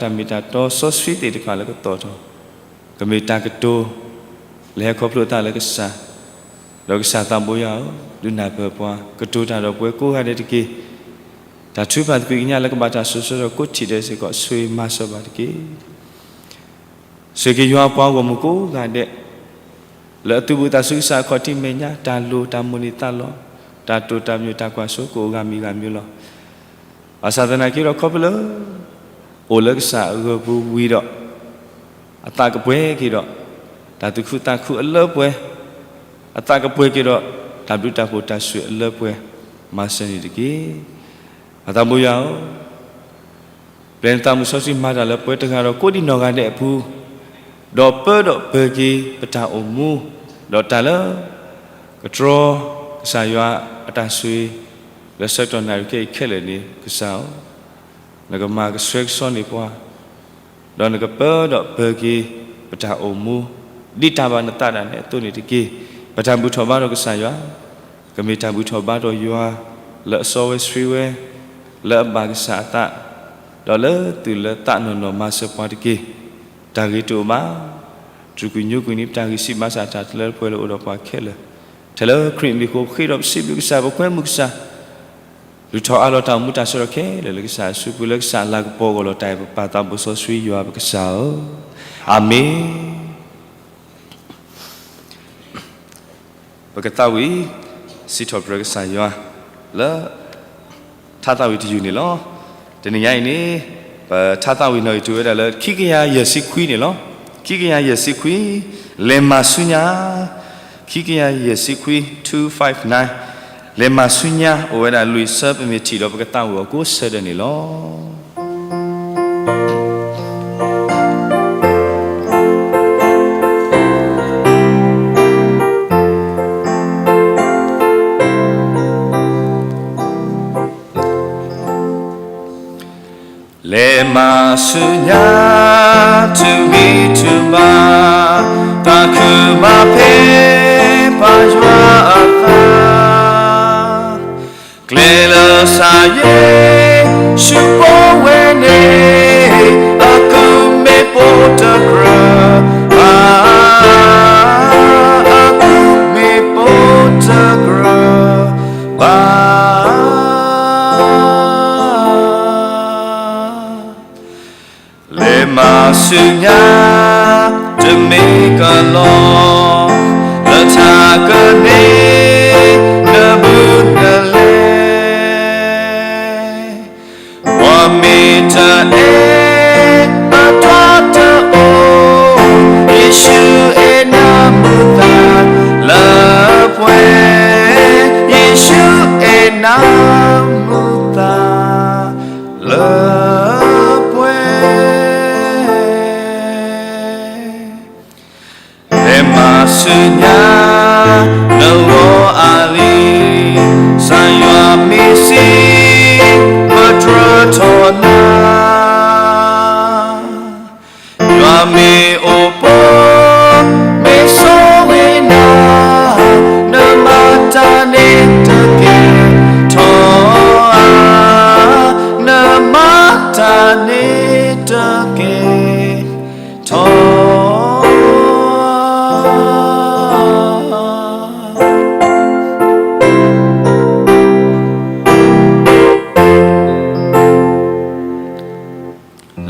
တၢ်မ့ၢ်တၢ်တီစီဆှံသ့ၣ်တဖၣ်လၢကသီၣ်ထီၣ်, ကမ့ၢ်တၢ်ကတိၤ လၢဟဲခီဖျိအသးလၢကစၢ်, ဒီးကစၢ်သးဘိယွၤဧၢ, ဒုးနၢ်ပၢၢ်ပှၤ, ကတိၤတၢ်ဒီးပဝဲကိးဂၤဒဲးတက့ၢ်. တၢ်ထုကဖၣ်သကွံာ်ကညးလၢကဘၣ်တၢ်စိၤဆၢဒီးကိးထံၣ်ဒဲးစ့ၢ်ကီး ဆိၣ်ဂ့ၤမၤစၢၤဘၣ်တက့ၢ်. ဆိၣ်ဂ့ၤက့ၤယွၤပှၤဂီၢ်မုၢ်ကိးဂၤဒဲး လၢအသုးဘူးသးဆူကစၢ်အခီၣ်ထံးမဲာ်ညါ, တၢ်လိၣ်တၢ်မိၣ်န့ၢ်သးလီၤ, တၢ်တိာ်တၢ်ပညိၣ်တၢ်ကွၢ်စိကအိၣ်ဂၤမံၤဂၤမံၤလီၤ. ဘၣ်ဆၣ်သနာ်က့ဒီးခီဖျိလၢ အိၣ်လၢကစၢ်အဂီၢ်ပူၤဝံၤဒီး အသးကပှဲၤက့ၤဒီး တၢ်သူၣ်ခုသးခုအလၢပှဲၤ, အသးကပှဲၤက့ၤဒီး တၢ်ဘျုးတၢ်ဖှိၣ်တၢ်ဆိၣ်ဂ့ၤအလၢပှဲၤ မၤစၢၤန့ၣ်တက့ၢ်. ပၢ်သးဘိယွၤဧၢ, ပျဲနသးမုၢ်စီဆှံမၤတၢ်လၢပှၤတဂၤဒီးကိးဒံးနီၢ်ဂၤဒဲးအပူၤ, ဒီးပၢဒီးပၢၤက့ၤပတၢ်အိၣ်မူ, ဒီးတၢ်လၢ ကတြီ ကစၢ်ယွၤအတၢ်ဆိၣ်ဂ့ၤ လၢဆၢကတီၢ်နၣ်ရံၣ်ခဲအံၤခဲလၢာ်န့ၣ် ကစၢ်ဧၢ, နကမၤကဆှဲကဆှီန့ၢ်ပှၤ ဒီးနကပၢဒီးပၢၤက့ၤပတၢ်အိၣ်မူ ဒ်တၢ်ဘၣ်နသးဒၣ်နဲအသိးန့ၣ်တက့ၢ်. ပတၢ်ဘူၣ်ထီၣ်ဘါဒီးကစၢ်ယွၤ ကမ့ၢ်တၢ်ဘူၣ်ထီၣ်ဘါဒီးယွၤ လၢအစီဝဲဆှံဝဲ လၢအဘၣ်ကစၢ်အသး ဒီးလၢသူၣ်လၢသးနီၢ်နီၢ်မၤစၢၤပှၤတက့ၢ်. တၢ်ဂ့ၤတအိၣ်ဘၣ် တြူာ်ကွံာ်ညိကွံာ်န့ၣ် ပတၢ်ဂံၢ်စၢ်ဘါစၢ်တၢ်တလၢတပှဲၤလၢအိၣ်ဒီးပှၤခဲလၢာ်, ထဲလၢခရံာ်မံၤအဃိ ပဃ့ဒီးပစံးဘျုးကစၢ် ပကွဲမုာ်ကစၢ် လုၢ်ထီၣ်အးလီၤတၢ်အိၣ်မူတၢ်ဆၢကတီၢ်ခဲလၢာ်လၢကစၢ်အစုပူၤ လၢကစၢ်အလၤကပီၤအဂီၢ်လီၤ. တၢ်အဲၣ်ပပၢ်သးဘိစီဆှံယွၤပကစၢ်ဧၢ, အၤမ့ၣ်. ပကသးဝံၣ် စံးထီၣ်ပတြၢၤကစၢ်ယွၤ လၢ ထါသးဝံၣ်တယုၢ်န့ၣ်လီၤ. တနံၤညါအံၤန့ၣ် ပထါသးဝံၣ်နီၣ်ဂံၢ်တ့ၢ်ဝဲဒၣ်လၢ ခံကယၤယဲၢ်ဆံခွံန့ၣ်လီၤ. ခံကယၤယဲၢ်ဆံခွံ, လဲၤမၤဆူညါ, ခံကယၤယဲၢ်ဆံခွံ two five nine, လဲၤမၤဆူညါ အိၣ်ဝဲဒၣ်လွံၢ်ဆၢ ပမ့ၢ်ထံၣ်ဒီးပကသးဝံၣ်အီၤကိးဆၢဒဲးန့ၣ်လီၤ. လဲၤမၤဆူညါ ထုးဂံၢ်ထုးဘါ, သးခုမၤဖဲ ပၢ်ယွၤအသး, ကျဲလၢကစၢ်ယ့ၣ်ၡူးဘိးဝဲန့ၣ်, အကုၢ်မ့ၢ်ပိာ်တကြၢးဘၣ်, အကုၢ်မ့ၢ်ပိာ်တကြၢးဘၣ်. လဲၤမၤဆူညါ တမ့ၢ်ကလီ, လၢတၢ်ကန့ၢ် နမုၢ်နလဲၤ, ပှၤမ့ၢ်တအဲၣ်အတၢ်တအိၣ်, ယ့ၣ်ၡူးအဲၣ်နၤမုာ်သးလၢပှဲၤ, ယ့ၣ်ၡူးအဲၣ်နၤမုာ်သးလၢပှဲၤ. လဲၤမၤဆူညါ နဂီၢ်အါလံ, ကစၢ်ယွၤမ့ၢ်စံး ပတြၢၤထီၣ်နၤ, ယွၤမ့ၢ်အိၣ်ဘှီ မ့ၢ်ဆိၣ်ဂ့ၤနၤ, နမၤတၢ်န့ၣ်တက့ၢ်ထီၣ်ဧါ, နမၤတၢ်န့ၣ်တက့ၢ်ထီၣ်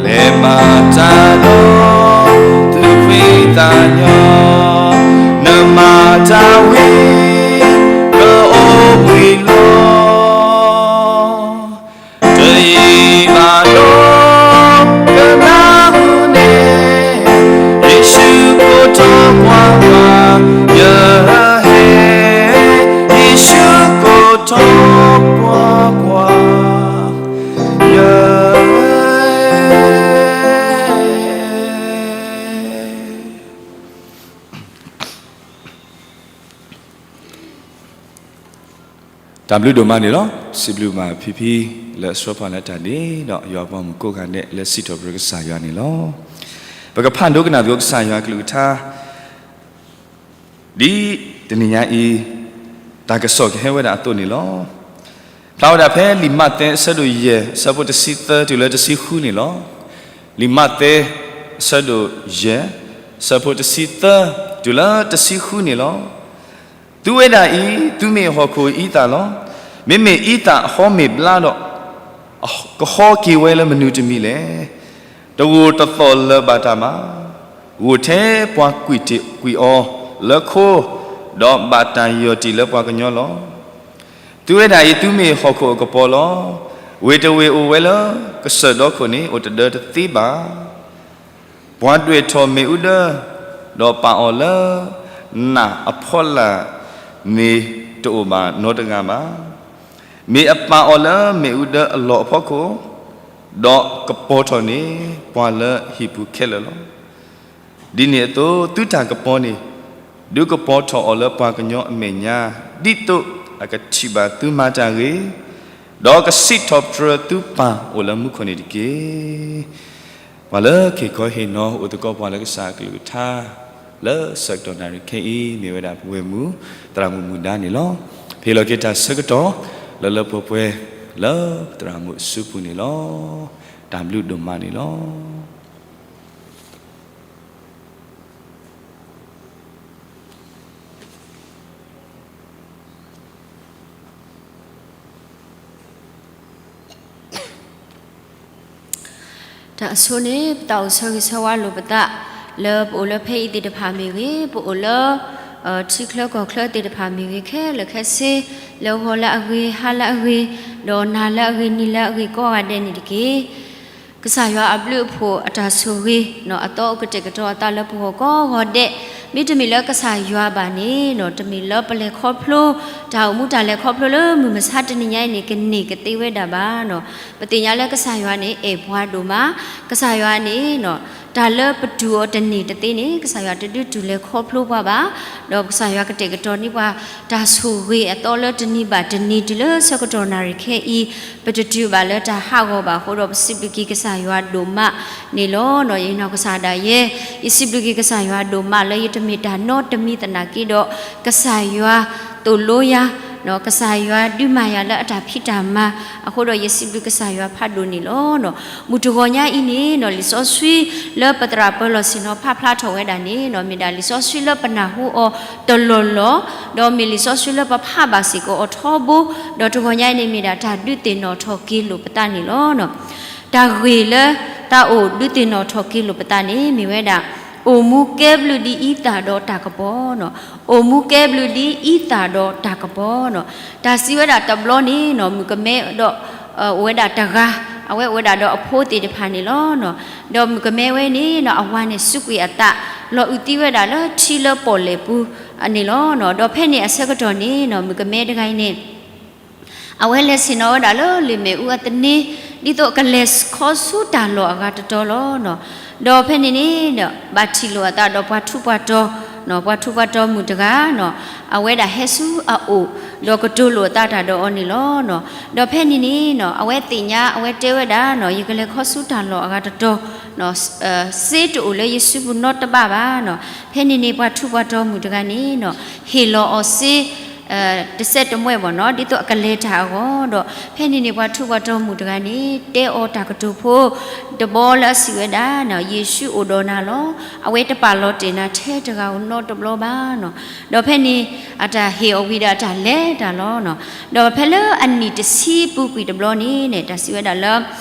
လဲၤမၤတၢ်ဒီး သူၣ်ဖှံသးညီ, နမၤတၢ်ဝံၤ ကအိၣ်ဘှံးလီၤ. တယံာ်ဘၣ်ဒီး ကနၢ်ဟူန့ၣ်, ယ့ၣ်ၡူးကိးထီၣ်ကွၢ်ကွၢ်, ယဟဲ, ယ့ၣ်ၡူးကိးထီၣ်ကွၢ်ကွၢ်, ယဟဲ. တၢ်ဘျုးဒိၣ်မးန့ၣ်လီၤ. စံးဘျုးဘၣ်ဖံဖံ လၢအဆှၢပှၤလၢတၢ်ဒ့ဒီး ယွၤပှၤမုၣ်ကိးဂၤဒဲး လၢစံးထီၣ်ပတြၢၤကစၢ်ယွၤန့ၣ်လီၤ. ပကဖးဒိကနၣ်သကိးကစၢ်ယွၤအကလုၢ်ကထါ ဒ်တနံၤညါအံၤ တၢ်ကစီၣ်ကဟဲဝဲဒၣ်အသိးန့ၣ်လီၤ. ဖျါဝဲဒၣ်ဖဲလံာ်မးသဲအဆၢဒိၣ်ယဲၢ် အဆၢဖိတဆံသၢတုၤလၢတဆံဃုန့ၣ်လီၤ. လံာ်မးသဲ အဆၢဒိၣ်ယဲၢ်, အဆၢဖိတဆံသၢ တုၤလၢတဆံဃုန့ၣ်လီၤ. သုဝဲဒၣ်အံၤ သုမ့ၢ်ဟီၣ်ခိၣ်အံသၣ်လီၤ. မ့မ့ၢ်အံသၣ်အဟီမ့ၢ်ဘျါဒီး ကဟီက့ၤဝဲလၢမနုၤတမံၤလဲၣ်. တဂိာ်တသီၣ်လၢၤဘၣ်တၢ်ဘၣ်. ဂိာ်ထဲပှၤကွံာ်တ့ၢ်ကွံာ်အီၤလၢခိ, ဒီးဘၣ်တၢ်ယီၢ်တံၢ်လၢပှၤကညီလီၤ. သုဝဲဒၣ်အံၤ သုမ့ၢ်ဟီၣ်ခိၣ်အကပီၤလီၤ. ဝ့ၢ်တဝ့ၢ်အိၣ်ဝဲလၢကစၢၢ်ဒီခိၣ်န့ၣ် အိၣ်တဒၢတသ့ဘၣ်. ပှၤဒွဲၣ်ထီၣ်မ့ၣ်အူဒၢ, ဒီးပာ်အီၤလၢနးအဖီလာ်န့ၣ် တအိၣ်ဘၣ်နီတဂၤဘၣ်. မ့ၢ်အပာ်အီၤလၢမ့ၣ်အူဒၢအလီၢ်အဖီခိၣ်, ဒီးကပီၤထီၣ်န့ၢ်ပှၤလၢဟံၣ်ပူၤခဲလၢာ်လီၤ. ဒ်န့ၣ်အသိး သုတၢ်ကပီၤန့ၣ် ဒုးကပီၤထီၣ်အီၤလၢပှၤကညီအမဲာ်ညါ, ဒ်သိးအကထံၣ်ဘၣ်သုမၤတၢ်ဂ့ၤ, ဒီးကစံးထီၣ်ပတြၢၤသုပၢ်အိၣ်လၢမူခိၣ်န့ၣ်တက့ၢ်. ပှၤလၢက့ၤခီဟ့ၣ်နီၤအိၣ်သကိးပှၤလၢကစၢ်အကလုၢ်ကထါ လၢဆၢကတီၢ်နၣ်ရံၣ်ခဲအံၤ မ့ၢ်ဝဲဒၣ်ပဝဲၢ်မုၢ်သရၣ်မုၣ်မုၢ်ဒါန့ၣ်လီၤ. ပဟ့ၣ်လီၤက့ၤတၢ်ဆၢကတီၢ် လၢလၢပှဲၤပှဲၤ လၢပသရၣ်မုၣ်အစုပူၤန့ၣ်လီၤ. တၢ်ဘျုးဒိၣ်မးန့ၣ်လီၤ. တၢ်အဆိန့ၣ် ပသးအိၣ်ဆၢဂ့ၤဆၢဝါလိာ်ပသး လၢပအိၣ်လၢဖဲအံၤသ့ၣ်တဖၣ်မ့ၢ်ဂ့ၤ, ပအိၣ်လၢ ထံချၢကီၢ်ချၢသ့ၣ်တဖၣ်မ့ၢ်ဂ့ၤ, ခဲလၢာ်ခဲဆ့, လၢဂီၤလၢအဂ့ၤ, ဟါလၢအဂ့ၤ, ဒီးနၤလၢအဂ့ၤ, နံၤလၢအဂ့ၤ ကိးဂၤဒဲးန့ၣ်တက့ၢ်. ကစၢ်ယွၤအဘျုးအဖှိၣ်အတၢ်ဆိၣ်ဂ့ၤ အသီအိၣ်ကတဲာ်ကတီၤအသးလၢပဂီၢ်ကိးဂီၤဒဲး, မ့တမ့ၢ်လၢကစၢ်ယွၤဘၣ်န့ၣ် တမ့ၢ်လၢပလဲၤခီဖျိ တၢ်အိၣ်မူတၢ်လဲၤခီဖျိလၢမုၢ်မဆါတနံၤညါအံၤန့ၣ် ကန့ၢ်ကသ့ဝဲဒၣ်ဘၣ်. ပသ့ၣ်ညါလၢကစၢ်ယွၤန့ၣ် အဲၣ်ပှၤဒိၣ်မး, ကစၢ်ယွၤန့ၣ် တၢ်လၢပတူၢ်အီၤတန့ၢ်တသ့န့ၣ် ကစၢ်ယွၤတဒုးတူၢ်လဲၤခီဖျိပှၤဘၣ်. ဒီးကစၢ်ယွၤကတဲာ်ကတီၤန့ၢ်ပှၤ တၢ်ဆိၣ်ဂ့ၤအသီလၢတနံၤဘၣ်တနံၤ တုၤလၢဆၢကတီၢ်နၣ်ရံၣ်ခဲအံၤ, ပတတုၤဘၣ်လၢတၢ်ဟးဂီၤဘၣ်အဃိဒီး ပစံးဘျုးက့ၤကစၢ်ယွၤဒိၣ်မးန့ၣ်လီၤ. ယနီၢ်ကစၢ်ဒၣ်ယဲ, ယစံးဘျုးက့ၤကစၢ်ယွၤဒိၣ်မးလၢယတမ့ၢ်တၢ်နီတမံၤသနာ်က့ဒီး ကစၢ်ယွၤသိၣ်လိယၤ, ကစၢ်ယွၤဒုးမၤယၤလၢအတၢ်ဖံးတၢ်မၤအဃိဒီး ယစံးဘျုးကစၢ်ယွၤဖးဒိၣ်န့ၣ်လီၤ. မုၢ်တဂီၤညါအံၤန့ၣ် လံာ်စီဆှံလၢပသရၣ်ပၢၤလီၢ်ဆ့ၣ်နီၤဖးဖျါထီၣ်ဝဲဒၣ်န့ၣ် မ့ၢ်ဒၣ်လံာ်စီဆှံလၢပနၢ်ဟူအီၤတလီၢ်လီၢ်, ဒီးမ့ၢ်လံာ်စီဆှံလၢပဖးဘၣ်စ့ၢ်ကီးအီၤထီဘိ, ဒီးတဂီၤညါအံၤန့ၣ် မ့ၢ်ဒၣ်တၢ်ဒုးသ့ၣ်နီၣ်ထီၣ်က့ၤလိာ်ပသးန့ၣ်လီၤ. တၢ်ဂ့ၢ်လၢတၢ်အိၣ်ဒုးသ့ၣ်နီၣ်ထီၣ်က့ၤလိာ်ပသးန့ၣ် မ့ၢ်ဝဲဒၣ် အိၣ်မူကဲဘျုးဒ်အံသၣ်ဒီးတၢ်ကပီၤန့ၣ်, အိၣ်မူကဲဘျုးဒ်အံသၣ်ဒီးတၢ်ကပီၤန့ၣ်. တၢ်စံးဝဲဒၣ်တဘျီန့ၣ် မုၣ်ကမဲဒီး အိၣ်ဝဲဒၣ်တဂၤ, အဝဲအိၣ်ဝဲဒၣ်ဒီးအဖိသ့ၣ်တဖၣ်န့ၣ်လီၤ. ဒီးမုၣ်ကမဲဝဲန့ၣ် အဝၤန့ၣ်စူးကွံာ်အသး လီၤအုးသံဝဲဒၣ်လၢထံလၢပီၣ်လဲၣ်ပူၤန့ၣ်လီၤ. ဒီးဖဲန့ၣ်အဆၢကတီၢ်န့ၣ် မုၣ်ကမဲတဂၤအံၤန့ၣ် အဝဲလဲၤဆ့ၣ်နီၤဝဲဒၣ်လၢလ့ၣ်မ့ၣ်အူအသန့, ဒ်သိးကလဲၤခီဆူတၢ်လီၢ်အဂၤတတီၤလီၤ. ဒီးဖဲန့ၣ်န့ၣ် ဘၣ်ထံၣ်လိာ်အသးဒီးပှၤထူးပှၤတီၤ, ပှၤထူးပှၤတီၤမုၣ်တဂၤ, အဝဲဒၣ်ဟဲဆူအအိၣ်, ဒီးကတိၤလိာ်အသးတၢ်ဒီးအီၤန့ၣ်လီၤ. ဒီးဖဲန့ၣ်န့ၣ် အဝဲသ့ၣ်ညါ အဝဲတဲဝဲဒၣ် ယကလဲၤခီဆူတၢ်လီၢ်အဂၤတတီၤ, စ့တအိၣ်လၢယစုပူၤနီတဘ့ၣ်ဘၣ်. ဖဲန့ၣ်န့ၣ် ပှၤထူးပှၤတီၤမုၣ်တဂၤန့ၣ် ဟ့ၣ်လီၤအီၤစ့ တစဲးတမှဲဘၣ်နီၤ, ဒ်သိးအကလဲၤတၢ်အဂီၢ်ဒီး ဖဲန့ၣ်န့ၣ် ပှၤထူးပှၤတီၤမုၣ်တဂၤန့ၣ် တဲအီၤတၢ်ကတိၤဖိတဘီလၢအစံးဝဲဒၣ်, ယ့ၣ်ၡူးအိၣ်ဒီးနၤလီၤ. အဝဲတပာ်လီၤတဲာ်နၤထဲတဂၤဧိၤနီတဘျီဘၣ်နီၤ. ဒီးဖဲန့ၣ် အတၢ်ဟ့ၣ်အီၤဝံၤဒီးအတၢ်လဲၤတၢ်လီၤနီၤ. ဒီးဖဲလၢအနံၣ်တဆံပူၤကွံာ်တဘျီန့ၣ်န့ၣ် တၢ်စံးဝဲဒၣ်လၢ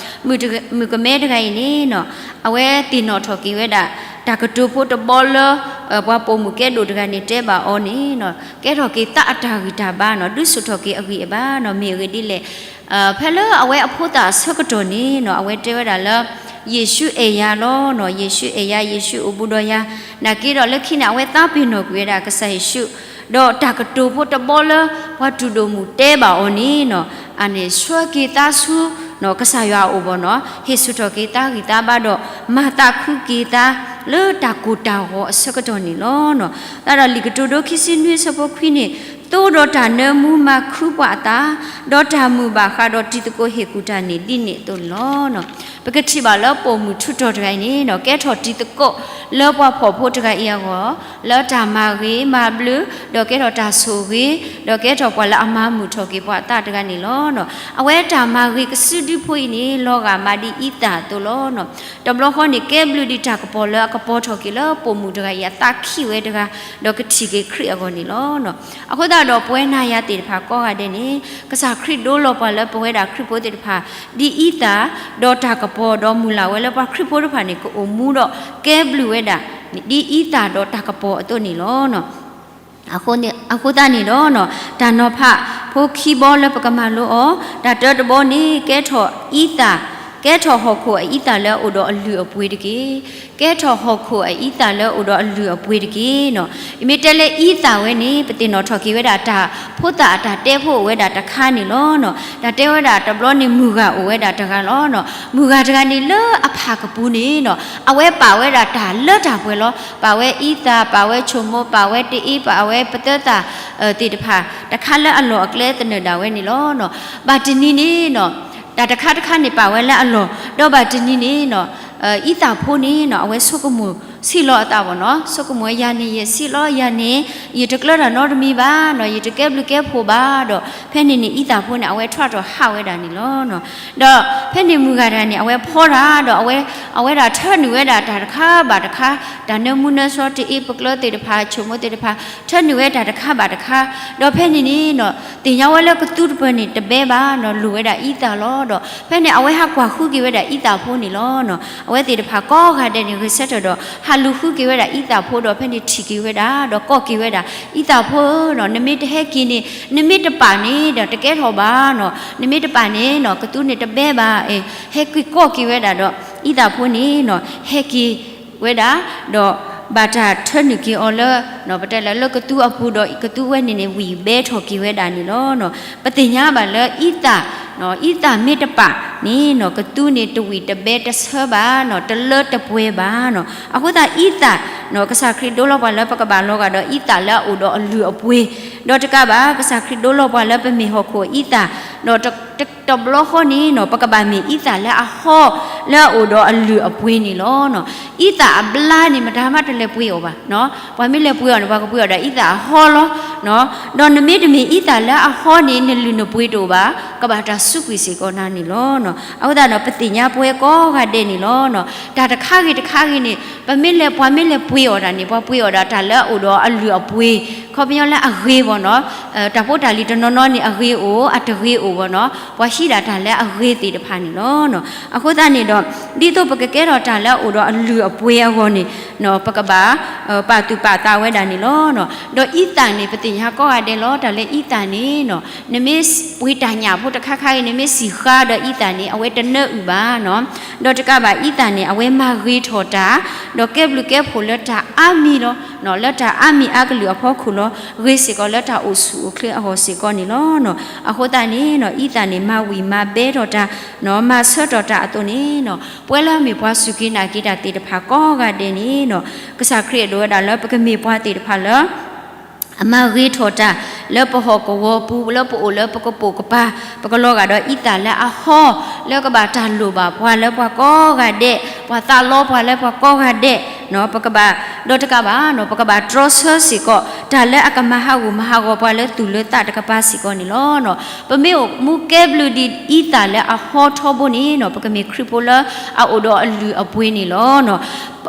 မုၣ်တဂၤ, မုၣ်ကမဲတဂၤအံၤန့ၣ် အဝဲသ့ၣ်နီၣ်ထီၣ်က့ၤဝဲဒၣ် တၢ်ကတိၤဖိတဘီလၢ ပှၤပိာ်မုၣ်ကဲဒိၣ်တဂၤန့ၣ်တဲဘၣ်အီၤန့ၣ် ကဲထီၣ်က့ၤသးအတၢ်ဂံၢ်တၢ်ဘါနီၤ, ဒုးဆူၣ်ထီၣ်က့ၤအဂံၢ်အဘါနီၤ. မ့ၢ်အဂ့ၢ်ဒ်လဲၣ်, ဖဲလၢအဝဲအဖိသၣ်အဆၢကတီၢ်န့ၣ်နီၤ အဝဲတဲဝဲဒၣ်လၢ ယ့ၣ်ၡူးအဲၣ်ယၤလီၤနီၤ, ယ့ၣ်ၡူးအဲၣ်ယၤ, ယ့ၣ်ၡူးအိၣ်ဘူးဒီးယၤ, နာ်က့ဒီးလၢခံန့ၣ် အဝဲသးပ့ၤနီၣ်ကွံာ်ဝဲဒၣ်ကစၢ်ယ့ၣ်ၡူး, ဒီးတၢ်ကတိၤဖိတဘီလၢ ပှၤတူၢ်ဒိၣ်မုၢ်တဲဘၣ်အီၤန့ၣ်နီၤ အန့ၣ်ဆှၢက့ၤသးဆူ ကစၢ်ယွၤအအိၣ်ဘၣ်နီၤ, ဟ့ၣ်ဆူၣ်ထီၣ်က့ၤသးဂံၢ်သးဘါဒီး မၤသးခုက့ၤသး လၢတၢ်ကိၢ်တၢ်ဂီၤအဆၢကတီၢ်န့ၣ်လီၤ. သတးဒီးလံာ်ကတိၤဒိခံဆံနွံအဆၢဖိခွံန့ၣ် သိဒီးတၢ်နၢမူမၤခုပှၤအသး, ဒီးတၢ်မုာ်ဘၣ်ဃးဒီးတံၤသကိးဟ့ၣ်ကူၣ်တၢ်န့ၣ် ဒ်န့ၣ်အသိးန့ၣ်လီၤ. ပကထံၣ်ဘၣ်လၢပိာ်မုၣ်ထူးတီၤတဂၤအံၤန့ၣ် ကဲထီၣ်တံၤသကိးလၢပှၤဖှီၣ်ဖိတဂၤအံၤအဂီၢ်, လၢတၢ်မၤဂ့ၤမၤဘျုး, ဒီးကဲထီၣ်တၢ်ဆိၣ်ဂ့ၤ, ဒီးကဲထီၣ်ပှၤလၢအမၤမုာ်ထီၣ်က့ၤပှၤအသးတဂၤန့ၣ်လီၤ. အဝဲတၢ်မၤဂ့ၤကစုဒုဖိအံၤန့ၣ် လီၤဂာ်မးဒ်အံသၣ်အသိးလီၤ. တဘျီဃီန့ၣ် ကဲဘျုးဒံးတၢ်ကပီၤလၢအကပီၤထီၣ်က့ၤလၢပိာ်မုၣ်တဂၤအံၤအသးခံဝဲတဂၤ, ဒီးကထံၣ်က့ၤခရံာ်အဂီၢ်န့ၣ်လီၤ. အဃိသတးဒီးပဝဲနၤယၤသ့ၣ်တဖၣ်ကိးဂၤဒဲးန့ၣ် ကစၢ်ခရံာ်ဒိလီၤပှၤလၢပဝဲဒၣ်ခရံာ်ဖိသ့ၣ်တဖၣ် ဒ်အံသၣ်, ဒီးတၢ်ကပီၤဒီးမုၢ်လၢ်ဝဲလၢပှၤခရံာ်ဖိတဖၣ်န့ၣ် ကအိၣ်မူဒီးကဲဘျုးဝဲဒၣ် ဒ်အံသၣ်ဒီးတၢ်ကပီၤအသိးန့ၣ်လီၤ. အဃိသတးန့ၣ်ဒီး တၢ်နီၤဖးဖိခံဘီလၢပကမၤလိအီၤ, တၢ်တၢတဘီန့ၣ် ကဲထီၣ်အံသၣ်, ကဲထီၣ်ဟီၣ်ခိၣ်အအံသၣ်လၢအအိၣ်ဒီးအလုၢ်အပှ့ၤတက့ၢ်. ကဲထီၣ်ဟီၣ်ခိၣ်အအံသၣ်လၢအအိၣ်ဒီးအလုၢ်အပှ့ၤတက့ၢ်. ယမ့ၢ်တဲလၢအံသၣ်ဝဲန့ၣ် ပသ့ၣ်နီၣ်ထီၣ်က့ၤဝဲဒၣ်တၢ်ဖိသၣ်အတၢ်တဲဖိအိၣ်ဝဲဒၣ်တခါန့ၣ်လီၤ. တၢ်တဲဝဲဒၣ်တဘျီန့ၣ် မုၢ်ဂၤအိၣ်ဝဲဒၣ်တဂၤလီၤ. မုၢ်ဂၤတဂၤန့ၣ်လၢအဖၣ်ကပူၤန့ၣ် အဝဲပာ်ဝဲဒၣ်တၢ်လၢတၢ်ပှဲၤလီၤ. ပာ်ဝဲအံသၣ်, ပာ်ဝဲဆိၣ်မိၣ်, ပာ်ဝဲတအ့, ပာ်ဝဲပသၢသၣ်သ့ၣ်တဖၣ် တခါလၢအလီၢ်အကျဲသနၢၣ်ဒၣ်ဝဲန့ၣ်လီၤ. ဘၣ်တနံၤန့ၣ် တၢ်တခါတခါန့ၣ်ပာ်ဝဲလၢအလီၢ်, ဒီးဘၣ်တနံၤန့ၣ် အံသၣ်ဖိန့ၣ် အဝဲဆိကမိၣ်ဆံးလီၤအသးဘၣ်နီၤ, ဆိကမိၣ်ဝဲ ယၤန့ၣ် ယဆံးလီၤ, ယၤန့ၣ် ယတကျၢတၢ်နီတမံၤဘၣ်နီၤ, ယတကဲဘျုးကဲဖှိၣ်ဘၣ်ဒီး ဖဲန့ၣ်န့ၣ် အံသၣ်ဖိန့ၣ် အဝဲထွးထီၣ်ဟးဝဲဒၣ်န့ၣ်လီၤ. ဒီးဖဲန့ၣ်မုၢ်ဂၤတဂၤန့ၣ် အဝဲဖီတၢ်ဒီး အဝဲဒၣ်ထၢနုာ်ဝဲဒၣ်တၢ်တခါဘၣ်တခါ, တၢ်နၢမူနၢဆှီတအ့ပကျၢသ့ၣ်တဖၣ်, ဆိၣ်မိၣ်သ့ၣ်တဖၣ်, ထၢနုာ်ဝဲတၢ်တခါဘၣ်တခါ, ဒီးဖဲန့ၣ်န့ၣ် သ့ၣ်ညါဝဲလၢကသူတပၢၤန့ၣ်တဘဲဘၣ်နီၤ, လိၣ်ဝဲဒၣ်အံသၣ်လီၤဒီး ဖဲန့ၣ် အဝဲဟးကွၢ်ဃုက့ၤဝဲဒၣ်အံသၣ်ဖိန့ၣ်လီၤ. အဝဲသ့ၣ်တဖၣ်ကိးဂၤဒဲးန့ၣ် ဂဲၤဆၢထၢၣ်ဒီး ဟးလူၤဃုက့ၤဝဲဒၣ်အံသၣ်ဖိဒီး ဖဲန့ၣ်ထံၣ်က့ၤဝဲဒၣ် ဒီးကိးက့ၤဝဲဒၣ် အံသၣ်ဖိဧၢ, နမ့ၢ်တဟဲက့ၤန့ၣ် နမ့ၢ်တပာ်န့ၣ်ဒီး တကဲထီၣ်ဘၣ်နီၤ, နမ့ၢ်တပာ်န့ၣ်နီၤ ကသူန့ၣ်တဘဲဘၣ်, ဟဲက့ၤကိးက့ၤဝဲဒၣ်ဒီး အံသၣ်ဖိန့ၣ်နီၤ ဟဲက့ၤဝဲဒၣ်, ဒီးဘၣ်တၢ်ထၢနုာ်က့ၤအီၤလၢ ပတဲလၢ လၢကသူအပူၤဒီး ကသူဝဲန့ၣ်န့ၣ် ဝံၣ်ဘဲထီၣ်က့ၤဝဲဒၣ်န့ၣ်လီၤ. ပသ့ၣ်ညါဘၣ်လၢအံသၣ်, အံသၣ်မ့ၢ်တပာ်န့ၣ်နီၤ ကသူန့ၣ်တဝံၣ်တဘဲတဆၢဘၣ်နီၤ, တလၢတပှဲၤဘၣ်နီၤ. အဃိသတးအံသၣ် ကစၢ်ခရံာ်ဒိလီၤပှၤလၢပကဘၣ်လီၤဂာ်ဒီးအံသၣ်လၢအအိၣ်ဒီးအလုၢ်အပှ့ၤ, ဒီးတကးဘၣ် ကစၢ်ခရံာ်ဒိလီၤပှၤလၢပမ့ၢ်ဟီၣ်ခိၣ်အံသၣ်, ဒီးတ တဘျီဃီန့ၣ်နီၤ ပကဘၣ်မ့ၢ်အံသၣ်လၢအဟီ လၢအအိၣ်ဒီးအလုၢ်အပှ့ၤန့ၣ်လီၤ. အံသၣ်အဘျါန့ၣ် မတၤမးတလဲၤပှ့ၤအီၤဘၣ်. ပှၤမ့ၢ်လဲၤပှ့ၤအီၤန့ၣ် ပှၤကပှ့ၤအီၤဒီးအံသၣ်အဟီလီၤ. ဒီးနမ့ၢ်တမ့ၢ်အံသၣ်လၢအဟီန့ၣ် နလုၢ်နပှ့ၤတအိၣ်ဘၣ်, ကဘၣ်တၢ်စူးကွံာ်စ့ၢ်ကီးနၤန့ၣ်လီၤ. အဃိသတးဒီး ပသ့ၣ်ညါပဝဲကိးဂၤဒဲးန့ၣ်လီၤ. တၢ်တခါဂ့ၤတခါဂ့ၤန့ၣ် ပမ့ၢ်လဲၤ ပှၤမ့ၢ်လဲၤပှ့ၤအီၤဒၣ်န့ၣ် ပှၤပှ့ၤအီၤဒၣ်တၢ်လၢအအိၣ်ဒီးအလုၢ်အပှ့ၤ, ခီပညီလၢအဂ့ၤဘၣ်နီၤ. တၢ်ဖိတၢ်လံၤတနီၤနီၤန့ၣ် အဂ့ၤအိၣ် အတဂ့ၤအိၣ်ဘၣ်နီၤ, ပှၤဟံးဒၣ်တၢ်လၢအဂ့ၤသ့ၣ်တဖၣ်န့ၣ်လီၤ. အဃိသတးန့ၣ်ဒီး ဒ်သိးပကကဲထီၣ်တၢ်လၢအအိၣ်ဒီးအလုၢ်အပှ့ၤအဂီၢ်န့ၣ် ပကဘၣ် ပာ်သူၣ်ပာ်သးဝဲဒၣ်န့ၣ်လီၤ. ဒီးအံသၣ်န့ၣ် ပသ့ၣ်ညါကိးဂၤဒဲးလီၤ. တၢ်လၢအံသၣ်န့ၣ် နမ့ၢ်ပှ့ၤတၢ်ညၣ်ဖိတခါခါအံၤ နမ့ၢ်စံၣ်ဃါဒီးအံသၣ်န့ၣ် အဝဲတနၢအုၣ်ဘၣ်နီၤ. ဒီးတကးဘၣ်အံသၣ်န့ၣ် အဝဲမၤဂ့ၤထီၣ်တၢ် ဒီးကဲဘျုးကဲဖှိၣ်လၢတၢ်အါမံၤလီၤ. လၢတၢ်အါမံၤအါကလုာ်အဖီခိၣ်လီၤ. ဂ့ၤစ့ၢ်ကီးလၢတၢ်အိၣ်ဆူၣ်အိၣ်ချ့အဂီၢ်စ့ၢ်ကီးန့ၣ်လီၤ. အဃိသတးန့ၣ် အံသၣ်န့ၣ် မၤဝံၣ်မၤဘဲထီၣ်တၢ်, မၤဆၢထီၣ်တၢ်အသိးန့ၣ် ပဝဲလၢအမ့ၢ်ပှၤစူၢ်က့ၤနာ်က့ၤတၢ်သ့ၣ်တဖၣ်ကိးဂၤဒဲးန့ၣ် ကစၢ်ခရံာ်အဲၣ်ဒိးဝဲဒၣ်လၢပကမ့ၢ်ပှၤသ့ၣ်တဖၣ်လၢ အမၤဂ့ၤထီၣ်တၢ် လၢပဟီၣ်ကဝီၤပူၤ လၢပအိၣ်လၢပကပိာ်ကပၤ ပကလီၤဂာ်ဒီးအံသၣ်လၢအဟီ လၢကဘၣ်တၢ်လိၣ်ဘၣ်ပှၤလၢပှၤကိးဂၤဒဲး, ပှၤသးလီပှၤလၢပှၤကိးဂၤဒဲး, ပကဘၣ် ဒီးတကးဘၣ် ပကဘၣ်တြီဆၢစ့ၢ်ကီး တၢ်လၢအကမၤဟးဂူာ်မၤဟးဂီၤပှၤလၢသူၣ်လၢသးတကပၤစ့ၢ်ကီးန့ၣ်လီၤ. ပမ့ၢ်အိၣ်မူကဲဘျုးဒ်အံသၣ်လၢအဟီထီဘိန့ၣ် ပကမ့ၢ်ခရံာ်ဖိလၢအအိၣ်ဒီးအလုၢ်အပှ့ၤန့ၣ်လီၤ.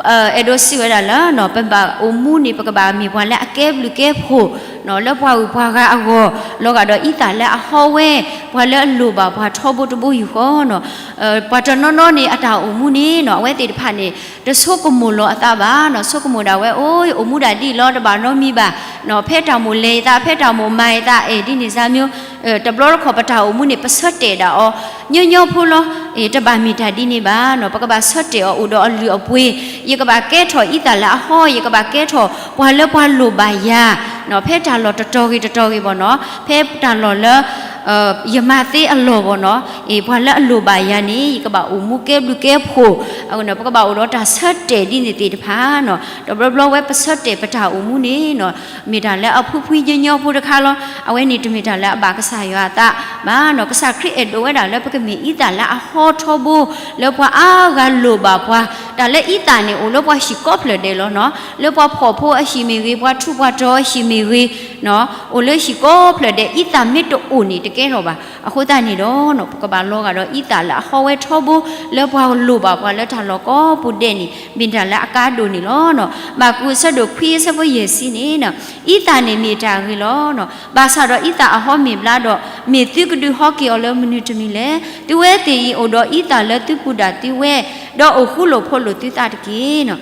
အဲၣ်ဒိးစံးဝဲဒၣ်လၢ ပဘၣ်အိၣ်မူန့ၣ် ပကဘၣ်မ့ၢ်ပှၤလၢအကဲဘျုးကဲဖှိၣ် လၢပှၤဂုၤပှၤဂၤအဂီၢ် လီၤဂာ်ဒီးအံသၣ်လၢအဟီဝဲ ပှၤလၢအလိၣ်ဘၣ်ပှၤထီဘိတဘိယူၢ်ဃီနီၤ. ပှၤတနီၤနီၤန့ၣ် အတၢ်အိၣ်မူန့ၣ်နီၤ အဝဲသ့ၣ်တဖၣ်န့ၣ် တဆိကမိၣ်လီၤအသးဘၣ်နီၤ, ဆိကမိၣ်ဒၣ်ဝဲ အိၣ် အိၣ်မူဒၣ်ဒ်အံၤလီၤ တဘၣ်နီတမံၤဘၣ်နီၤ, ဖဲတၢ်မိၣ်လဲၤအသး ဖဲတၢ်မိၣ်မၤအသး အဲၣ်ဒ်န့ၣ်စၢ်မၠိ တဘျီတခီၣ်ပတၢ်အိၣ်မူန့ၣ် ပဆၢတဲာ်ဒၣ်အီၤ ညီညီဖိလီၤ. တဘၣ်မ့ၢ်တၢ်ဒ်န့ၣ်ဘၣ်နီၤ, ပကဘၣ်ဆၢတဲာ်အီၤအိၣ်ဒီးအလုၢ်အပှ့ၤ, ယကဘၣ်ကဲထီၣ်အံသၣ်လၢအဟီ, ယကဘၣ်ကဲထီၣ်ပှၤလၢပှၤလိၣ်ဘၣ်ယၤနီၤ, ဖဲတၢ်လီၢ်တတီၤဂ့ၤတတီၤဂ့ၤဘၣ်နီၤ, ဖဲတၢ်လီၢ်လၢ ယမၤသ့အလီၢ်ဂီၢ်နီၤ, အ့ ပှၤလၢအလိၣ်ဘၣ်ယၤန့ၣ် ယကဘၣ်အိၣ်မူကဲဘျုးကဲဖှိၣ်, အဃိန့ၣ် ပကဘၣ်အိၣ်ဒီးတၢ်ဆၢတဲာ်ဒ်န့ၣ်သ့ၣ်တဖၣ်နီၤ. ဒီးဘျီဘျီဝဲပဆၢတဲာ်ပတၢ်အိၣ်မူန့ၣ်နီၤ, မ့ၢ်တၢ်လၢအဖှံဖှံညီညီဖိတခါလီၤ. အဝဲန့ၣ်တမ့ၢ်တၢ်လၢအဘၣ်ကစၢ်ယွၤအသးဘၣ်နီၤ. ကစၢ်ခရံာ်အဲၣ်ဒိးဝဲဒၣ်လၢပကမ့ၢ်အံသၣ်လၢအဟီထီဘိ, လၢပှၤအါဂၤလိၣ်ဘၣ်ပှၤ, တၢ်လၢအံသၣ်န့ၣ်အိၣ်လၢပှၤဟံၣ်ကိးဖျၢၣ်ဒဲးလီၤနီၤ. လၢပှၤဖှီၣ်ဖိအဟံၣ်မ့ၢ်ဂ့ၤ, ပှၤထူးပှၤတီၤအဟံၣ်မ့ၢ်ဂ့ၤ, အိၣ်လၢဟံၣ်ကိးဖျၢၣ်ဒဲး, အံသၣ်မ့ၢ်တအိၣ်န့ၣ် တကဲထီၣ်ဘၣ်. အဃိသတးန့ၣ်ဒီး ပကဘၣ်လီၤဂာ်ဒီးအံသၣ်လၢအဟီဝဲထီဘိ, လၢပှၤလိၣ်ဘၣ်ပှၤလၢတၢ်လီၢ်ကိးပူၤဒဲးန့ၣ် မ့ၢ်တၢ်လၢအကါဒိၣ်န့ၣ်လီၤ. မၢ်ကူးအဆၢဒိၣ်ခွံအဆၢဖိယဲၢ်ဆံန့ၣ်, အံသၣ်န့ၣ်မ့ၢ်တၢ်အဂ့ၤလီၤ. ဘၣ်ဆၣ်ဒီးအံသၣ်အဟီမ့ၢ်ဘျါဒီး, မ့ၢ်သုကဒုးဟီက့ၤအီၤလၢမနုၤတမံၤလဲၣ်. သုဝဲသ့ၣ်အံၤ အိၣ်ဒီးအံသၣ်လၢသုပူၤဒၣ်သုဝဲ, ဒီးအိၣ်ဃူလိာ်ဖိးလိာ်သုသးတက့ၢ်.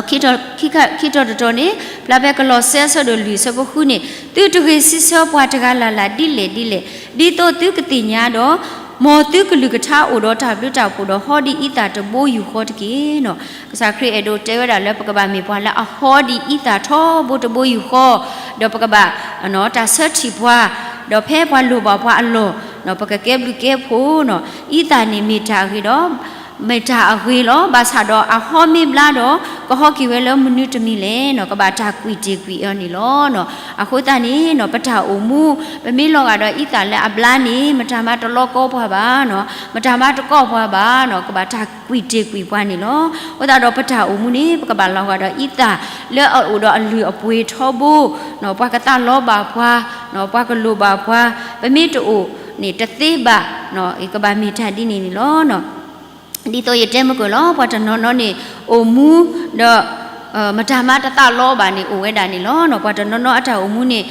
ဒီးခံထီၣ်တတီၤန့ၣ်, ဖျါဖဲကလီးစဲအဆၢဒိၣ်လွံၢ်အဆၢဖိဃုန့ၣ်, သုတဂ့ၤစံးဆၢပှၤတဂၤလၢ်လၢ်ဒ်လဲၣ်ဒ်လဲၣ်, ဒ်သိးသုကသ့ၣ်ညါဒီး, မ်သုကလုၢ်ကထါအိၣ်ဒီးတၢ်ဘျုးတၢ်ဖှိၣ်ဒီးဟီဒံးအံသၣ်တဘိယူၢ်ဃီတက့ၢ်နီၤ. ကစၢ်ခရံာ်အဲၣ်ဒိးတဲဝဲဒၣ်လၢပကဘၣ်မ့ၢ်ပှၤလၢအဟီဒံးအံသၣ်ထီဘိတဘိယူၢ်ဃီ, ဒီးပကဘၣ် တၢ်ဆၢထံၣ်ပှၤ, ဒီးဖဲပှၤလိၣ်ဘၣ်ပှၤအလီၢ်, ပကကဲဘျုးကဲဖှိၣ်နီၤ. အံသၣ်န့ၣ်မ့ၢ်တၢ်အဂ့ၤဒီး, မ့ၢ်တၢ်အဂ့ၤလီၤ. ဘၣ်ဆၣ်ဒီးအဟီမ့ၢ်ဘျါဒီး, ကဟီက့ၤဝဲလၢမနုၤတမံၤလဲၣ်နီၤ, ကဘၣ်တၢ်ကွံာ်တ့ၢ်ကွံာ်အီၤန့ၣ်လီၤ. အဃိသတးန့ၣ်နီၤ, ပတၢ်အိၣ်မူ, ပမ့ၢ်လီၤဂာ်ဒီးအံသၣ်လၢအဘျါန့ၣ်, မတၤမၤတလီၤကီပှၤဘၣ်နီၤ, မတၤမၤတကိးပှၤဘၣ်နီၤ, ကဘၣ်တၢ်ကွံာ်တ့ၢ်ကွံာ်ပှၤန့ၣ်လီၤ. အဃိသတးဒီးပတၢ်အိၣ်မူန့ၣ် ပကဘၣ်လီၤဂာ်ဒီးအံသၣ်လၢအအိၣ်ဒီးအလုၢ်အပှ့ၤထီဘိ, ပှၤကသးလီဘၣ်ပှၤ, ပှၤကလိၣ်ဘၣ်ပှၤ, ပမ့ၢ်တအိၣ်န့ၣ်တသ့ဘၣ်, ကဘၣ်မ့ၢ်တၢ်ဒ်န့ၣ်န့ၣ်လီၤ. ဒ်သိးယတဲမုၢ်ကၢၢ်လီၤ, ပှၤတနီၤနီၤန့ၣ် အိၣ်မူဒီး မတၤမၤတသးလီဘၣ်န့ၣ် အိၣ်ဝဲဒၣ်န့ၣ်လီၤ. ပှၤတနီၤနီၤအတၢ်အိၣ်မူန့ၣ်,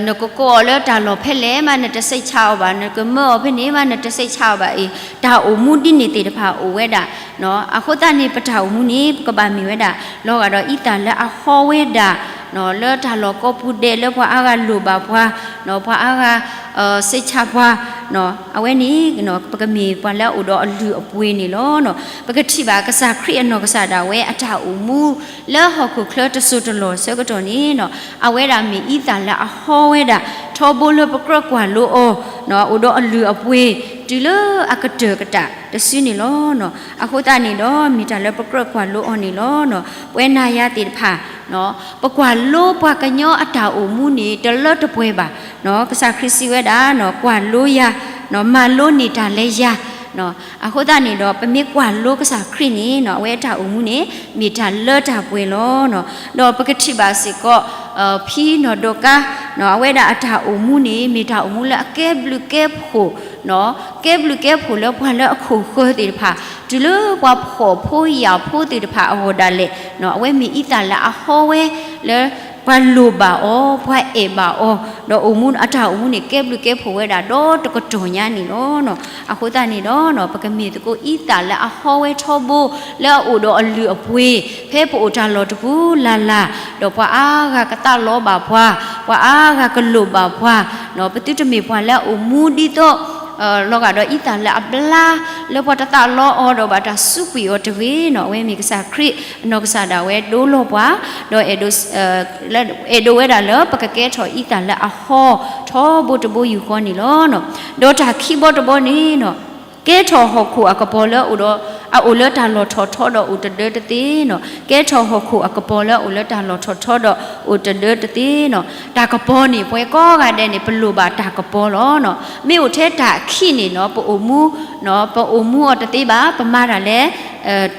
နကကိးအီၤလၢတၢ်လီၢ်ဖဲလဲၣ်မး နတစိတ်ချအီၤဘၣ်, နကမၢအီၤဖဲန့ၣ်မး နတစိတ်ချအီၤဘၣ်အံၤ, တၢ်အိၣ်မူဒ်န့ၣ်သ့ၣ်တဖၣ်အိၣ်ဝဲဒၣ်. အဃိသတးန့ၣ် ပတၢ်အိၣ်မူန့ၣ် ပကဘၣ်မ့ၢ်ဝဲဒၣ် လီၤဂာ်ဒီးအံသၣ်လၢအဟီဝဲဒၣ် လၢတၢ်လီၢ်ကိးပူၤဒဲး လၢပှၤအါဂၤလိၣ်ဘၣ်ပှၤ, ပှၤအါဂၤ စိတ်ချပှၤ, အဝဲန့ၣ် ပကမ့ၢ်ပှၤလၢအအိၣ်ဒီးအလုၢ်အပှ့ၤန့ၣ်လီၤ. ပကထံၣ်ဘၣ်ကစၢ်ခရံာ်အနီၢ်ကစၢ်ဒၣ်ဝဲအတၢ်အိၣ်မူ လၢဟီၣ်ခိၣ်ချၢတစိၢ်တလီၢ်အဆၢကတီၢ်န့ၣ်, အဝဲဒၣ်မ့ၢ်အံသၣ်လၢအဟီဝဲဒၣ် ထီဘိလၢပကြၢးကွၢ်လိအီၤ, အိၣ်ဒီးအလုၢ်အပှ့ၤ တုၤလၢအကတၢၢ်ကတၢၢ်တစုန့ၣ်လီၤ. အဃိသတးန့ၣ်ဒီး မ့ၢ်တၢ်လၢပကြၢးကွၢ်လိအီၤန့ၣ်လီၤ. ပဝဲနၤယၤသ့ၣ်တဖၣ် ပကွၢ်လိပှၤကညီအတၢ်အိၣ်မူန့ၣ် တလၢတပှဲၤဘၣ်. ကစၢ်ခရံာ်စံးဝဲဒၣ်, ကွၢ်လိယၤ, မၤလိန့ၢ်တၢ်လၢယၤ. အဃိသတးန့ၣ်ဒီး ပမ့ၢ်ကွၢ်လိကစၢ်ခရံာ်န့ၣ် အဝဲအတၢ်အိၣ်မူန့ၣ် မ့ၢ်တၢ်လၢတၢ်ပှဲၤလီၤ. ဒီးပကထံၣ်ဘၣ်စ့ၢ်ကီး ဖံနီၢ်ဒိးကါ, အဝဲဒၣ်အတၢ်အိၣ်မူန့ၣ် မ့ၢ်တၢ်အိၣ်မူလၢအကဲဘျုးကဲဖှိၣ် ကဲဘျုးကဲဖှိၣ်လၢပှၤလၢအခိၣ်ဃၢၤသ့ၣ်တဖၣ်, တုၤလၢပှၤဖှီၣ်ဖိယာ်ဖိသ့ၣ်တဖၣ်အဂီၢ်ဒၣ်လဲာ်, အဝဲမ့ၢ်အံသၣ်လၢအဟီဝဲလၢ ပှၤလိၣ်ဘၣ်အီၤ, ပှၤအဲၣ်ဘၣ်အီၤ, ဒီးအိၣ်မူအတၢ်အိၣ်မူန့ၣ် ကဲဘျုးကဲဖှိၣ်ဝဲဒၣ်ဒီးတကတီၢ်ညါန့ၣ်လီၤ. အဃိသတးန့ၣ်ဒီး ပကမ့ၢ်သကိးအံသၣ်လၢအဟီဝဲထီဘိ လၢအအိၣ်ဒီးအလုၢ်အပှ့ၤ ဖဲပအိၣ်တၢ်လီၢ်တပူၤလၢ်လၢ်, ဒီးပှၤအါဂၤကသးလီဘၣ်ပှၤ, ပှၤအါဂၤကလိၣ်ဘၣ်ပှၤ, ပသုတမ့ၢ်ပှၤလၢအအိၣ်မူဒ်သိး လီၤဂာ်ဒီးအံသၣ်လၢအဘျါ, လၢပှၤတသးလီအီၤဒီးဘၣ်တၢ်စူးကွံာ်အီၤတဂ့ၤနီၤ. အဝဲမ့ၢ်ကစၢ်ခရံာ်အနီၢ်ကစၢ်ဒၣ်ဝဲဒိလီၤပှၤ, ဒီးအဲၣ်ဒိးဝဲဒၣ်လၢပကကဲထီၣ်အံသၣ်လၢအဟီထီဘိတဘိယူၢ်ဃီန့ၣ်လီၤ. ဒီးတၢ်ခံဘီတဘီန့ၣ်နီၤ, ကဲထီၣ်ဟီၣ်ခိၣ်အကပီၤလၢအအိၣ်ဒီး, အအိၣ်လၢတၢ်လီၢ်ထီၣ်ထီဒီးအိၣ်တဒၢတသ့နီၤ. ကဲထီၣ်ဟီၣ်ခိၣ်အကပီၤလၢအအိၣ်လၢတၢ်လီၢ်ထီၣ်ထီဒီးအိၣ်တဒၢတသ့နီၤ. တၢ်ကပီၤန့ၣ် ပှၤကိးဂၤဒဲးန့ၣ် ပလိၣ်ဘၣ်တၢ်ကပီၤလီၤ. မ့ၢ်အိၣ်ထဲတၢ်ခံးန့ၣ်နီၤ, ပအိၣ်မူ, ပအိၣ်မူအီၤတသ့ဘၣ်, ပမၤတၢ်လၢ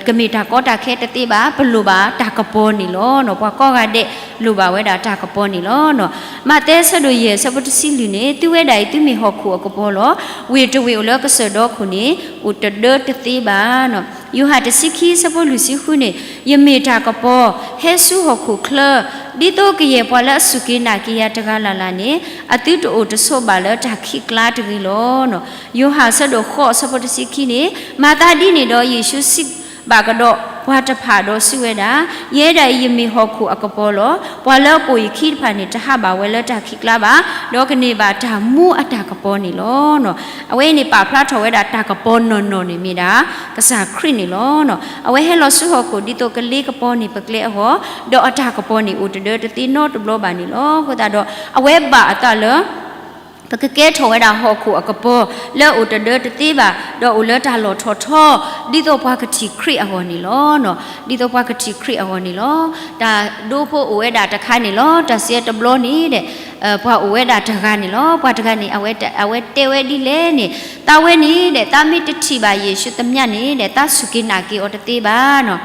ကမ့ၢ်တၢ်ကီတၢ်ခဲတသ့ဘၣ်, ပလိၣ်ဘၣ်တၢ်ကပီၤန့ၣ်လီၤ. ပှၤကိးဂၤဒဲးလိၣ်ဘၣ်ဝဲဒၣ်တၢ်ကပီၤန့ၣ်လီၤ. မးသဲအဆၢဒိၣ်ယဲၢ်အဆၢဖိတဆံလွံၢ်န့ၣ်, သုဝဲဒၣ်အံၤ သုမ့ၢ်ဟီၣ်ခိၣ်အကပီၤလီၤ. ဝ့ၢ်တဝ့ၢ်အိၣ်လၢကစၢၢ်ဒီခိၣ်န့ၣ် အိၣ်တဒၢတသ့ဘၣ်. ယိၤဟၣ်တဆံခံအဆၢဖိလွံၢ်ဆံဃုန့ၣ်, ယမ့ၢ်တၢ်ကပီၤ ဟဲဆူဟီၣ်ခိၣ်ချၢ, ဒ်သိးကယဲၢ်ပှၤလၢအစူၢ်က့ၤနာ်က့ၤယၤတဂၤလၢ်လၢ်န့ၣ် အသုတအိၣ်တဆိးဘၣ်လၢတၢ်ခံးကျါတဂ့ၤလီၤ. ယိၤဟၣ်အဆၢဒိၣ်ဃိးအဆၢဖိတဆံခံန့ၣ်, မၤသးဒ်န့ၣ်ဒီး ယ့ၣ်ၡူးစံးဘၣ်ကဒီးပှၤတဖၣ်ဒီးစံးဝဲဒၣ်, ယဲဒၣ်အံၤ ယမ့ၢ်ဟီၣ်ခိၣ်အကပီၤလီၤ. ပှၤလၢအပိာ်ယခံတဖၣ်န့ၣ် တဟးဘၣ်ဝဲလၢတၢ်ခံးကျါဘၣ်, ဒီးကန့ၢ်ဘၣ်တၢ်မူအတၢ်ကပီၤန့ၣ်လီၤ. အဝဲအံၤန့ၣ် ပာ်ဖျါထီၣ်ဝဲဒၣ်တၢ်ကပီၤနီၢ်နီၢ်န့ၣ်မ့ၢ်ဒၣ် ကစၢ်ခရံာ်န့ၣ်လီၤ. အဝဲဟဲလီၤဆူဟီၣ်ခိၣ်ဒ်သိးကလ့ကပီၤန့ၢ်ပကျဲအဂီၢ်, ဒီးအတၢ်ကပီၤန့ၣ်အိၣ်တဒၢတသ့နီတဘျီဘၣ်န့ၣ်လီၤ. အဃိသတးဒီး အဝဲဘၣ်အသးလၢ ပကကဲထီၣ်ဝဲဒၣ်ဟီၣ်ခိၣ်အကပီၤ လၢအအိၣ်တဒၢတသ့ဘၣ်, ဒီးအိၣ်လၢတၢ်လီၢ်ထီၣ်ထီ, ဒ်သိးပှၤကထံၣ်ခရံာ်အဂီၢ်န့ၣ်လီၤ. ဒ်သိးပှၤကထံၣ်ခရံာ်အဂီၢ်န့ၣ်လီၤ. တၢ်ဒိဖိအိၣ်ဝဲဒၣ်တခါန့ၣ်လီၤ. တၢ်စံးတဘျီန့ၣ်ဒီး ပှၤအိၣ်ဝဲဒၣ်တဂၤန့ၣ်လီၤ. ပှၤတဂၤန့ၣ် အဝဲတဲဝဲဒ်လဲၣ်န့ၣ်, သးဝဲန့ၣ်ဒီး သးမ့ၢ်တထံၣ်ဘၣ်ယ့ၣ်ၡူးတမျၢ်န့ၣ်ဒီး သးစူၢ်က့ၤနာ်က့ၤအီၤတသ့ဘၣ်နီၤ.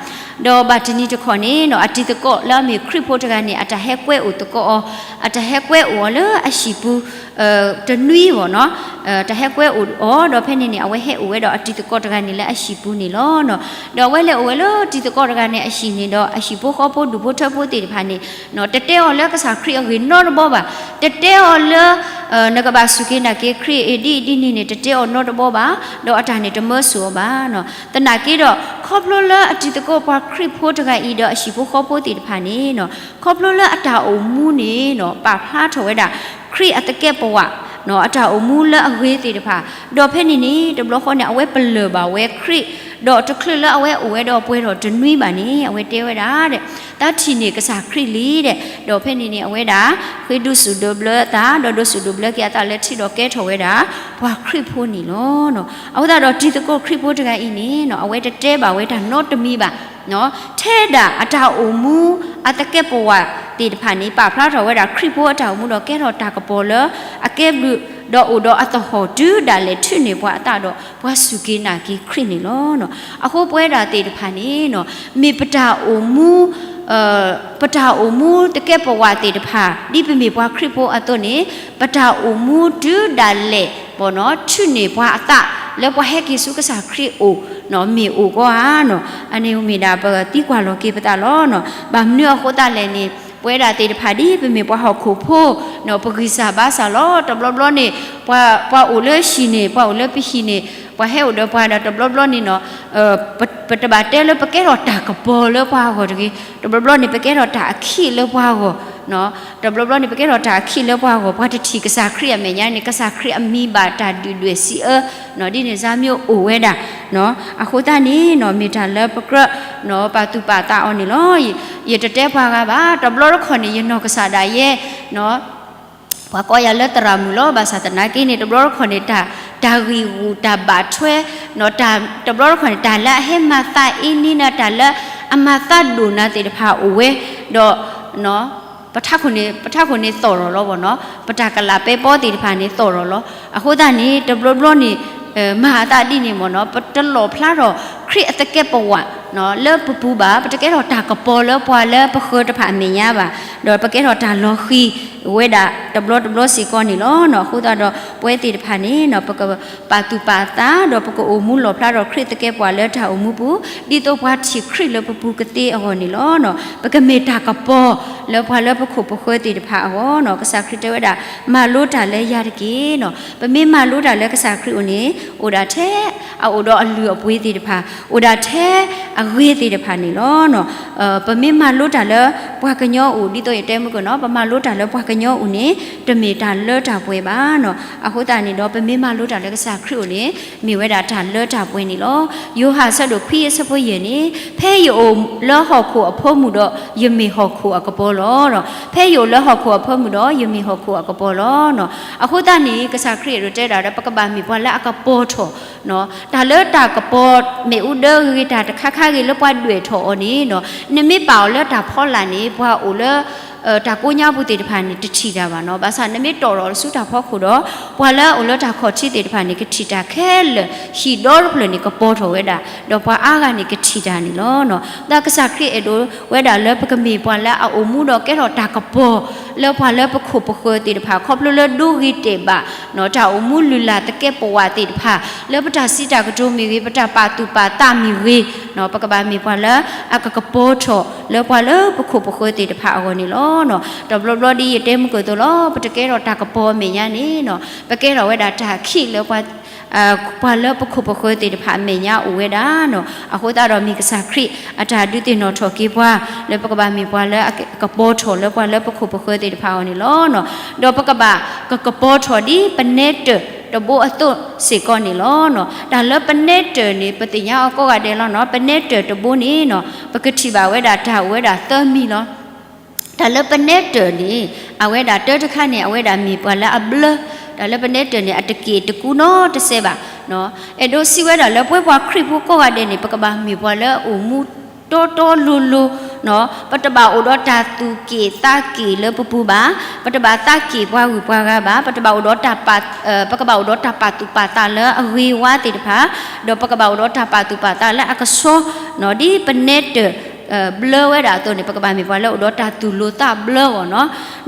ဒီးဘၣ်တနံၤတခီန့ၣ်နီၤ အတံၤသကိးလၢအမ့ၢ်ခရံာ်ဖိတဂၤန့ၣ် အတၢ်ဟဲကွဲအိၣ်သကိးအီၤ, အတၢ်ဟဲကွဲအိၣ်အီၤလၢအဟံၣ်ပူၤ တနွံဘၣ်နီၤ, တၢ်ဟဲကွဲအိၣ်အီၤ ဒီးဖဲန့ၣ်န့ၣ် အဝဲဟဲအိၣ်ဝဲဒီးအတံၤသကိးတဂၤန့ၣ်လၢအဟံၣ်ပူၤန့ၣ်လီၤ. ဒီးအဝဲလဲၤအိၣ်ဝဲလၢတံၤသကိးတဂၤန့ၣ်အဟံၣ်န့ၣ်ဒီး အဟံၣ်ဖိဃီဖိဒူၣ်ဖိထၢဖိသ့ၣ်တဖၣ်န့ၣ် တတဲအီၤလၢကစၢ်ခရံာ်အဂ့ၢ်နီတဘီဘၣ်. တတဲအီၤလၢ နကဘၣ်စူၢ်က့ၤနာ်က့ၤခရံာ်အံၤဒ်အံၤဒ်န့ၣ်န့ၣ် တတဲအီၤနီတဘီဘၣ်, ဒီးအတၢ်န့ၣ်တမၢဆူၣ်အီၤဘၣ်နီၤ. သနာ်က့ဒီး ခီဖျိလၢအတံၤသကိးပှၤခရံာ်ဖိတဂၤအံၤဒီးအဟံၣ်ဖိဃီဖိသ့ၣ်တဖၣ်န့ၣ်နီၤ ခီဖျိလၢအတၢ်အိၣ်မူန့ၣ်နီၤ ပာ်ဖျါထီၣ်ဝဲဒၣ် ခရံာ်အသကဲးပဝး အတၢ်အိၣ်မူလၢအဂ့ၤသ့ၣ်တဖၣ်, ဒီးဖဲန့ၣ်န့ၣ် တဘျီဃီန့ၣ် အဝဲပလၢၢ်ဘၣ်ဝဲခရံာ်, ဒီးတချုးလၢအဝဲအိၣ်ဝဲဒီးပှဲၤထီၣ်တနွံဘၣ်န့ၣ် အဝဲတဲဝဲဒၣ်ဒီး တၢ်ထံၣ်န့ၢ်ကစၢ်ခရံာ်လံဒီး, ဒီးဖဲန့ၣ်န့ၣ် အဝဲဒၣ် ဃ့ဒိးစူၣ်ဒိးဘျၢအသး ဒီးဒိးစူၣ်ဒိးဘျၢက့ၤအသးလၢထံဒီးကဲထီၣ်ဝဲဒၣ် ပှၤခရံာ်ဖိန့ၣ်လီၤ. အဃိသတးဒီးတံၤသကိးခရံာ်ဖိတဂၤအံၤန့ၣ်နီၤ အဝဲတတဲဘၣ်ဝဲတၢ်နီတမံၤဘၣ် ထဲဒၣ်အတၢ်အိၣ်မူအသကဲးပဝးသ့ၣ်တဖၣ်န့ၣ် ပာ်ဖျါထီၣ်ဝဲဒၣ်ခရံာ်ဖိအတၢ်အိၣ်မူဒီးကဲထီၣ်တၢ်ကပီၤလၢအကဲဘျုး, ဒီးအိၣ်ဒီးအသဟီၣ်တုၤဒၣ်လဲာ်ထုးန့ၢ်ပှၤအသးဒီးပှၤစူၢ်က့ၤနာ်က့ၤခရံာ်န့ၣ်လီၤ. အဃိပဝဲဒၣ်သ့ၣ်တဖၣ်န့ၣ်နီၤ မ့ၢ်ပတၢ်အိၣ်မူ ပတၢ်အိၣ်မူသကဲးပဝးသ့ၣ်တဖၣ် ဒ်ပမ့ၢ်ပှၤခရံာ်ဖိအသိးန့ၣ် ပတၢ်အိၣ်မူတုၤဒၣ်လဲာ်ဘၣ်နီၤ ထုးန့ၢ်ပှၤအသး လၢပှၤဟဲက့ၤဆူကစၢ်ခရံာ်အိၣ်နီၤ မ့ၢ်အိၣ်ကီဧါနီၤ. အန့ၣ်မ့ၢ်ဒၣ်ပသံကွၢ်လီၤက့ၤပသးလီၤနီၤ. ဘၣ်မနုၤအဃိသတးလဲၣ်န့ၣ် ပဝဲဒၣ်သ့ၣ်တဖၣ်ဒ်ပမ့ၢ်ပှၤဟီၣ်ခိၣ်ဖိနီၤ ပဂံၢ်စၢ်ဘါစၢ်လီၤ. တဘျီဘျီန့ၣ် ပှၤ ပှၤအိၣ်လၢဟံၣ်န့ၣ် ပှၤအိၣ်လၢပဟံၣ်န့ၣ် ပှၤဟဲအိၣ်ဒီးပှၤဒီးတဘျီဘျီန့ၣ်နီၤ ပ ပတဘၣ်တဲလၢပကဲထီၣ်တၢ်ကပီၤလၢပှၤအဂီၢ်တဂ့ၤ. တဘျီဘျီန့ၣ် ပကဲထီၣ်တၢ်အခံးလၢပှၤအဂီၢ်, တဘျီဘျီန့ၣ် ပကဲထီၣ်တၢ်အခံးလၢပှၤအဂီၢ်, ပှၤတထံၣ်ကစၢ်ခရံာ်အမဲာ်ညါန့ၣ် ကစၢ်ခရံာ်အမံၤဘၣ်တၢ်ဒုၣ်ဒွဲၣ်စံးအၢ, ဒ်န့ၣ်စၢ်မ့ၢ်အိၣ်ဝဲဒၣ်. အဃိသတးန့ၣ်နီၤ မ့ၢ်တၢ်လၢပကြၢး ပာ်သူၣ်ပာ်သးအီၤန့ၣ်လီၤ. ယတတဲပှၤဂၤဘၣ်, တဘျီတခီၣ်န့ၣ် ယနီၢ်ကစၢ်ဒၣ်ယဲ ပှၤကိးယၤလၢသရၣ်မုၣ်လီၤ. ဘၣ်ဆၣ်သနာ်က့န့ၣ် တဘျီတခီၣ်န့ၣ် တၢ် တၢ်ဂံၢ်ဂူာ်တၢ်ဘၣ်ထွဲ, တဘျီတခီၣ်န့ၣ် တၢ်လၢအဟဲမၤသးအ့န့ၢ်နၤ တၢ်လၢအမၤသးဒိၣ်နၤသ့ၣ်တဖၣ်အိၣ်ဝဲ, ဒီး ပထးခိၣ်န့ၣ် ပထးခိၣ်န့ၣ်သီၣ်ထီၣ်လီၤဘၣ်နီၤ, ပတၢ်ကလးပဲပီသ့ၣ်တဖၣ်န့ၣ်သီၣ်ထီၣ်လီၤ. အဃိသတးန့ၣ် တဘျီဘျီန့ၣ် မၤအသးဒ်န့ၣ်မ့ၢ်နီၤ ပတလီၣ်ဖျါထီၣ်ခရံာ်အသကဲးပဝး လၢပပူၤဘၣ်, ပတကဲထီၣ်တၢ်ကပီၤလၢပှၤလၢပဃၢၤတဖၣ်အမဲာ်ညါဘၣ်, ဒီးပကဲထီၣ်တၢ်လီၤဃံၤဝဲဒၣ်တဘျီတဘျီစ့ၢ်ကီးန့ၣ်လီၤ. အဃိသတးဒီး ပဝဲသ့ၣ်တဖၣ်န့ၣ်နီၤ ပကပာ်သူၣ်ပာ်သး ဒီးပကအိၣ်မူလီၣ်ဖျါထီၣ်ခရံာ်သကဲးပဝးလၢတၢ်အိၣ်မူပူၤ ဒ်သိးပှၤထံၣ်ခရံာ်လၢပပူၤကသ့အဂီၢ်န့ၣ်လီၤ. ပကမ့ၢ်တၢ်ကပီၤလၢပှၤလၢပခိၣ်ပဃၢၤသ့ၣ်တဖၣ်အဂီၢ်နီၤ. ကစၢ်ခရံာ်တဲဝဲဒၣ် မၤလိတၢ်လၢယၤတက့ၢ်နီၤ. ပမ့ၢ်မၤလိတၢ်လၢကစၢ်ခရံာ်အအိၣ်န့ၣ် အိၣ်ဒၣ်ထဲ အအိၣ်ဒီးအလုၢ်အပှ့ၤသ့ၣ်တဖၣ်, အိၣ်ဒၣ်ထဲအဂ့ၤသ့ၣ်တဖၣ်န့ၣ်လီၤ. ပမ့ၢ်မၤလိတၢ်လၢပှၤကညီအအိၣ် ဒ်သိးယတဲမုၢ်ကနီၤ ပမၤလိတၢ်လၢပှၤကညီအအိၣ်န့ၣ် တမ့ၢ်တၢ်လၢတၢ်ပှဲၤဘၣ်နီၤ. အဃိသတးန့ၣ်ဒီး ပမ့ၢ်မၤလိတၢ်လၢကစၢ်ခရံာ်အအိၣ်န့ၣ် မ့ၢ်ဝဲဒၣ်တၢ်လၢတၢ်ပှဲၤန့ၣ်လီၤ. ယိၤဟၣ်ဆၢဒိၣ်ခွံအဆၢဖိယဲၢ်န့ၣ် ဖဲယအိၣ်လၢဟီၣ်ခိၣ်အဖိမုၣ်ဒီး ယမ့ၢ်ဟီၣ်ခိၣ်အကပီၤလီၤ. ဖဲယအိၣ်လၢဟီၣ်ခိၣ်အဖိမုၣ်ဒီး ယမ့ၢ်ဟီၣ်ခိၣ်အကပီၤလီၤ. အဃိသတးန့ၣ် ကစၢ်ခရံာ်အဲၣ်ဒိးတဲဒၣ်ဒီး ပကဘၣ်မ့ၢ်ပှၤလၢအကပီၤထီၣ် တၢ်လၢတၢ်ကပီၤမ့ၣ်အူဒၢဂ့ၤဂ့ၤ တၢ်တခါခါဂ့ၤလၢပှၤဒွဲၣ်ထီၣ်အီၤန့ၣ်နီၤ, နမ့ၢ်ပာ်အီၤလၢတၢ်ဖီလာ်န့ၣ် ပှၤအိၣ်လၢ တၢ်ကိးညါပူၤသ့ၣ်တဖၣ်န့ၣ် တထံၣ်တၢ်ဘၣ်နီၤ. ဘၣ်ဆၣ်နမ့ၢ်တီၢ်ထီၣ်ဆူတၢ်ဖီခိၣ်ဒီး ပှၤလၢအအိၣ်လၢတၢ်ခီၣ်ထံးသ့ၣ်တဖၣ်န့ၣ် ကထံၣ်တၢ်ခဲလၢာ်, ဟံၣ်ဒီတဖျၢၣ်န့ၣ် ကပီၤထီၣ်ဝဲဒၣ်, ဒီးပှၤအါဂၤန့ၣ် ကထံၣ်တၢ်န့ၣ်လီၤ. ဒီးကစၢ်ခရံာ်အဲၣ်ဒိးဝဲဒၣ်လၢပကမ့ၢ်ပှၤလၢအအိၣ်မူဒီးကဲထီၣ်တၢ်ကပီၤ လၢပှၤလၢပခိၣ်ပဃၢၤသ့ၣ်တဖၣ် ခီဖျိလၢဒိဂ့ၤတဲာ်ဘၣ် တၢ်အိၣ်မူလုၢ်လၢ်သကဲးပဝးသ့ၣ်တဖၣ် လၢပတၢ်စံးတၢ်ကတိၤမ့ၢ်ဂ့ၤ ပတၢ်ပာ်သူၣ်ပာ်သးမ့ၢ်ဂ့ၤ, ပကဘၣ်မ့ၢ်ပှၤလၢအကကပီၤထီၣ်လၢပှၤလၢပခိၣ်ပဃၢၤသ့ၣ်တဖၣ်အဂီၢ်န့ၣ်လီၤ. တဘျီဘျီဒ်ယတဲမုၢ်ကၢၢ်သိးလီၤ, ပတကဲထီၣ်တၢ်ကပီၤအမဲာ်ညါန့ၣ်နီၤ, ပကဲထီၣ်ဝဲဒၣ်တၢ်ခံးလၢပှၤ ပှၤလၢပခိၣ်ပဃၢၤသ့ၣ်တဖၣ်အမဲာ်ညါအိၣ်ဝဲဒၣ်နီၤ. အဃိသတးဒီးမ့ၢ်ကစၢ်ခရံာ်အတၢ်ဒုးသ့ၣ်နီၣ်ထီၣ်က့ၤပှၤ လၢပကဘၣ်မ့ၢ်ပှၤလၢအကပီၤထီၣ်လၢပှၤလၢပခိၣ်ပဃၢၤသ့ၣ်တဖၣ်အဂီၢ်န့ၣ်လီၤ. ဒီးပကဘၣ်ကကပီၤထီၣ်ဒ်ပနဲတၢၢ်တဘိအသိးစ့ၢ်ကီးန့ၣ်လီၤ. တၢ်လၢပနဲတၢၢ်န့ၣ် ပသ့ၣ်ညါအီၤကိးဂၤဒဲးလီၤနီၤ. ပနဲတၢၢ်တဘိန့ၣ်နီၤ ပကထံၣ်ဘၣ်ဝဲဒၣ်တၢ်အိၣ်ဝဲဒၣ်သၢမံၤလီၤ. တၢ်လၢပနဲတၢၢ်န့ၣ် အဝဲဒၣ်တၢတခါန့ၣ် အဝဲဒၣ်မ့ၢ်ပှၤလၢအဘျၢ လၢပနဲတၢၢ်န့ၣ် အတက့ၢ်တကူနီတစဲးဘၣ်. အဲၣ်ဒိးစံးဝဲဒၣ်လၢပဝဲပှၤခရံာ်ဖိကိးဂၤဒဲးန့ၣ် ပကဘၣ်မ့ၢ်ပှၤလၢအအိၣ်မူတီတီလိၤလိၤ, ပတဘၣ်အိၣ်ဒီးတၢ်သူၣ်က့ၣ်သးက့ၣ်လၢပပူၤဘၣ်, ပတဘၣ်သးက့ၣ်ပှၤဂုၤပှၤဂၤဘၣ်, ပတဘၣ်အိၣ်ဒီးတၢ်ပာ် ပကဘၣ်အိၣ်ဒီးတၢ်ပာ်သူၣ်ပာ်သးလၢအဂ့ၤဝါသ့ၣ်တဖၣ်, ဒီးပကဘၣ်အိၣ်ဒီးတၢ်ပာ်သူၣ်ပာ်သးလၢအကဆှီ, ဒ်ပနဲတၢၢ် ဘျၢဝဲဒၣ်အသိးန့ၣ် ပကဘၣ်မ့ၢ်ပှၤလၢအိၣ်ဒီးတၢ်သူၣ်လိၤသးဘျၢအဂီၢ်နီ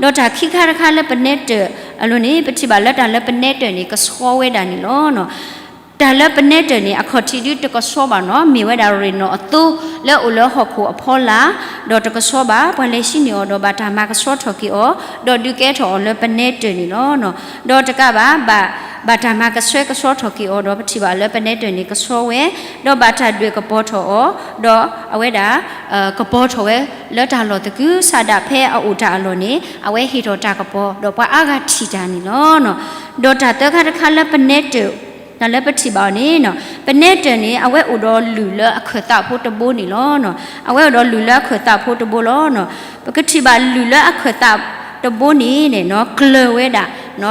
ၤ. ဒီးတၢ်ခံခါတခါလၢပနဲတၢၢ်အလိၤန့ၣ် ပထံၣ်ဘၣ်လၢတၢ်လၢပနဲတၢၢ်န့ၣ် ကဆှီဝဲဒၣ်န့ၣ်လီၤ. တၢ်လၢပနဲတၢၢ်န့ၣ် အခီၣ်ထံးဒုတကဆှီဘၣ်နီၤ, မ့ၢ်ဝဲဒၣ်ရ့ၣ်နီၣ်အသိလၢအိၣ်လၢဟီၣ်ခိၣ်အဖီလာ်, ဒီးတကဆှီဘၣ်, ပှၤလဲၤဟံးန့ၢ်အီၤဒီးဘၣ်တၢ်မၤကဆှီထီၣ်က့ၤအီၤ, ဒီးဒုးကဲထီၣ်အီၤလၢပနဲတၢၢ်န့ၣ်လီၤ. ဒီးတကးဘၣ်, ဘၣ် ဘၣ်တၢ်မၤကဆှဲကဆှီထီၣ်က့ၤအီၤဒီး ပထံၣ်ဘၣ်လၢပနဲတၢၢ်န့ၣ် ကဆှီဝဲ, ဒီးဘၣ်တၢ်ဒွဲၣ်ကပီၤထီၣ်အီၤ, ဒီးအဝဲဒၣ် ကပီၤထီၣ်ဝဲလၢတၢ်လီၢ်သကုၤဆးဒးဖဲအအိၣ်တၢ်အလီၢ်န့ၣ် အဝဲဟ့ၣ်ထီၣ်တၢ်ကပီၤ ဒီးပှၤအါဂၤထံၣ်တၢ်န့ၣ်လီၤ. ဒီးတၢ်သၢခါတခါလၢပနဲတၢၢ် တၢ်လၢပထံၣ်ဘၣ်အီၤန့ၣ် ပနဲတၢၢ်န့ၣ် အဝဲအိၣ်ဒီးလုၢ်လၢအခၢၣ်သးဖိတဘိန့ၣ်လီၤ. အဝဲအိၣ်ဒီးလုၢ်လၢအခၢၣ်သးဖိတဘိလီၤ. ပကထံၣ်ဘၣ်လုၢ်လၢအခၢၣ်သးတဘိန့ၣ်န့ၣ် ကျၢၤဝဲဒၣ်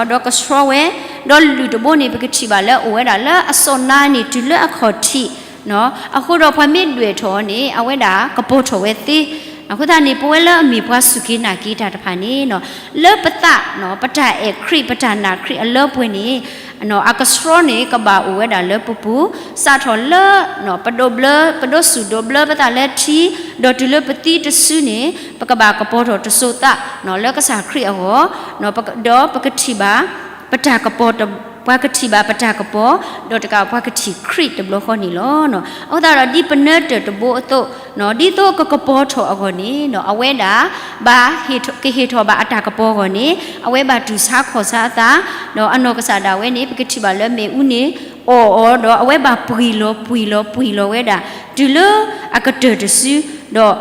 ဒီးကဆှီဝဲ, ဒီးလုၢ်တဘိန့ၣ် ပကထံၣ်ဘၣ်လၢအိၣ်ဝဲဒၣ်လၢအစီးနါန့ၣ် တုၤလၢအခီၣ်ထံး အဃိဒီးပှၤမ့ၢ်ဒွဲၣ်ထီၣ်အီၤန့ၣ် အဝဲဒၣ်ကပီၤထီၣ်ဝဲသ့. အဃိသတးန့ၣ် ပဝဲလၢအမ့ၢ်ပှၤစူၢ်က့ၤနာ်က့ၤတၢ်တဖၣ်န့ၣ် လၢပသး ပတၢ်အဲၣ်ခရံာ် ပတၢ်နာ်ခရံာ်အလၢပှဲၤန့ၣ် အကဆှီန့ၣ် ကဘၣ်အိၣ်ဝဲဒၣ်လၢပပူၤ, စးထီၣ်လၢ ပဒိးဘျၢ ပဒိးစူၣ်ဒိးဘျၢပသးလၢထံ, ဒီးတုၤလၢပသံတစုန့ၣ် ပကဘၣ်ကပီၤထီၣ်တစိၤသး လၢကစၢ်ခရံာ်အဂီၢ်, ဒီးပကထံၣ်ဘၣ် ပတၢ်ကပီၤ, ပှၤကထံၣ်ဘၣ်ပတၢ်ကပီၤ, ဒီးတကးပှၤကထံၣ်ခရံာ်တဘျီဃီန့ၣ်လီၤ. အဃိသတးဒီးဒ်ပနဲတၢၢ်တဘိအသိး, ဒ်သိးကကပီၤထီၣ်အဂီၢ်န့ၣ် အဝဲဒၣ် ဘၣ် ကဟ့ၣ်ထီၣ်ဘၣ်အတၢ်ကပီၤအဂီၢ်န့ၣ် အဝဲဘၣ်တူၢ်ဆါခီၣ်ဆါအသး, ဒီးအနီၢ်ကစၢ်ဒၣ်ဝဲန့ၣ် ပကထံၣ်ဘၣ်လၢမ့ၣ်အူန့ၣ် အီၣ်အီၤ ဒီးအဝဲဘၣ်ပှံၢ်လီၤပှံၢ်လီၤပှံၢ်လီၤဝဲဒၣ် တုၤလၢအကတၢၢ်တစု, ဒီး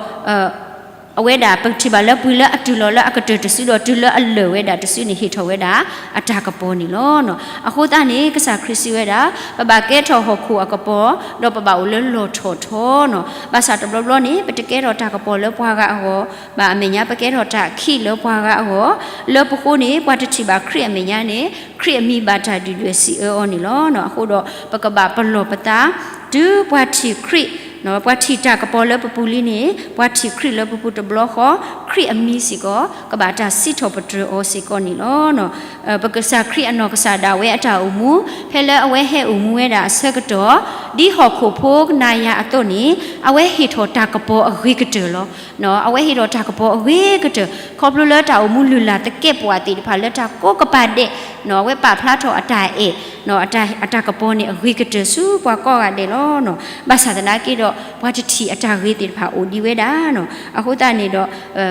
အဝဲဒၣ် ပကထံၣ်ဘၣ်လၢပှံာ်လၢအတုၤလီၤလၢအကတၢၢ်တစုဒီး တုၤလၢအလၢာ်ဝဲဒၣ်တစုန့ၣ် ဟ့ၣ်ထီၣ်ဝဲဒၣ်အတၢ်ကပီၤန့ၣ်လီၤ. အဃိသတးန့ၣ် ကစၢ်ခရံာ်စံးဝဲဒၣ် ပဘၣ်ကဲထီၣ်ဟီၣ်ခိၣ်အကပီၤ, ဒီးပဘၣ်အိၣ်လၢလီၢ်ထီၣ်ထီနီၤ. ဘၣ်ဆၣ်တဘျီဘျီန့ၣ် ပတကဲထီၣ်တၢ်ကပီၤလၢပှၤဂၤအဂီၢ်ဘၣ်အမဲာ်ညါ, ပကဲထီၣ်တၢ်အခံးလၢပှၤဂၤအဂီၢ်, လၢပဃိန့ၣ် ပှၤတထံၣ်ဘၣ်ခရံာ်အမဲာ်ညါန့ၣ် ခရံာ်အမံၤဘၣ်တၢ်ဒုၣ်ဒွဲၣ်စံးအၢအီၤန့ၣ်လီၤ. အဃိဒီး ပကဘၣ်ပလီၢ်ပသး တုၤပှၤထံၣ်ခရံာ် ပှၤထံၣ်တၢ်ကပီၤလၢပပူၤလံန့ၣ် ပှၤထံၣ်ခရံာ်လၢပပူၤတဘျီဃီ, ခရံာ်အမံၤစ့ၢ်ကီး ကဘၣ်တၢ်စံးထီၣ်ပတြၢၤအီၤစ့ၢ်ကီးန့ၣ်လီၤ. ပကစၢ်ခရံာ်အနီၢ်ကစၢ်ဒၣ်ဝဲအတၢ်အိၣ်မူ ဖဲလၢအဝဲဟဲအိၣ်မူဝဲဒၣ်အဆၢကတီၢ်, ဒ်ဟီၣ်ခိၣ်ဖိနၤယၤအသိးန့ၣ် အဝဲဟ့ၣ်ထီၣ်တၢ်ကပီၤအဂ့ၤကတၢၢ်လီၤ. အဝဲဟ့ၣ်ထီၣ်တၢ်ကပီၤအဂ့ၤကတၢၢ် ခီဖျိလၢတၢ်အိၣ်မူလုၢ်လၢ်သကဲးပဝးသ့ၣ်တဖၣ်လၢတၢ်ကိးကပၤဒဲး အဝဲပာ်ဖျါထီၣ်အတၢ်အဲၣ် အတၢ်ကပီၤန့ၣ်အဂ့ၤကတၢၢ်ဆူပှၤကိးဂၤဒဲးလီၤ. ဘၣ်ဆၣ်သနာ်က့ဒီး ပှၤတထံၣ်အတၢ်ဂ့ၤသ့ၣ်တဖၣ်အိၣ်ဒံးဝဲဒၣ်. အဃိသတးန့ၣ်ဒီး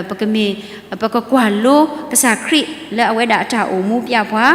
ပကမ့ၢ် ပကကွၢ်လိကစၢ်ခရံာ်လၢအဝဲဒၣ်အတၢ်အိၣ်မူပျဲပှၤ,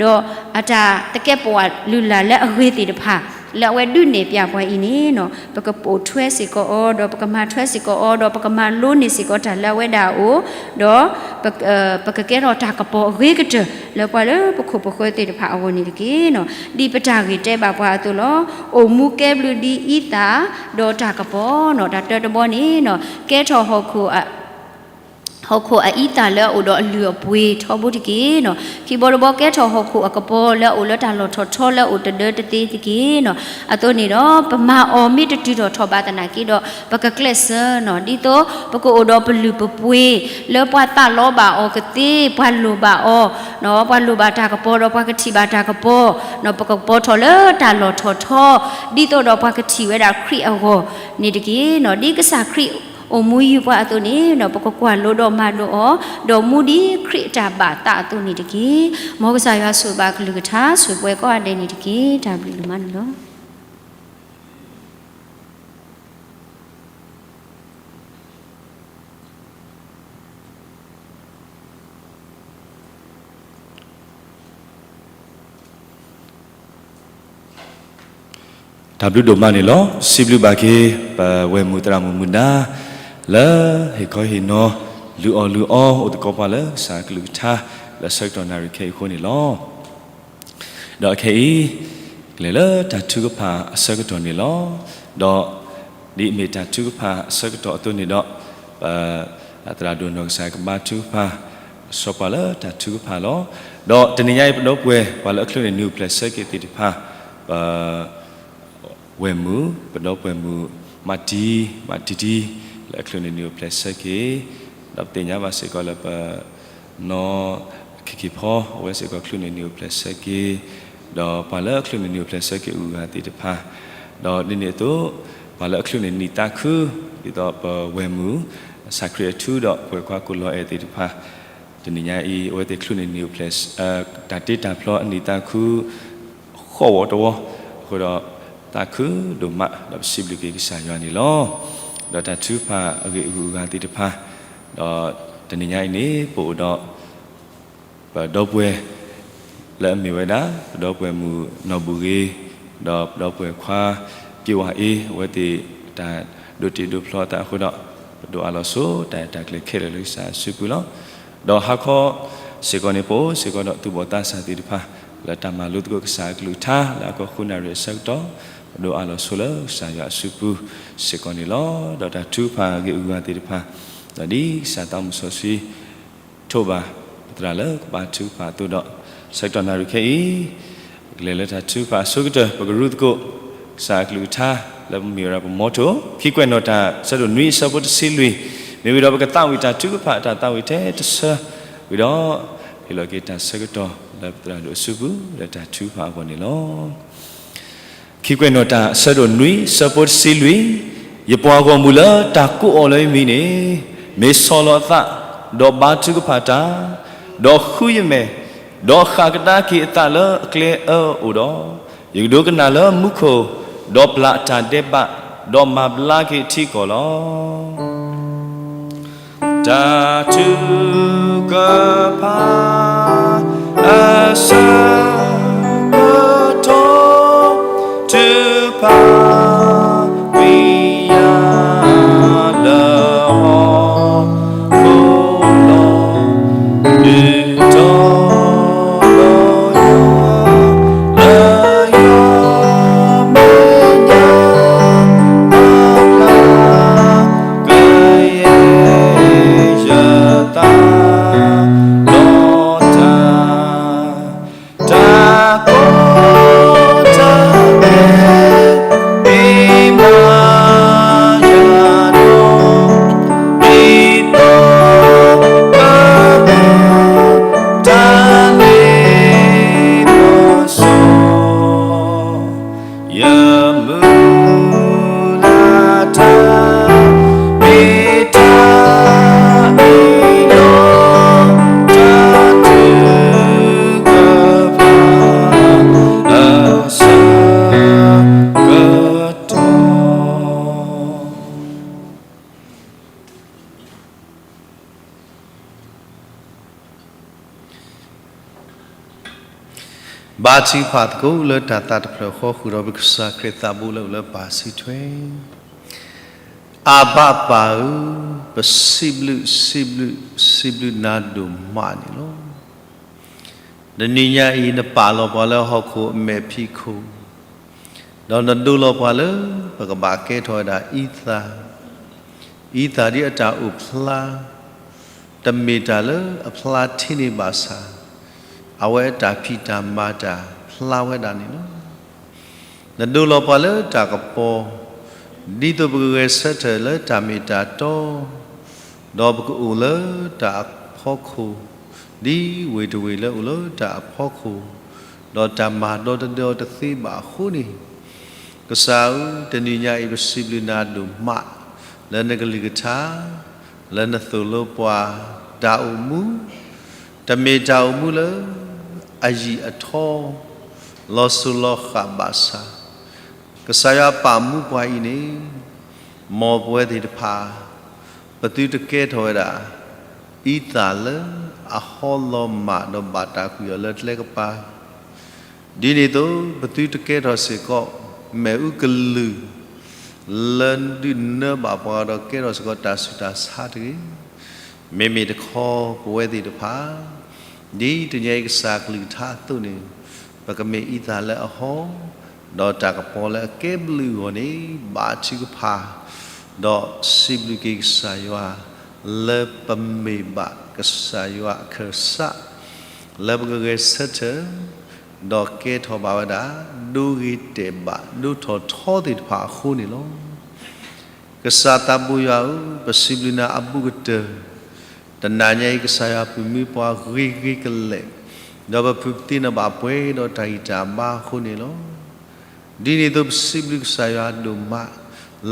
ဒီးအတၢ်သကဲးပဝးလုၢ်လၢ်လၢအဂ့ၤသ့ၣ်တဖၣ် လၢအဝဲဒုးနဲၣ်ပျဲပှၤအံၤန့ၣ် ပကပိာ်ထွဲစ့ၢ်ကီးအီၤ, ဒီးပကမၤထွဲစ့ၢ်ကီးအီၤ, ဒီးပကမၤလိန့ၢ်စ့ၢ်ကီးတၢ်လၢအဝဲဒၣ်အအိၣ်, ဒီး ပကကဲထီၣ်တၢ်ကပီၤအဂ့ၤကတၢၢ်လၢပှၤလၢပခိၣ်ပဃၢၤသ့ၣ်တဖၣ်အဂီၢ်န့ၣ်တက့ၢ်. ဒ်ပတၢ်ဂ့ၢ်တဲဘၣ်ပှၤအသိးလီၤ. အိၣ်မူကဲဘျုးဒ်အံသၣ်ဒီးတၢ်ကပီၤနီၤ. တၢ်တၢတဘီန့ၣ် ကဲထီၣ်ဟီၣ်ခိၣ် ဟီၣ်ခိၣ်အအံသၣ်လၢအအိၣ်ဒီးအလုၢ်အပှ့ၤထီဘိတက့ၢ်နီၤ. ခံဘီတဘီကဲထီၣ်ဟီၣ်ခိၣ်အကပီၤလၢအအိၣ်လၢတၢ်လီၢ်ထီၣ်ထီလၢအအိၣ်တဒၢတသ့တက့ၢ်နီၤ. အသိးန့ၣ်ဒီး ပမၤအီၤမ့ၢ်တတုၤထီၣ်ထီဘၣ်သနာ်က့ဒီး ပကကျဲးစၢးနီၤ. ဒ်သိးပကအိၣ်ဒီးပလုၢ်ပပှ့ၤ လၢပှၤသးလီဘၣ်အီၤကသ့ ပှၤလိၣ်ဘၣ်အီၤ ပှၤလိၣ်ဘၣ်တၢ်ကပီၤဒီးပှၤကထံၣ်ဘၣ်တၢ်ကပီၤ ပကပီၤထီၣ်လၢတၢ်လီၢ်ထီၣ်ထီ ဒ်သိးဒီးပှၤကထံၣ်ဝဲဒၣ်ခရံာ်အဂီၢ်န့ၣ်တက့ၢ်နီၤ. ဒ်ကစၢ်ခရံာ်အိၣ်မူယုၢ်ပှၤအသိးန့ၣ် ပကကွၢ်လိဒီးမၤလိအီၤ ဒီးမူဒ်ခရံာ်အတၢ်ဘၣ်သးအသိးန့ၣ်တက့ၢ်. မ်ကစၢ်ယွၤဆိၣ်ဂ့ၤဘၣ်အကလုၢ်ကထါ ဆိၣ်ဂ့ၤပှၤကိးဂၤဒဲးန့ၣ်တက့ၢ်. တၢ်ဘျုးဒိၣ်မးန့ၣ်လီၤ. တၢ်ဘျုးဒိၣ်မးန့ၣ်လီၤ. စံးဘျုးဘၣ်က့ၤ ပဝဲၢ်မုၣ်သရၣ်မုၣ်မုၢ်နၤ လၢဟ့ၣ်ခီဟ့ၣ်နီၤ လုၢ်အီၣ်လုၢ်အီ အိၣ်သကိးပှၤလၢကစၢ်ကလုၢ်ကထါ လၢအဆၢကတီၢ်နၣ်ရံၣ်ခဲအံၤအဃိန့ၣ်လီၤ. ဒီးအခဲအံၤ ကလဲၤလၢတၢ်ထုကဖၣ်အဆၢကတီၢ်န့ၣ်လီၤ. ဒီးဒ်အမ့ၢ်တၢ်ထုကဖၣ်အဆၢကတီၢ်အသိးန့ၣ်ဒီး ပသရၣ်ဒိၣ်နီၢ်ကစၢ်ကဘါထုကဖၣ် စီၤပှၤလၢတၢ်ထုကဖၣ်လီၤ. ဒီးတနံၤညါအံၤ ပဒီပုၢ်ဝဲၢ် ပှၤလၢအချုးန့ၢ်နံၤအိၣ်ဖျဲၣ်ဆၢက့ၤသ့ၣ်တဖၣ် ပ ဝဲၢ်မုၣ် ပဒီပုၢ်ဝဲၢ်မုၣ် မးတံ မးတံတံ လၢအချုးန့ၢ်နံၤအိၣ်ဖျဲၣ်ဆၢက့ၤ, ဒီးပသ့ၣ်ညါဘၣ်စ့ၢ်ကီးလၢပနီၢ်ခ့ၣ်ခ့ၣ်ဖီ အဝဲစ့ၢ်ကီးချုးန့ၢ်နံၤအိၣ်ဖျဲၣ်ဆၢက့ၤ, ဒီးပှၤလၢအချုးန့ၢ်နံၤအိၣ်ဖျဲၣ်ဆၢက့ၤအိၣ်ဂၤသ့ၣ်တဖၣ်, ဒီးဒ်န့ၣ်အသိး ပှၤလၢအချုးန့ၢ်နံၤသးခု ဒ်သိးပဝဲၢ်မုၣ် စးခရံာ်အထူဒီးပှၤခွါကိးလီၤအဲၣ်သ့ၣ်တဖၣ် တနံၤညါအံၤ အဝဲသ့ၣ်ချုးန့ၢ်နံၤအိၣ်ဖျဲၣ် တၢ်တ့တၢ်ဖျီအနံၤသးခု ဃီဝီတဝီ, အဃိဒီး သးခုဒိၣ်မး ဒီးပစံးဘျုးက့ၤကစၢ်ယွၤန့ၣ်လီၤ. ဒီးတၢ်ထုကဖၣ်အဂ့ၢ်အဂုၤအဂၤသ့ၣ်တဖၣ်, ဒီးတနံၤညါအံၤန့ၣ် ပအိၣ်ဒီး ပဒီပုၢ်ဝဲၢ် လၢအမ့ၢ်ဝဲဒၣ် ပဒီပုၢ်ဝဲၢ်မုၣ်နီၢ်ဘူၣ်ဂ့ၤ, ဒီးပဒီပုၢ်ဝဲၢ်ခွါ က့ဝၤအ့ အဝဲသ့ၣ်တၢ်ဒိးတ့ဒိးဖျီအသးအဃိဒီး ပဒိးအးလီၤဆိ တၢ်အဲၣ်တၢ်ကျဲၤခဲလၢာ်လၢကစၢ်အစုပူၤလီၤ. ဒီးဟါခီစ့ၢ်ကီးန့ၣ် ပအိၣ်စ့ၢ်ကီးဒီးသူၣ်ဘီၣ်သးစၢ်သ့ၣ်တဖၣ် လၢတၢ်မၤလိသကိးကစၢ်အကလုၢ်ကထါ လၢအကီၢ်ဃုနၣ်ရံၣ်အဆၢကတီၢ် ပဒိးအးလီၤဆိလၢကစၢ်ယွၤအစုပူၤစ့ၢ်ကီးန့ၣ်လီၤ. ဒီးတၢ်ထုကဖၣ်အဂ့ၢ်အဂုၤအဂၤသ့ၣ်တဖၣ် ဒီးဒ်ကစၢ်သးမုၢ်စီဆှံ ထိးဘၣ်ပသရၣ်လၢကဘါထုကဖၣ်အသိးဒီး ဆၢကတီၢ်နၣ်ရံၣ်ခဲအံၤ ကလဲၤလၢတၢ်ထုကဖၣ်အဆိကတၢၢ် ပကရူသကိး ကစၢ်အကလုၢ်ကထါ လၢပမ့ၢ်ဝဲဒၣ်ပမီထိၣ် ခံကွဲးနီၣ်တၢ် ဆၢဒိၣ်နွံအဆၢဖိတဆံလွံၢ်, မ့ၢ်ဝံၤဒီးပကသးဝံၣ်တၢ်ထုကဖၣ်တၢ်သးဝံၣ်ထဲတဆၢ, ဝံၤဒီး ဟ့ၣ်လီၤက့ၤတၢ်ဆၢကတီၢ်လၢပသရၣ်ဒိၣ်အစုပူၤ လၢတၢ်ထုကဖၣ်အဂီၢ်န့ၣ်လီၤ. ခံကွဲးနီၣ်တၢ် ဆၢဒိၣ်နွံ ဆၢဖိတဆံလွံၢ်, ယပှၤဂီၢ်မုၢ်လၢတၢ်ကိးအီၤလၢယမံၤန့ၣ် မ့ၢ်ဆီၣ်လီၤအသး, ဒီးဘါထုကဖၣ်တၢ်, ဒီးဃုယမဲာ်, ဒီးဃၣ်ကဒါက့ၤအသးလၢအကျဲအၢအအိၣ်ဒီး, ယကဒိကနၣ်လၢမူခိၣ်, ဒီးပျၢ်အတၢ်ဒဲးဘး, ဒီးမၤဘျါက့ၤအထံအကီၢ်လီၤ. တၢ်ထုကဖၣ် အဆၢကတီၢ် ထုကဖၣ် ဝံယၢလၢဟီၣ်ခိၣ်လီၤ. ဒုးတီၤလီၤယွၤ လၢယမဲာ်ညါ အဖျါ ကယဲၢ်ယသး ဒီးတၢ် တၢ်ကီတၢ်ခဲ မ့ၢ်မၤယၤဒီး ဒ်သိးကမ့ၢ်တၢ်လ့ပစီ ယမုၢ်လၢ်တၢ် မ့ၢ်တၢ်အ့ၣ်လိာ် တၢ်ထုကဖၣ် အဆၢကတီၢ် ဘါထုကဖၣ်သကိးလၢတၢ်သးတဖျၢၣ်ဃီ ဃုာ်ဒီးပကစၢ်ခရံာ်သးဘိလၢအိၣ်လၢပၢ်စုထွဲ အဘၣ်ပၢ်ဧၢ, ပစံးဘျုး စံးဘျုး စံးဘျုးနၤဒိၣ်မးန့ၣ်လီၤ. တနံၤညါအံၤ နပာ်လီၤပှၤလၢဟီၣ်ခိၣ်အမဲာ်ဖံးခိၣ်, ဒီးနဒိလီၤပှၤလၢ ပကဘၣ်ကဲထီၣ်ဝဲဒၣ်အံသၣ်, အံသၣ်ဒ်အတၢ်အိၣ်ဖျါ တမ့ၢ်တၢ်လၢအဖျါထံန့ၣ်ဘၣ်ဆၣ်, အဝဲအတၢ်ဖံးတၢ်မၤတၢ်ဖျါဝဲဒၣ်န့ၣ်လီၤ. နဒိလီၤပှၤလၢတၢ်ကပီၤ, ဒ်သိးပကဂဲၤဆၢထၢၣ်လၢတၢ်မ့ၢ်တၢ်တီ, ဒီးပကအိၣ်လၢတၢ်အဖီခိၣ်, ဒ်ဝ့ၢ်တဝ့ၢ်လၢအိၣ်လၢတၢ်အဖီခိၣ်, ဒီးတၢ်မၤဒီတဒီတသ့ဘၣ်အဃိန့ၣ်, ကစၢ်ဧၢ, တနံၤညါအံၤပစံးဘျုးနၤဒိၣ်မး လၢနကလုၢ်ကထါ လၢနသိၣ်လိပှၤ တၢ်အိၣ်မူ, တမ့ၢ်တၢ်အိၣ်မူလၢအယံာ်အထီ, လီၤစိၤလီၤဃာ်ဘၣ်ဆၣ်, ကစၢ်ယွၤပာ်မူပှၤအံၤန့ၣ်, မ်ပဝဲသ့ၣ်တဖၣ် ပသုတကဲထီၣ်ဝဲဒၣ် အံသၣ်လၢအဟီလီၤမၢ်ဒီးဘၣ်တၢ်ကွံာ်အီၤလၢကျဲကပၤ ဒ်န့ၣ်အသိး ပသုတကဲထီၣ်စ့ၢ်ကီး မ့ၣ်အူကလုၢ် လၢဒုးနၢဘၣ်ပှၤဒီး ကဲထီၣ်စ့ၢ်ကီးတၢ်ဆူးတၢ်ဆါတဂ့ၤ. မ့မ့ၢ်တခီ ပဝဲသ့ၣ်တဖၣ် ဒ်တနံၤအံၤကစၢ်ကလုၢ်ကထါအသိးန့ၣ် ပကမ့ၢ်အံသၣ်လၢအဟီ ဒီးတၢ်ကပီၤလၢအကဲဘျုးအဂီၢ်န့ၣ် ဘါထုကဖၣ် ဒီးစံးဘျုးက့ၤကစၢ်ယွၤ လၢပမ့ၢ်ဘၣ်ကစၢ်ယွၤအခၢၣ်စး လၢပကဂဲၤဆၢထၢၣ် ဒီးကဲထီၣ်ဘၣ်ဝဲဒၣ် ဒိဂ့ၤတဲာ်ဘၣ် ဒိထီၣ်ထီသ့ၣ်တဖၣ်အဃိန့ၣ်လီၤ. ကစၢ်သးဘိယွၤဧၢ, ပစံးဘျုးနၤအဘူးကတၢၢ်, တနၤညါအံၤ ကစၢ်ယွၤပမ့ၢ်ပှၤဂ့ၤဂ့ၤကလဲာ်, ဒီးပဖုးပသ့န့ၢ်ဘၣ်ပှဲၤဒီးတၢ်ဂံၢ်တၢ်ဘါအဃိန့ၣ်လီၤ. ဒ်န့ၣ်အသိး ပစံးဘျုးကစၢ်ယွၤဒိၣ်မး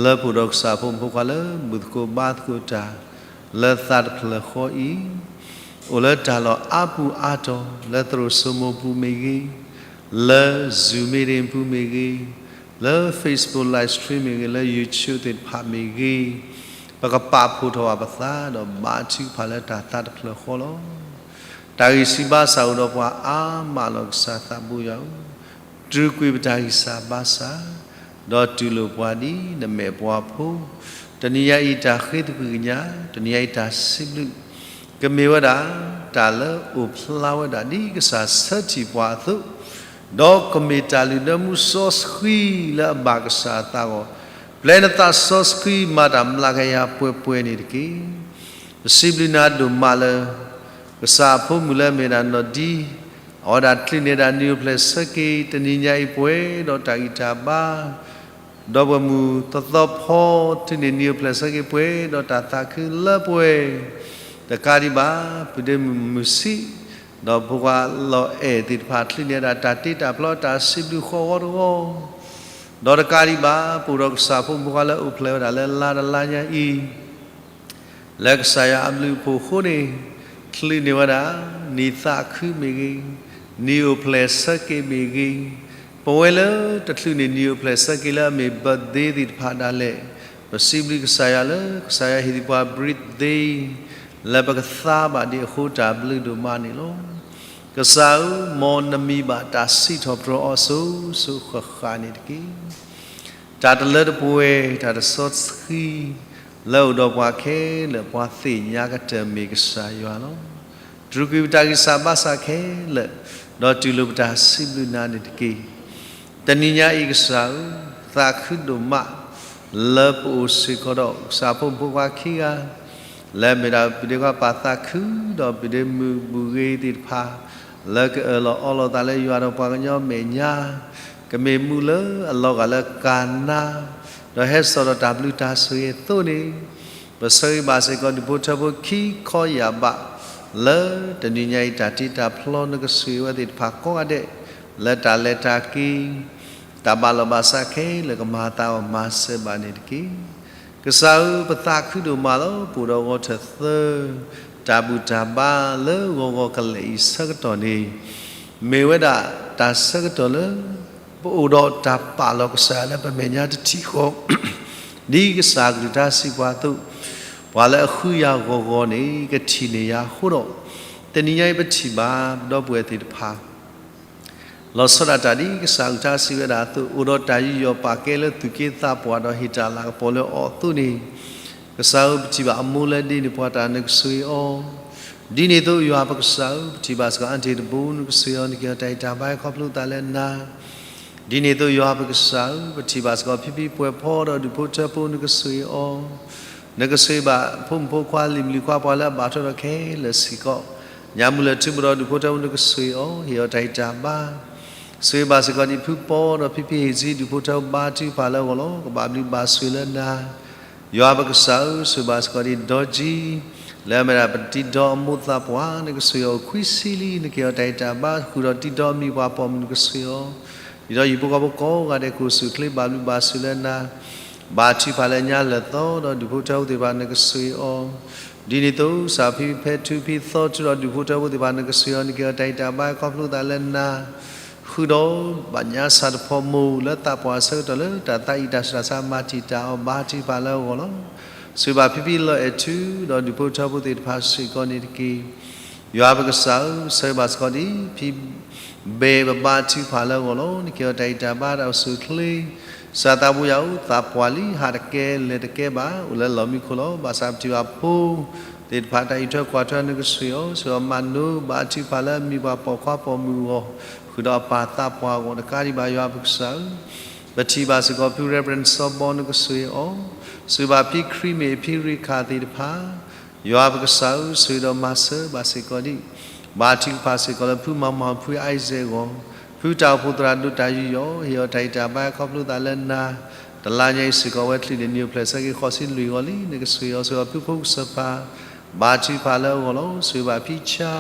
လၢပအိၣ်ဒီးကစၢ်ဖိမုၣ်ဖိခွါလၢ ဘူၣ်သကိးဘါသကိးတၢ် လၢသးတဖျၢၣ်ဃီအံၤ, အိၣ်လၢတၢ်လီၢ်အါပူၤအါတီၤ လၢသရိာ်စိမိၤပူၤမ့ၢ်ဂ့ၤ, လၢ Zoom meeting ပူၤမ့ၢ်ဂ့ၤ, လၢ Facebook live stream မ့ၢ်ဂ့ၤ, လၢ YouTube သ့ၣ်တဖၣ်မ့ၢ်ဂ့ၤ, ပကပာ်ဖှိၣ်ထီၣ်ဘၣ်ပသး ဒီးဘါထုကဖၣ်လၢတၢ်သးတဖျၢၣ်ဃီလီၤ. တၢ်ဂံၢ်စၢ်ဘါစၢ်အိၣ်ဒီးပှၤအါမးလီၤ. ကစၢ်သးဘိယွၤဧၢ, တြူာ်ကွံာ်ပတၢ်ဂံၢ်စၢ်ဘါစၢ်, ဒီးတူၢ်လိာ်ပှၤဒ်နမဲာ်ပှၤဖိ, တနံၤညါအံၤတၢ်ဃ့သကွံၢ်ကညး, တနံၤညါအံၤတၢ်စံးဘျုး ကမ့ၢ်ဝဲဒၣ် တၢ်လၢအိၣ်ဖျါဝဲဒၣ်ဒ်ကစၢ်ဆၢထံၣ်ပှၤအသိး, ဒီးကမ့ၢ်တၢ်လုၢ်ဒၢမူစီဆှံလၢအဘၣ်ကစၢ်အသးအဂီၢ်, ပျဲနသးစီဆှံမၤတၢ်မျးကယၤပှဲၤပှဲၤန့ၣ်တက့ၢ်. ပစံးဘျုးနၤဒိၣ်မးလၢ ကစၢ်အဖိမုၣ်လၢအမ့ၢ်ဒၣ်နီၢ်ဒံ အဝဲဒၣ်ချုးန့ၢ်ဒၣ်နံၣ်အိၣ်ဖျဲၣ်ဆၢက့ၤ တနံၤညါအံၤပှဲၤဒီးတၢ်ဂံၢ်တၢ်ဘါ, ဒီပုၢ်ဝဲၢ်မုၣ်သီသီဖီ ထုးန့ၢ်နံၣ်အိၣ်ဖျဲၣ်ဆၢက့ၤပှဲၤဒီးတၢ်သးခုလၢပှဲၤ, တကးဒံးဘၣ် ပုၢ်ဒ့မုၣ်မုၢ်ဆံး ဒီးဖိခွါလီၤအဲၣ်သ့ၣ်တဖၣ် ချုးန့ၢ်ဒၣ်တၢ်တ့တၢ်ဖျီတၢ်စံးဘျုးဃီဂီၤတဂီၤ, ဒီးတကးဒံးဘၣ် ပအိၣ်ဒီးကစၢ်ဖိမုၣ်ဖိခွါလၢအိၣ်ဖျဲၣ်ဝဲဒၣ်လၢလါတလါညါအံၤ လၢကစၢ်ယွၤအဘျုးအဖှိၣ်အဃိန့ၣ်, ချုးန့ၢ်ဝဲဒၣ် နံၣ်သးခုမ့ၢ်ဂ့ၤ, နံၣ်အိၣ်ဖျဲၣ်ဆၢက့ၤမ့ၢ်ဂ့ၤ, ပဝဲလၢတချုးန့ၢ်နံၣ်အိၣ်ဖျဲၣ်ဆၢက့ၤလၢအမ့ၢ် birthday သ့ၣ်တဖၣ်ဒၣ်လဲာ်, ပစံးဘျုးကစၢ်ယွၤလၢ ကစၢ်ယွၤဟ့ၣ်သံပှၤ birthday လၢပကသါဘၣ်ဒံးအဃိ တၢ်ဘျုးဒိၣ်မးန့ၣ်လီၤ. ကစၢ်ဧၢ, မ်နမံၤဘၣ်တၢ်စံးထီၣ်ပတြၢၤအီၤစိၤစိၤဃၣ်ဃၣ်န့ၣ်တက့ၢ်. တၢ်တလၢတပှဲၤ တၢ်တစီဆှံ လၢအိၣ်ဒီးပှၤခဲလၢာ် ပှၤသ့ၣ်ညါကတၢၢ်မ့ၢ်ကစၢ်ယွၤလီၤ. တြူာ်ကွံာ်ပတၢ်ဂံၢ်စၢ်ဘါစၢ်ခဲလၢာ်, ဒီးတူၢ်လိာ်ပတၢ်စံးဘျုးနၤန့ၣ်တက့ၢ်. တနံၤညါအံၤကစၢ်ဧၢ, သးခုဒိၣ်မး လၢပအိၣ်စ့ၢ်ကီးဒီး ကစၢ်ဖိမုၣ်ဖိခွါခံဂၤ လၢအမ့ၢ်ဒၣ် ပုၢ်ဒ့ခွါပၢ်သးခု ဒီးပုၢ်ဒ့မုၣ်ဘူၣ်ဂ့ၤသ့ၣ်တဖၣ် လၢကအၢၣ်လီၤအီလီၤသးလၢယွၤဒီးပှၤကညီမဲာ်ညါ, ကမ့ၢ်မူလၢအလီၤဂာ်လၢကၤနါ, ဒီးဟဲစိာ်ဒီးတၢ်ဘျုးတၢ်ဆိၣ်ဂ့ၤအသိးန့ၣ်, ပဆၢဂ့ၤဘၣ်စ့ၢ်ကီးဒူၣ်ဖိထၢဖိခံခီယၢ်ဘး, လၢတနံၤညါအံၤတၢ်တ့တၢ်ဖျီနကဆိၣ်ဂ့ၤဝဲသ့ၣ်တဖၣ်ကိးဂၤဒဲး, လၢတၢ်လဲၤတၢ်က့ၤ တၢ်ဘၣ်လိာ်ဘၣ်စးခဲလၢာ် ကမၤသးအီၤမၤစၢၤဘၣ်န့ၣ်တက့ၢ်. ကစၢ်ဧၢ, ပသးခုဒိၣ်မးလီၤ. ပအိၣ်ဒီးဂီၤထၢၣ်သၢ တၢ်ဘူၣ်တၢ်ဘါလၢဂီၤဂီၤကလဲာ်အံၤဆၢကတီၢ်န့ၣ်, မ့ၢ်ဝဲဒၣ်တၢ်ဆၢကတီၢ်လၢ ပအိၣ်ဒီးတၢ်ပာ်လီၤကစၢ်လၢပမဲာ်ညါတထံၣ်ဃီ ဒ်ကစၢ်ကလုၢ်ကထါစံးပှၤအသိး, ပှၤလၢအဃုယၤဂီၤဂီၤန့ၣ် ကထံၣ်န့ၢ်ယၤအဃိဒီး, တနံၤညါအံၤပထံၣ်ဘၣ် ပဒီပုၢ်ဝဲၢ်သ့ၣ်တဖၣ် လီၤဆီဒၣ်တၢ်ဒ်ကစၢ်ကလုၢ်ကထါစံးဝဲဒၣ်အသိး, အိၣ်ဒီးတၢ်ယူးယီၣ်ပာ်ကဲလၢသူၣ်က့သးပှၢ်ဒီးဟ့ၣ်တၢ်လၤကပီၤလၢအီၤအသိးန့ၣ်, ကစၢ်ဧၢ, ပထံၣ်ဘၣ်အမိၢ်လၢဒ့န့ၢ်ပှၤတၢ်နကဆိၣ်ဂ့ၤအီၤ, ဒ်န့ၣ်အသိးယွၤပကစၢ်ဧၢ, ပထံၣ်ဘၣ်စ့ၢ်ကီးအၢၣ်တ့ၢ်တဘိနကဆိၣ်ဂ့ၤအီၤ နက့ၤအီၤတၢ်အံၤတၢ်ဘါခီဖျိသးလၢနၤ ဒ်န့ၣ်အသိးယွၤပကစၢ်ဧၢ, ပထံၣ်ဘၣ်စ့ၢ်ကီးဖံဖံပှဲၤဖီဒီးဒူၣ်ဖိထၢဖိနကဆိၣ်ဂ့ၤအီၤ, နကဆိၣ်ဂ့ၤဘၣ်ဖိမုၣ်ဖိခွါလံၤမုၣ်လံၤခွါပှၤလၢအဘၣ်ထွဲဒီးခဲလၢာ်စ့ၢ်ကီး, ညါမုၢ်လၢထူမုၢ်ဒီးဒူၣ်ဖိထၢဖိနကဆိၣ်ဂ့ၤအီၤ, ဟ့ၣ်အီၤတၢ်အံၤတၢ်ဘါ, ဆိၣ်ဂ့ၤဘၣ်စ့ၢ်ကီးဒံးဖုပီဒီးဖံဖံဟ့ၣ်ဆံ ဒူၣ်ဖိထၢဖိဘါထုကဖၣ်လၢအဂီၢ်လီၤ. ကဘၣ်ဘျုးဘၣ်ဆိၣ်ဂ့ၤလၢနၤ ယွၤပကစၢ်ဧၢ, ဆိၣ်ဂ့ၤဘၣ်စ့ၢ်ကီးဒံးဒီကံ လၢအမ့ၢ်ဒၣ်ပတံၤဒီအမိၢ်သးပှၢ် နကဆိၣ်ဂ့ၤအီၤခွံဆံလံ, နက့ၤအီၤတၢ်အံၤတၢ်ဘါ, ဃုာ်ဒီးတံၤဒီအမံၤပှၤပိာ်မုၣ်နကဆိၣ်ဂ့ၤအီၤ, ဒ်သိးဟံၣ်ဖိဃီဖိကိးဂၤဒဲးကအိၣ်ဆူၣ်အိၣ်ချ့ဘၣ်ဘျုးဘၣ်ဆိၣ်ဂ့ၤလၢနၤ, ဘါထုကဖၣ်လၢညါလၢာ်သီဒီးဒူၣ်ဖိထၢဖိသ့ၣ်တဖၣ် နကဆိၣ်ဂ့ၤအီၤ, ဒ်န့ၣ်အသိး ကစၢ်ဖံဖဲထူဖံသီထူဒီးဒူၣ်ဖိထၢဖိသ့ၣ်တဖၣ် နကဆိၣ်ဂ့ၤအီၤ, နက့ၤအီၤတၢ်အံၤတၢ်ဘါခီဖျိသးလၢနၤ ဃုာ်ဒီးဘၣ်ညါစၢ်တဖီမိၢ်လၢသးပှၢ်အဆၢကတီၢ်လၢတၢ်သးအံၤတၢ်ဆူးတၢ်ဆါမၤတံာ်တာ်အီၤဘါထုကဖၣ်လၢအဂီၢ်လီၤ. ဆိၣ်ဂ့ၤဘၣ်ဖံဖံလီၤအဲၣ်ထူဒီးဒူၣ်ဖိထၢဖိသ့ၣ်တဖၣ်စ့ၢ်ကီးန့ၣ်တက့ၢ်. ယွၤပကစၢ်ဧၢ, ဆိၣ်ဂ့ၤဘၣ်စ့ၢ်ကီးဒံး ဖံဘဲပဘါထုကဖၣ်လၢအဂီၢ်လီၤ. နက့ၤအီၤတၢ်အံၤတၢ်ဘါတၢ်အိၣ်ဆူၣ်အိၣ်ချ့ ကစၢ်သးဘိယွၤဧၢ, သးပှၢ်လံ ဟးတကဲလဲၤတကဲဘၣ် အိၣ်လၢလီၢ်မံခိၣ်လီၤ. ဘၣ်ဆၣ်ပထံၣ်ဘၣ်ဖိသ့ၣ်တဖၣ် တၢ်အံးထွဲကွၢ်ထွဲနကဆိၣ်ဂ့ၤအီၤ, ဆိၣ်ဂ့ၤအီၤမၤနိဘါထုကဖၣ်လၢအမံၤပှၤပိာ်ခွါပိာ်မုၣ်အဂီၢ်, ဃုာ်ဒီးအပၢ်သးပှၢ်အဂီၢ်, တကးဒံးဘၣ်ယွၤပကစၢ်ဧၢ, ပထံၣ်ဘၣ်စ့ၢ်ကီးဖု Reverend စီၤဘီ နကဆိၣ်ဂ့ၤအီၤ, ဆိၣ်ဂ့ၤဘၣ်ဖံခရံာ်မ့ၢ်ဖံရ့ခၣ်သ့ၣ်တဖၣ် ယွၤပကစၢ်ဧၢ, ဆိၣ်ဂ့ၤဒီးမၤစၢၤဘၣ်စ့ၢ်ကီးဒံး ဘါထုကဖၣ်စ့ၢ်ကီးလၢဖုမၤမၤဖုအံၤစဲးအဂီၢ်, ဖုတၢ်အိၣ်ဖှိၣ်သရၣ်ဒိၣ်တၢ်ယူးယီၣ် ဟ့ၣ်အီၤတၢ်ဂံၢ်တၢ်ဘါခီဖျိသးလၢနၤ, တလါညါအံၤစ့ၢ်ကီး အဝဲချုးန့ၢ်နံၣ်အိၣ်ဖျဲၣ်ဆၢက့ၤဃိးဆံလွံၢ်ဂီၤလံ, နကဆိၣ်ဂ့ၤအီၤ, ဆိၣ်ဂ့ၤအီၤဖုဖိကစၢ်ပၤ, ဘါထုကဖၣ်လၢအဂီၢ်လီၤ. ဆိၣ်ဂ့ၤဘၣ်ဖံဆါ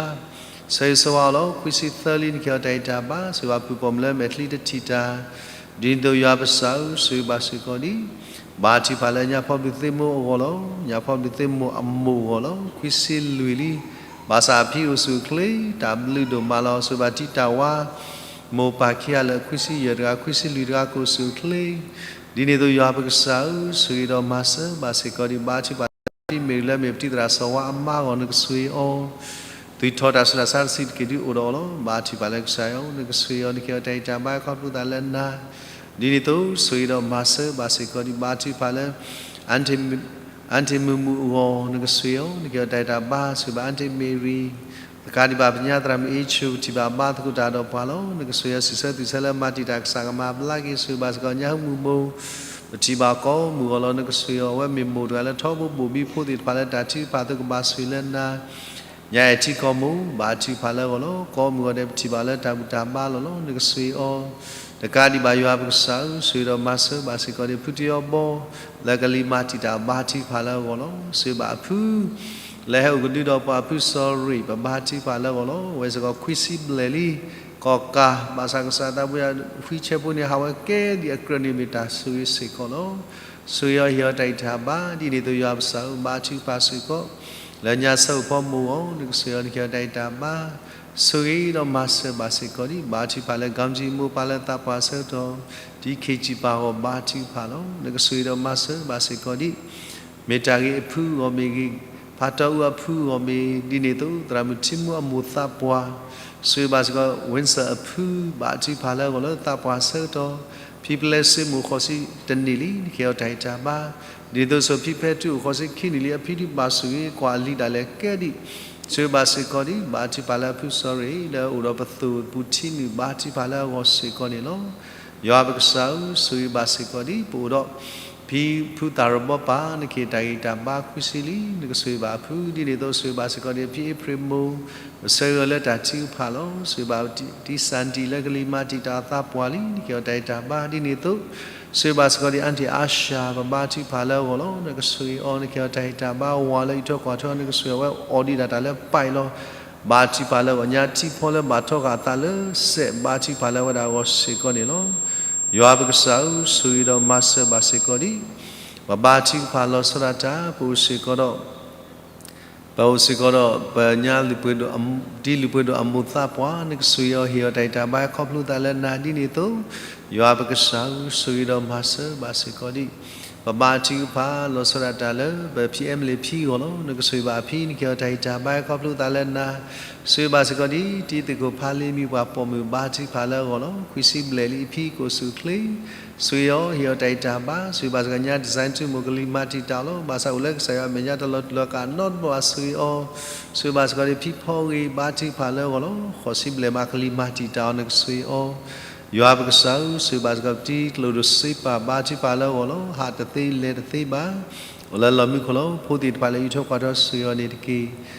ဆၢဂ့ၤဆၢဝါအီၤလီၤ. ခွံဆံသၢလံ နကဟ့ၣ်အီၤတၢ်ဂံၢ်တၢ်ဘါ, ဆိၣ်ဂ့ၤဘၣ်ဖုပိာ်မုၣ်လၢမဲာ်ချံတထံၣ်တၢ်, ဒ်န့ၣ်အသိးယွၤပကစၢ်ဧၢ, ဆိၣ်ဂ့ၤဘၣ်စ့ၢ်ကီးဒံး ဘါထုကဖၣ်လၢညါဖီဘျုးသ့ၣ်မိၢ်အဂီၢ်လီၤ. ညါဖီဘျုးသ့ၣ်မိၢ်အမိၢ်အဂီၢ်လီၤ. ခွံဆံလွံၢ်လံ, ဘၣ်ဆၣ်အဖံအိၣ်ဆူၣ်အိၣ်ချ့, တၢ်ဘျုးဒိၣ်မးလီၤ. ဆိၣ်ဂ့ၤဘၣ်တံၤတၢ်ဝါ မိၢ်ပၢ်ခံဂၤလၢအခွံဆံယဲၢ်တဂၤ ခွံဆံလွံၢ်တဂၤကအိၣ်ဆူၣ်အိၣ်ချ့, ဒ်န့ၣ်အသိးယွၤပကစၢ်ဧၢ, ဆိၣ်ဂ့ၤဒီးမၤစၢၤဘၣ်စ့ၢ်ကီးဒံး ဘါထုကဖၣ်လၢဖံမ့ၢ်လၢမဲာ်ပတံၤသရၣ်စီၤဝါအမါအဂီၢ် နကဆိၣ်ဂ့ၤအီၤ သုးထီၣ်တၢ်ဆူးတၢ်ဆါတဆံးတက့ၢ်ဒုးအိၣ်ဒီးအီၤလီၤ. ဘါထုကဖၣ်လၢကစၢ်ယွၤ, နကဆိၣ်ဂ့ၤအီၤ, နကဟ့ၣ်အီၤတၢ်ဂံၢ်တၢ်ဘါခီဖျိသးလၢနၤ, ဒ်န့ၣ်အသိး ဆိၣ်ဂ့ၤဒီးမၤစၢၤဘၣ်စ့ၢ်ကီးဒံး ဘါထုကဖၣ်လၢ အၣ်တ့ၢ်မုၢ်မုၢ်အဂီၢ် နကဆိၣ်ဂ့ၤအီၤ, နကဟ့ၣ်အီၤတၢ်ဂံၢ်တၢ်ဘါ, ဆိၣ်ဂ့ၤဘၣ်အၣ်တ့ၢ်မ့ၢ်ရံ, သကးဒံးဘၣ်ပညါသရၣ်မုၣ်အ့ဆူၣ် ပထံၣ်ဘၣ်ဘါသကိးတၢ်ဒီးပှၤလီၤ. နကဆိၣ်ဂ့ၤအီၤ စံးဆၢသူၣ်ဆၢလၢမၤတံာ်တာ်ကစၢ်ကမၤဘျါက့ၤ, ဆိၣ်ဂ့ၤဘၣ်စ့ၢ်ကီးညါဟူမုၢ်မိၢ် ပထံၣ်ဘၣ်ကိးမုၢ်ဂီၤလီၤ. နကဆိၣ်ဂ့ၤအီၤ, အဝဲမ့ၢ်မိၢ်တဂၤလၢထီဘိဘိၣ်ဘံဖိသ့ၣ်တဖၣ်လၢတၢ်ထုကဖၣ်အသိးကဘၣ်ဆိၣ်ဂ့ၤလၢနၤ ညါအဲၣ်ထံကီၢ်မိၢ် ဘါထုကဖၣ်လၢအဂီၢ်လီၤ. ကိးမုၢ်ဂီၤဒဲး ပထံၣ်ဘၣ်လၢတၢ်ဘူၣ်တၢ်ဘါလီၤလီၤ. နကဆိၣ်ဂ့ၤအီၤ, တကးဒံးဘၣ်ယွၤပကစၢ်ဧၢ, ဆိၣ်ဂ့ၤဒီးမၤစၢၤဘၣ်စ့ၢ်ကီးဒံး ဖုတယီဘီ လၢကလံၤမၤတံာ်တာ် ဘါထုကဖၣ်လၢအဂီၢ်လီၤ. ဆိၣ်ဂ့ၤဘၣ်အဖု လၢဟဲအိၣ်ကဒုဒီးပှၤ ဖုစီၤရ့ၣ် ပဘါထုကဖၣ်လၢအဂီၢ်လီၤ. အဝဲစ့ၢ်ကီးခွံဆံဘျဲၣ်လံ ကီၢ်ကၢ်, ဘၣ်ဆၣ်ကစၢ်သးပူၤယၤ ဝံဆဲးဖိန့ၣ် ဟးဝဲကဲဒံးအကြၢးန့ၣ်မ့ၢ်တၢ်ဆိၣ်ဂ့ၤစ့ၢ်ကီးလီၤ. ဆိၣ်ဂ့ၤအီၤ ဟ့ၣ်အီၤတၢ်ဂံၢ်တၢ်ဘါ, ဒ်န့ၣ်အသိးယွၤပကစၢ်ဧၢ, ဘါထုကဖၣ်စ့ၢ်ကီး လၢညါဆၢအိၣ်ဖီမိၢ်အဂီၢ်, နကဆိၣ်ဂ့ၤအီၤ, နကဟ့ၣ်အီၤတၢ်ဂံၢ်တၢ်ဘါ, ဆိၣ်ဂ့ၤဒီးမၤစၢၤဘၣ်စ့ၢ်ကီးဒံး ဘါထုကဖၣ်လၢ ကၣ်ကၠံ မိၢ်ပၢ်လၢသးပှၢ်ဆၢကတီၢ် ဒ်ခ့ၣ်စံၣ်ပၢ်အဂီၢ် ဘါထုကဖၣ်လီၤ. နကဆိၣ်ဂ့ၤဒီးမၤစၢၤဘၣ်စ့ၢ်ကီးဒံး မ့ၢ်တၢ်ဂ့ၤအဖုအဂီၢ်မ့ၢ်ဂ့ၤ, ဖးတီအူအဖုအဂီၢ်မ့ၢ်ဂ့ၤ, ဒ်န့ၣ်အသိး သရၣ်မုၣ်ထံမူအမိၢ်သးပှၢ်, ဆိၣ်ဂ့ၤဘၣ်စ့ၢ်ကီး ဝံစၢၣ်အဖု ဘါထုကဖၣ်လၢအဂီၢ်လၢသးပှၢ်ဆၢကတီၢ်, ဖံပလဲစ့မိၢ်ဃိးဆံတနံၣ်လံ နကဟ့ၣ်အီၤတၢ်ဂံၢ်တၢ်ဘါ, ဒ်န့ၣ်အသိး ဆိၣ်ဖံဖဲထူအိၣ်ဃိးဆံခံနံၣ်လံ အဖံဒုးဘၣ်ဆိၣ်ဂ့ၤကွၢ်လံာ်ဒၣ်လဲာ်ကဲဒံး, ဆိၣ်ဂ့ၤဘၣ်စ့ၢ်ကီးဒံး ဘါထုကဖၣ်လၢအဖုစီၤရ့ၣ် လၢအအိၣ်ဒီးပသိၣ်ပူၤထံနုာ် ဘါထုကဖၣ်လၢအဂီၢ်စ့ၢ်ကီးန့ၣ်လီၤ. ယွၤပကစၢ်ဧၢ, ဆိၣ်ဂ့ၤဘၣ်စ့ၢ်ကီးဒံး ပအိၣ်ဒီး ဖံဖုသးရၢဘီပၢ် နကဟ့ၣ်တၢ်ဂံၢ်တၢ်ဘါခွံဆံလံ နကဆိၣ်ဂ့ၤဘၣ်အဖု, ဒ်န့ၣ်အသိး ဆိၣ်ဂ့ၤဘၣ်စ့ၢ်ကီးဒံး ဖံအ့ဖြ့ၣ်မိၢ် ပဆၢဂ့ၤအီၤလၢတၢ်ထုကဖၣ်လီၤ. ဆိၣ်ဂ့ၤဘၣ်တံၤစၣ်တံၤလၢကလံၤမၤတံာ်တာ်အသးပှၢ်လံ နကဟ့ၣ်အီၤတၢ်ဂံၢ်တၢ်ဘါ ဒ်န့ၣ်အသိး ဆိၣ်ဂ့ၤဘၣ်စ့ၢ်ကီးဒံး အၣ်တ့ၢ်အါၡၢ် ပဘါထုကဖၣ်လၢအဂီၢ်လီၤ. နကဆိၣ်ဂ့ၤအီၤ နကဟ့ၣ်အီၤတၢ်ဂံၢ်တၢ်ဘါ ဝၤလၢအံးထွဲကွၢ်ထွဲ နကဆိၣ်ဂ့ၤအဝဲအိၣ်ဒံးဒၣ်တၢ်လၢပာ်လီၤ ဘါထုကဖၣ်လၢအဂီၢ် ညါထံဖီလၢဘၣ်ထီဃာ်အသးလၢစဲး ဘါထုကဖၣ်လၢအဝဲဒၣ်အဂီၢ်စ့ၢ်ကီးန့ၣ်လီၤ. ယွၤပကစၢ်ဧၢ, ဆိၣ်ဂ့ၤဒီးမၤစၢၤဘၣ်စ့ၢ်ကီးဒံး ပဘါထုကဖၣ်လီၤဆီဒၣ်တၢ် ပအိၣ်စ့ၢ်ကီးဒီး ပအိၣ်စ့ၢ်ကီးဒီး ပညါ တံၤလုၢ်ပှ့ၤဒိၣ်အမိၢ်သးပှၢ် နကဆိၣ်ဂ့ၤအီၤ ဟ့ၣ်အီၤတၢ်ဂံၢ်တၢ်ဘါခီဖျိသးလၢနၤ ဒ်န့ၣ်အသိး ယွၤပကစၢ်ဧၢ, ဆိၣ်ဂ့ၤဒီးမၤစၢၤဘၣ်စ့ၢ်ကီးဒံး ပဘါထုကဖၣ်လီၤဆီဒၣ်တၢ်လၢ ပဖံအဲမလ့းဖံအဂီၢ်လီၤ. နကဆိၣ်ဂ့ၤဘၣ်အဖံ နကဟ့ၣ်အီၤတၢ်ဂံၢ်တၢ်ဘါခီဖျိသးလၢနၤ ဆိၣ်ဂ့ၤဘၣ်စ့ၢ်ကီးဒံး တံၤသကိးဖးလ့မံၤပှၢ်ပိာ်မုၣ် ဘါထုကဖၣ်လၢအဂီၢ်လီၤ. ခွံဆံဘျဲၣ်လံအဖံကအိၣ်ဆူၣ်အိၣ်ချ့ ဆိၣ်ဂ့ၤအီၤ ဟ့ၣ်အီၤတၢ်ဂံၢ်တၢ်ဘါ ဆိၣ်ဂ့ၤဘၣ်စ့ၢ်ကီးညါ ဒစဲထူမိၢ် ကလံၤမၤတံာ်တာ်လီၤ. ဘၣ်ဆၣ်အိၣ်လၢကစၢ်ယွၤအမဲာ်ညါတလီၤတူာ်လီၤကာ်နီတဘျီဘၣ် ဆိၣ်ဂ့ၤအီၤ ဆိၣ်ဂ့ၤဘၣ်စ့ၢ်ကီးဒံး ဖံဖီဂ့ၤ ဘါထုကဖၣ်လၢအဂီၢ်လီၤ. ဃိးဆံဘျဲၣ်မး ကလံၤမၤတံာ်တာ်အီၤ နကဆိၣ်ဂ့ၤအီၤ ယွၤပကစၢ်ဧၢ, ဆိၣ်ဂ့ၤဘၣ်စ့ၢ်ကီးပတံၤကျိၣ်ဒိၣ်စ့ပာ် ဘါထုကဖၣ်လၢအဂီၢ်လီၤ. ဟးတသ့လဲၤတသ့ဘၣ် အိၣ်လၢလီၢ်မံခိၣ်လီၤ. ဖိသ့ၣ်တဖၣ်လၢအံးထွဲကွၢ်ထွဲ ဆိၣ်ဂ့ၤအီၤန့ၣ်တက့ၢ်.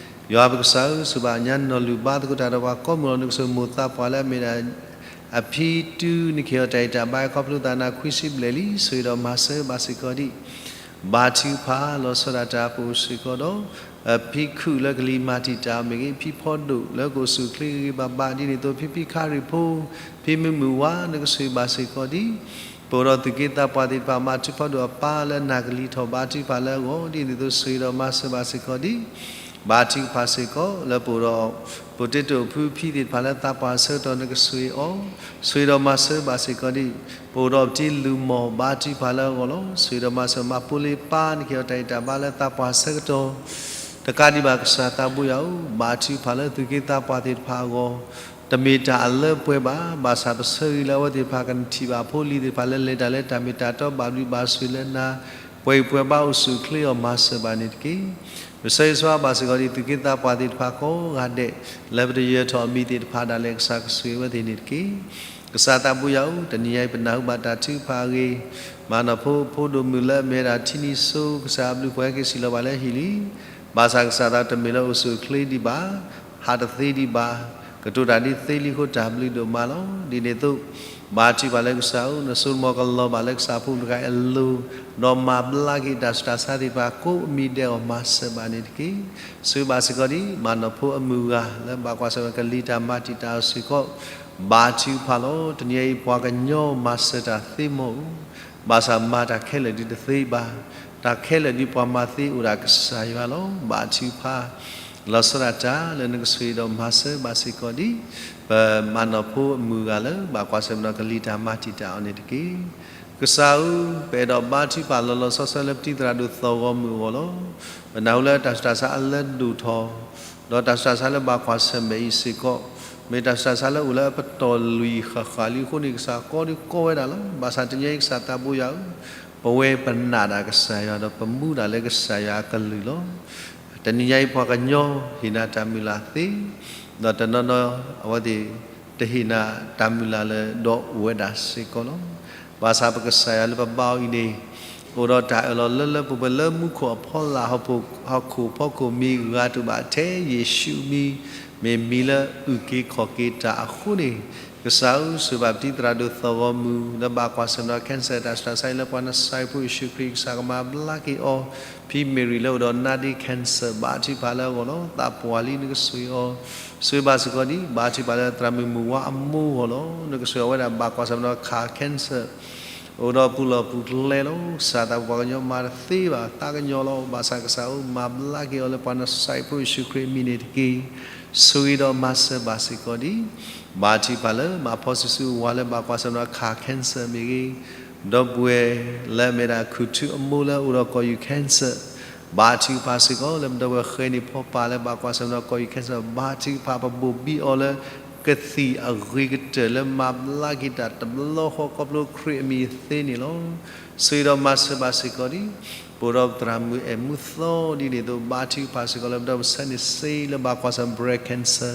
ယွၤပကစၢ်ဧၢ, ဆိၣ်ဂ့ၤဘၣ်ညါနီၢ်လုၢ်ဘါသကိးတၢ်ဒီးပှၤကိးမုၢ်လီၤ. နကဆိၣ်ဂ့ၤမိၢ်သးပှၢ်လၢအမ့ၢ်ဒၣ် အဖံတုၤ နကဟ့ၣ်အီၤတၢ်ဂံၢ်တၢ်ဘါခီဖျိသးနၤ ခွံဆံဘျဲၣ်လံ ဆိၣ်ဂ့ၤဒီးမၤစၢၤဘၣ်စ့ၢ်ကီးဒံး ဘါထုကဖၣ်လီၤဆီဒၣ်တၢ် ပအိၣ်စ့ၢ်ကီးဒီး ဖံခုၣ်လၢကလံၤမၤတံာ်တာ်မ့ၢ်ဂ့ၤ ဖံဖီဒိၣ်လၢကအိၣ်ဆူၣ်အိၣ်ချ့ဂ့ၤဂ့ၤဘၣ်ဘၣ် ဒ်န့ၣ်အသိး ဖံဖံခါရံၣ်ဖိ ဖံမုၢ်မုၢ်ဝါ နကဆိၣ်ဂ့ၤဘၣ်စ့ၢ်ကီးဒံး ပအိၣ်ဒီးသူၣ်က့သးပှၢ်သ့ၣ်တဖၣ် မၤထုကဖၣ်ဒိၣ်အပၢ်လၢနၢ်ကလံၤထီၣ် ဘါထုကဖၣ်လၢအဂီၢ် ဒ်န့ၣ်အသိး ဆိၣ်ဂ့ၤဒီးမၤစၢၤဘၣ်စ့ၢ်ကီးဒံး ဘါထုကဖၣ်စ့ၢ်ကီး လၢပအိၣ်ဒီး ပတ့တိာ်ဖုဖံသ့ၣ်တဖၣ်လၢသးပှၢ်ဆၢကတီၢ် နကဆိၣ်ဂ့ၤအီၤ ဆိၣ်ဂ့ၤဒီးမၤစၢၤဘၣ်စ့ၢ်ကီးဒံး ပအိၣ်ဒီးပတံၤလုၢ်မီၢ် ဘါထုကဖၣ်လၢအဂီၢ်လီၤ. ဆိၣ်ဂ့ၤဒီးမၤစၢၤမၤဖိလ့ပၢ် နကဟ့ၣ်အီၤတၢ်ဂံၢ်တၢ်ဘါလၢသးပှၢ်ဆၢကတီၢ် တကးဒံးဘၣ်ကစၢ်သးဘိယွၤဧၢ, ဘါထုကဖၣ်လၢသူၣ်က့သးပှၢ်သ့ၣ်တဖၣ်အဂီၢ် တမ့ၢ်တၢ်အလၢပှဲၤဘၣ်, ဘၣ်ဆၣ်ပဆၢဂ့ၤလၢအဝဲသ့ၣ်တဖၣ်ကနထံၣ်ဘၣ်ဖိလံၤသ့ၣ်တဖၣ်လၢလဲၤတၢ်လၢတၢ်မ့ၢ်တၢ်တီဘၣ်ဘျုးဘၣ်ဆိၣ်လၢနၤ, ပှဲၤအံၤပှဲၤဘၣ်အိၣ်ဆူၣ်အိၣ်ချ့အီၤမၤစၢၤဘၣ်န့ၣ်တက့ၢ်. ပဆၢဂ့ၤဆၢဝါဘၣ်စ့ၢ်ကီးဒံး သူၣ်က့သးပှၢ်သ့ၣ်တဖၣ်ကိးဂၤဒဲး လၢပတယၢၤထီၣ်အမံၤသ့ၣ်တဖၣ်ဒၣ်လဲာ် ကစၢ်ကဆိၣ်ဂ့ၤဝဲသ့ၣ်န့ၣ်တက့ၢ်. ကစၢ်သးဘိယွၤဧၢ, တနံၤညါအံၤပနၢ်ဟူဘၣ်တၢ်ထုကဖၣ်အဂ့ၢ်, မၤနီၢ်ဖိဖိဒိၣ်မုၣ်လၢအမ့ၢ်ဝဲဒၣ်ထံနံၤစိ ကစၢ်အဘျုးပှၤဟဲက့ၤစံးလီၤဘၣ်လၢဟံၣ်လံ, ဘၣ်ဆၣ်ကစၢ်သးတမ့ၢ်လၢအိၣ်ဆူၣ်အိၣ်ချ့ဒံးဘၣ် ဟးတသ့ဒံးဘၣ်, ကတိၤတၢ်ဒ်သ့လံအဃိ တၢ်ဘျုးဒိၣ်မးလီၤ. ဒ်န့ၣ်အသိး ဘါထုကဖၣ်လၢကစၢ်ဧၢ, နစိကမီၤကလီၤဘၣ်လၢကစၢ်အဖိမုၣ်တဂၤအလိၤ, ဒီးမၤဘျါက့ၤတၢ်ဆူးတၢ်ဆါသ့ၣ်တဖၣ်ကိးမံၤဒဲးအဂီၢ် မၤစၢၤဘၣ်န့ၣ်တက့ၢ်. ဆိၣ်ဂ့ၤဘၣ်စ့ၢ်ကီးဒံး မၤနီၢ်ဖိအမုၢ်ဂၤ လၢဘၣ်ကွၢ်ဆၢၣ်မဲာ်ကလံၤတၢ်မၤတံာ်တာ်အီၤစ့ၢ်ကီး ဘါထုကဖၣ်လီၤ. တနံၤအံၤပှၤကညီမၤစၢၤတၢ်သ့မ့ၢ်ဧိၤ, ဘၣ်ဆၣ်မၤတၢ်ခဲလၢာ်ဒ်တသ့ဘၣ်. တၢ်ခဲလၢာ်ဒ်ပှၤမၤသ့အိၣ်ဒၣ်ကစၢ်ယွၤလီၤ. ဘါထုကဖၣ် လီၤဆီဒၣ်တၢ်လၢနကဆိၣ်ဂ့ၤဒီးမၤစၢၤဘၣ်စ့ၢ်ကီးဒံး ပမၤနီၢ်ဖိအမုၢ်ဂၤလၢ ဘၣ်ကွၢ်ဆၢၣ်မဲာ်ဒီးကလံၤတၢ်မၤတံာ်တာ်အီၤန့ၣ်တက့ၢ်. ကစၢ်ဧၢ, ပအဲၣ်ဒိးဘါထုကဖၣ်လီၤလီၤဆီဆီလၢပတံၤသရၣ်ဒိၣ်သီၣ်ဂီၤမုၢ်အဂီၢ်လီၤ. ပနၢ်ဟူလၢတၢ်ဆူးတၢ်ဆါအလၢဒိၣ်ထီၣ်, ဒီးတၢ်ဆူးတၢ်ဆါလၢဘၣ်ကွၢ်ဆၢၣ်မဲာ်အံၤစ့ၢ်ကီး မ့ၢ်တၢ်ဆူးတၢ်ဆါလၢအိၣ်လၢအပတီၢ်လွံၢ်ဃၣ်ဃၣ်လံအဃိန့ၣ် ကစၢ်ကီဒုးကီဝဲဒၣ်လီၤ. ဘၣ်ဆၣ်တနံၤအံၤကစၢ်သးဘိယွၤဧၢ, ပဝဲပနာ်ဒၣ်ကစၢ်ယွၤဒီးပမူဒၣ်လၢကစၢ်ယွၤအကလုၢ်လီၤ. တနံၤညါအံၤပှၤကညီဟ့ၣ်နၤတၢ်မုၢ်လၢ်သ့, ဒီးတနီၤနီၤအဝဲသ့ၣ် တဟ့ၣ်နၤတၢ်မုၢ်လၢ်လၢဒီးအိၣ်ဝဲဒၣ်စ့ၢ်ကီးလီၤ. ဘၣ်ဆၣ်ပကစၢ်ယွၤလၢပဘါအီၤအံၤန့ၣ် အိၣ်ဒီးတၢ်အၢၣ်လီၤလၢလၢပှဲၤပှဲၤလၢမူခိၣ်အဖီလာ် ဟီၣ်ခိၣ်ဖီခိၣ်မံၤဂၤတအိၣ်ဘၣ်ထဲယ့ၣ်ၡူးအမံၤ, မ့ၢ်မံၤလၢအုၣ်က့ၤခီၣ်က့ၤတၢ်အဃိန့ၣ်, ကစၢ်ဧၢ ဆိၣ်ဂ့ၤဘၣ်ပတံၤသရၣ်ဒိၣ်သီၣ်ဂီၤမုၢ် လၢဘၣ်ကွၢ်ဆၢၣ်မဲာ်ဒီး cancer တၢ်ဆူးတၢ်ဆါအံၤလၢပှၤနစၤရ့းဖိယ့ၣ်ၡူးခရံာ် ကစၢ်ကမၤဘျါက့ၤအီၤ, ဖံမ့ၢ်ရံၤလၢအိၣ်ဒီးနါဒ့ cancer ဘါထုကဖၣ်လၢအဂီၢ်လီၤ. သးပှၢ်လံနကဆိၣ်ဂ့ၤအီၤ, ဆိၣ်ဂ့ၤဘၣ်စ့ၢ်ကီးဒံး ဘါထုကဖၣ်လၢသရၣ်မုၣ်မုၢ်ဝါအမိၢ်အဂီၢ်လီၤ. နကဆိၣ်ဂ့ၤအဝဲဒၣ်ဘၣ်ကွၢ်ဆၢၣ်မဲာ်ဒီးခး cancer အိၣ်ဒီးပူၤလီၢ်ပူၤကျဲလီၤ. ကစၢ်သးပှၢ်ပှၤကညီမၤတသ့ဘၣ် သးကညီၤလီၤ. ဘၣ်ဆၣ်ကစၢ်ဧၢ မၤဘျါက့ၤအီၤလၢပှၤနစၤရ့းဖိယ့ၣ်ၡူးခရံာ်အမံၤန့ၣ်တက့ၢ်. ဆိၣ်ဂ့ၤဒီးမၤစၢၤဘၣ်စ့ၢ်ကီးဒံး ဘါထုကဖၣ်လၢ မၤဖီဆူၣ်ဆူၣ်အဝၤလၢဘၣ်ကွၢ်ဆၢၣ်မဲာ်ဒီးခး cancer မ့ၢ်ဂ့ၤ, ဒီပုၢ်ဝဲၢ်လၢအမ့ၢ်ဒၣ်ခူၣ်ထူအမိၢ်လၢအိၣ်ဒီးကီၢ်ယူၢ် cancer ဘါထုကဖၣ်စ့ၢ်ကီး လၢပဒီပုၢ်ဝဲၢ်ဃဲန့ၣ်ဖီပာ်လၢဘၣ်ကွၢ်ဆၢၣ်မဲာ်ဒီးကီၢ်ယူၢ် cancer ဘါထုကဖၣ် ပဘိၣ်ဘံအီၤလၢ ကသံၣ်အဂ့ၤကတၢၢ်လၢမၤဘျါက့ၤတၢ်တဘျီဃီခီဖျိခရံာ်အမံၤသ့န့ၣ်လီၤ. ဆိၣ်ဂ့ၤဒီးမၤစၢၤဘၣ်စ့ၢ်ကီးဒံး ပအိၣ်ဒီးသရၣ်မုၣ်အဲၣ်မူသီဒ်န့ၣ်အသိး ဘါထုကဖၣ်စ့ၢ်ကီးလၢပဒီပုၢ်ဝဲၢ်ဆဲးန့ၢ်စ့လၢဘၣ်ကွၢ်ဆၢၣ် breast cancer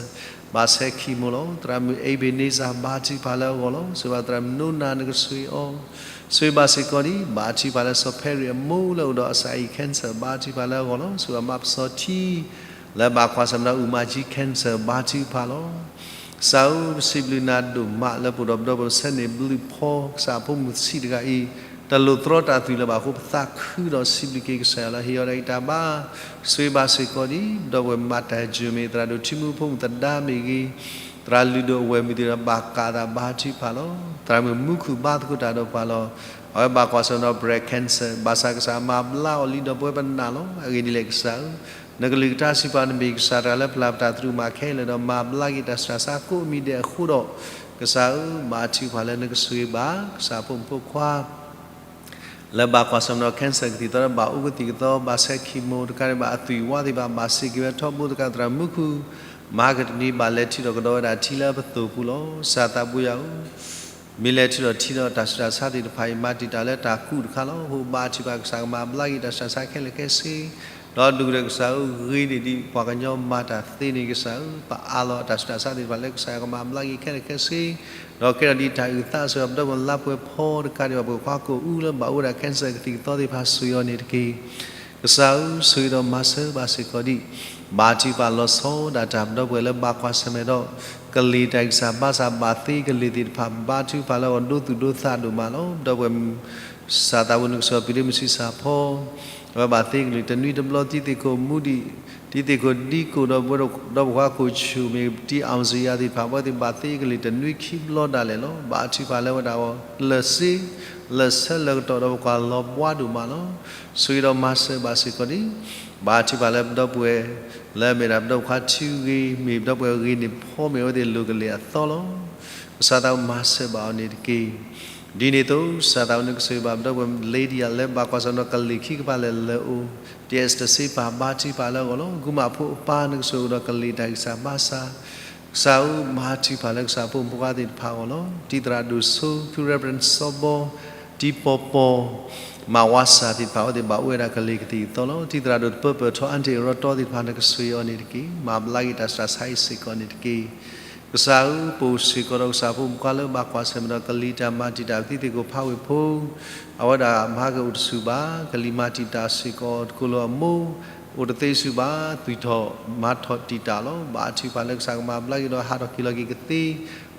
ဘၣ်ဆဲး chemo လီၤ. သရၣ်မုၣ် Ebenezer ဘါထုကဖၣ်လၢအဂီၢ်လီၤ. ဆိၣ်ဂ့ၤဘၣ်သရၣ်မုၣ်နိနၤ နကဆိၣ်ဂ့ၤအီၤ, ဆိၣ်ဂ့ၤဘၣ်စ့ၢ်ကီးဒံး ဘါထုကဖၣ်လၢစီၤဖဲရံၣ်အမိၢ်လၢအိၣ်ဒီးအစအံၤ cancer ဘါထုကဖၣ်လၢအဂီၢ်လီၤ. ဆိၣ်ဂ့ၤဘၣ်မးပစီၤထံ လၢဘၣ်ကွၢ်ဆၢၣ်မဲာ်ဒီးအုၣ်မၤကၠံ cancer ဘါထုကဖၣ်လီၤ. ကစၢ်ဧၢ ပစံးဘျုးနၤဒိၣ်မးလၢပအိၣ်ဒီးပဒီပုၢ်ဝဲၢ်ဆဲးန့ၢ်ဘျုးဖီ ကစၢ်အဖိမုၣ်ဆံးတဂၤအံၤ တလိၣ်သရီတၢ်သွံၣ်လၢၤဘၣ်အဃိ ပသးခုဒီးစံးဘျုးက့ၤကစၢ်ယွၤလၢဟ့ၣ်အီၤဒၣ်အံၤတၢ်ဘါ ဆိၣ်ဂ့ၤဘၣ်စ့ၢ်ကီးဒံး ပဒီပုၢ်ဝဲၢ်မၤတၢ်ယၢၤမ့ၢ် သရၣ်ဒိၣ်ထံမူဖိမုၣ်သဒါမ့ၢ်ဂ့ၤ, သရၣ်လုၢ်ဒိၣ်အဝဲၢ်မုၣ်သ့ၣ်ဒီးဘၣ်ကးသးဘါထုကဖၣ်လီၤ. သရၣ်မုၣ်မူခိၣ်ဘါသကိးတၢ်ဒီးပှၤလီၤ. အဝဲဘၣ်ကွၢ်ဆၢၣ်မဲာ်ဒီး breast cancer ဘၣ်ဆၣ်ကစၢ်မၤဘျါအီၤလံဒီးပဝဲပနာ်လီၤ. အဂ့ၢ်ဒ်လဲၣ်ကစၢ်ဧၢ, နကလုၢ်ကထါစံးပှၤ နမ့ၢ်ကစၢ်တဂၤလၢပျၢ်ပတၢ်သရူးမၤခဲလၢာ်ဒီး မၤဘျါက့ၤတၢ်ဆူးတၢ်ဆါကိးမံၤဒဲးအဃိဒီး, ကစၢ်ဧၢ ဘါထုကဖၣ်လၢနကဆိၣ်ဂ့ၤဘၣ် ကစၢ်ဖိမုၣ်ဖိခွါ လၢဘၣ်ကွၢ်ဆၢၣ်မဲာ်ဒီး cancer ကသံၣ်သီလၢဘၣ်အူကသံၣ်ကသီ ဘၣ်ဆဲး chemo တကးဒံးဘၣ်အသွံၣ်ဝါသ့ၣ်တဖၣ် ဘၣ်စ့ၢ်ကီးဝဲထီဘိတကး သရၣ်မုၣ်မူခိၣ် မၤကတနံၤဘၣ်လဲၤထံၣ်ဒီးကဒီးဝဲဒၣ်ထံလၢအပသိၣ်ပူၤလီၤ. ကစၢ်သးဘိယွၤဧၢ, မ့ၢ်လဲၤထံၣ်ဒီးထံဒီးတၢ်ဆူးတၢ်ဆါသ့ၣ်တဖၣ်အံၤ မၤတံာ်တာ်လၢတၢ်ကူးတခါလီၤ. အဃိဘါထုကဖၣ်ကစၢ်ကမၤဘျါက့ၤတၢ်ဆူးတၢ်ဆါခဲလၢာ်ခဲဆ့, ဒီးဒုၣ်ကတၢၢ်ကစၢ်ဧၢ ဂ့ၤန့ၢ်ဒံးပှၤကညီမၤတၢ်သ့န့ၣ် ကစၢ်ဧၢ ပအးလီၤတၢ်ဆူးတၢ်ဆါသ့ၣ်တဖၣ်လၢကစၢ်ယွၤကမၤဘျါက့ၤခဲလၢာ်ခဲဆ့, ဒီးကဲထီၣ်ဒံးတၢ်အုၣ်သးအဆၢ ပဒီပုၢ်ဝဲၢ်လါပှဲၤဖီတကးဒံးဘၣ် ပှၤကွၢ်ကိၣ်အူလၢဘၣ်အိၣ်ဝဲဒၣ် cancer ကသံၣ်ကသီသ့ၣ်တဖၣ်ဆိၣ်ဂ့ၤအီၤန့ၣ်တက့ၢ်. ကစၢ်ဧၢ ဆိၣ်ဂ့ၤဒီးမၤစၢၤဘၣ်စ့ၢ်ကီးဒံး, ဘါထုကဖၣ်လီၤဆီဒၣ်တၢ် ပဒီပုၢ်ဝဲၢ်လၢဘၣ်ကွၢ်ဆၢၣ်မဲာ်ဒီး ကလံၤတၢ်ဂံၢ်စၢ်ဘါစၢ် ဘၣ်သ့ကလံၤသ့ၣ်တဖၣ် ဘါထုကဖၣ်လၢအဂီၢ် ဒိသူၣ်ဒိသးဒိၣ်မးလီၤ. ပဒီပုၢ်ဝဲၢ် ကစၢ်သးဘိ နကစၢ်ပံၤဒ့မုၣ်ဆံးစၢ်ဖီ အဝဲဘၣ်သ့ကလံၤတနွံတဘျီ တံၤသ့ၣ်ခိၣ်မူဒံး တံၤသ့ၣ်ခိၣ်ဒံကိၣ်ဒီး ဒီးပှၤကွၢ်ကိၣ်ဆူၣ်မ့ၢ် တံၤအီၣ်စံယၤသ့ၣ်တဖၣ် အဝဲသ့ၣ်ဘၣ်သ့ကလံၤတနွံခံဘျီဒၣ်လဲာ်လီၤ. ဘါထုကဖၣ်လၢဝဲဒၣ်အဂီၢ် လၢာ်စ့ လၢာ်ဆၢလၢာ်ကတီၢ်ဒီးပကွၢ်လီၤဘှါဒိၣ်မးလီၤ. ဆိၣ်ဂ့ၤဒီးမၤစၢၤဘၣ်စ့ၢ်ကီးဒံး, ဘါထုကဖၣ်လၢပဒီပုၢ်ဝဲၢ် လၢအမ့ၢ်ဒၣ်ပဒီပုၢ်ဝဲၢ်ခွါထံဂ့ၤ မ့ၢ်ပဒီပုၢ်ဝဲၢ်ဂ့ၤန့ၣ်ဖီမ့ၢ်အဝဲသ့ၣ်လိၤကလဲာ်အသီလီၤ. ကစၢ်သးဘိမၤစၢၤဘၣ်အီၤန့ၣ်တက့ၢ်. ဒ်န့ၣ်အသိး ကစၢ်သးဘိ နကဆိၣ်ဂ့ၤဘၣ်ပဒီပုၢ်ဝဲၢ် Lydia လၢဘၣ်ကွၢ်ဆၢၣ်မဲာ်ဒီးကလံၤခံကပၤလၢာ်လၢာ်အိၣ်, တံၤအဲစတၢၤစ့ပာ် ဘါထုကဖၣ်လၢအဂီၢ်လီၤ. ကုမၣ်ဖိအပၢ်နကဆိၣ်ဂ့ၤဒီးကလံၤတၢ်ဂံၢ်စၢ်ဘါစၢ် ကစၢ်ဧၢ ဘါထုကဖၣ်လၢကစၢ်ဖိမုၣ်ဖိခွါသ့ၣ်တဖၣ်အဂီၢ်လီၤ. တံၤသရၣ်ဒိၣ်စိ ဖု Reverend စီၤဘီ တံၤပီၤပီၤ မၤဝါစၢ်သ့ၣ်တဖၣ် အဝဲသ့ၣ်ဘၣ်အိၣ်ဝဲဒၣ်ကလံၤကသံၣ်ကသီလီၤ. တံၤသရၣ်ဒိၣ်တပၢၢ်ပၢၢ်ထီ အါတံၢ်ရီတီသ့ၣ်တဖၣ် နကဆိၣ်ဂ့ၤအီၤန့ၣ်တက့ၢ်. မၤဘျါက့ၤတၢ်ဆူးတၢ်ဆါအံၤစ့ၢ်ကီးန့ၣ်တက့ၢ်. ကစၢ်ဧၢ, ပအိၣ်စ့ၢ်ကီးဒီးကစၢ်ဖိမုၣ်ဖိခွါလၢဘၣ်ကွၢ်ဆၢၣ်မဲာ်ဒီးကလံၤတၢ်မၤတံာ်တာ်ပသံသ့ၣ်ကိၣ်ဖးဝ့ၢ်ဖိ, အဝဲဒၣ်မၤကအိၣ်တဆူၣ်ဘၣ်, ကလံၤမၤတံာ်တာ်စ့ၢ်ကီးတကိးလၢအမိၢ်အိၣ်တသ့ဆူၣ်ဘၣ်, သွံၣ်ထီၣ်မၤထီၣ်တံာ်တာ်လီၤ. ဘါထုကဖၣ်လၢကစၢ်ကမၤဘျါက့ၤဒီးဟးထီၣ်က့ၤလီၤက့ၤကသ့,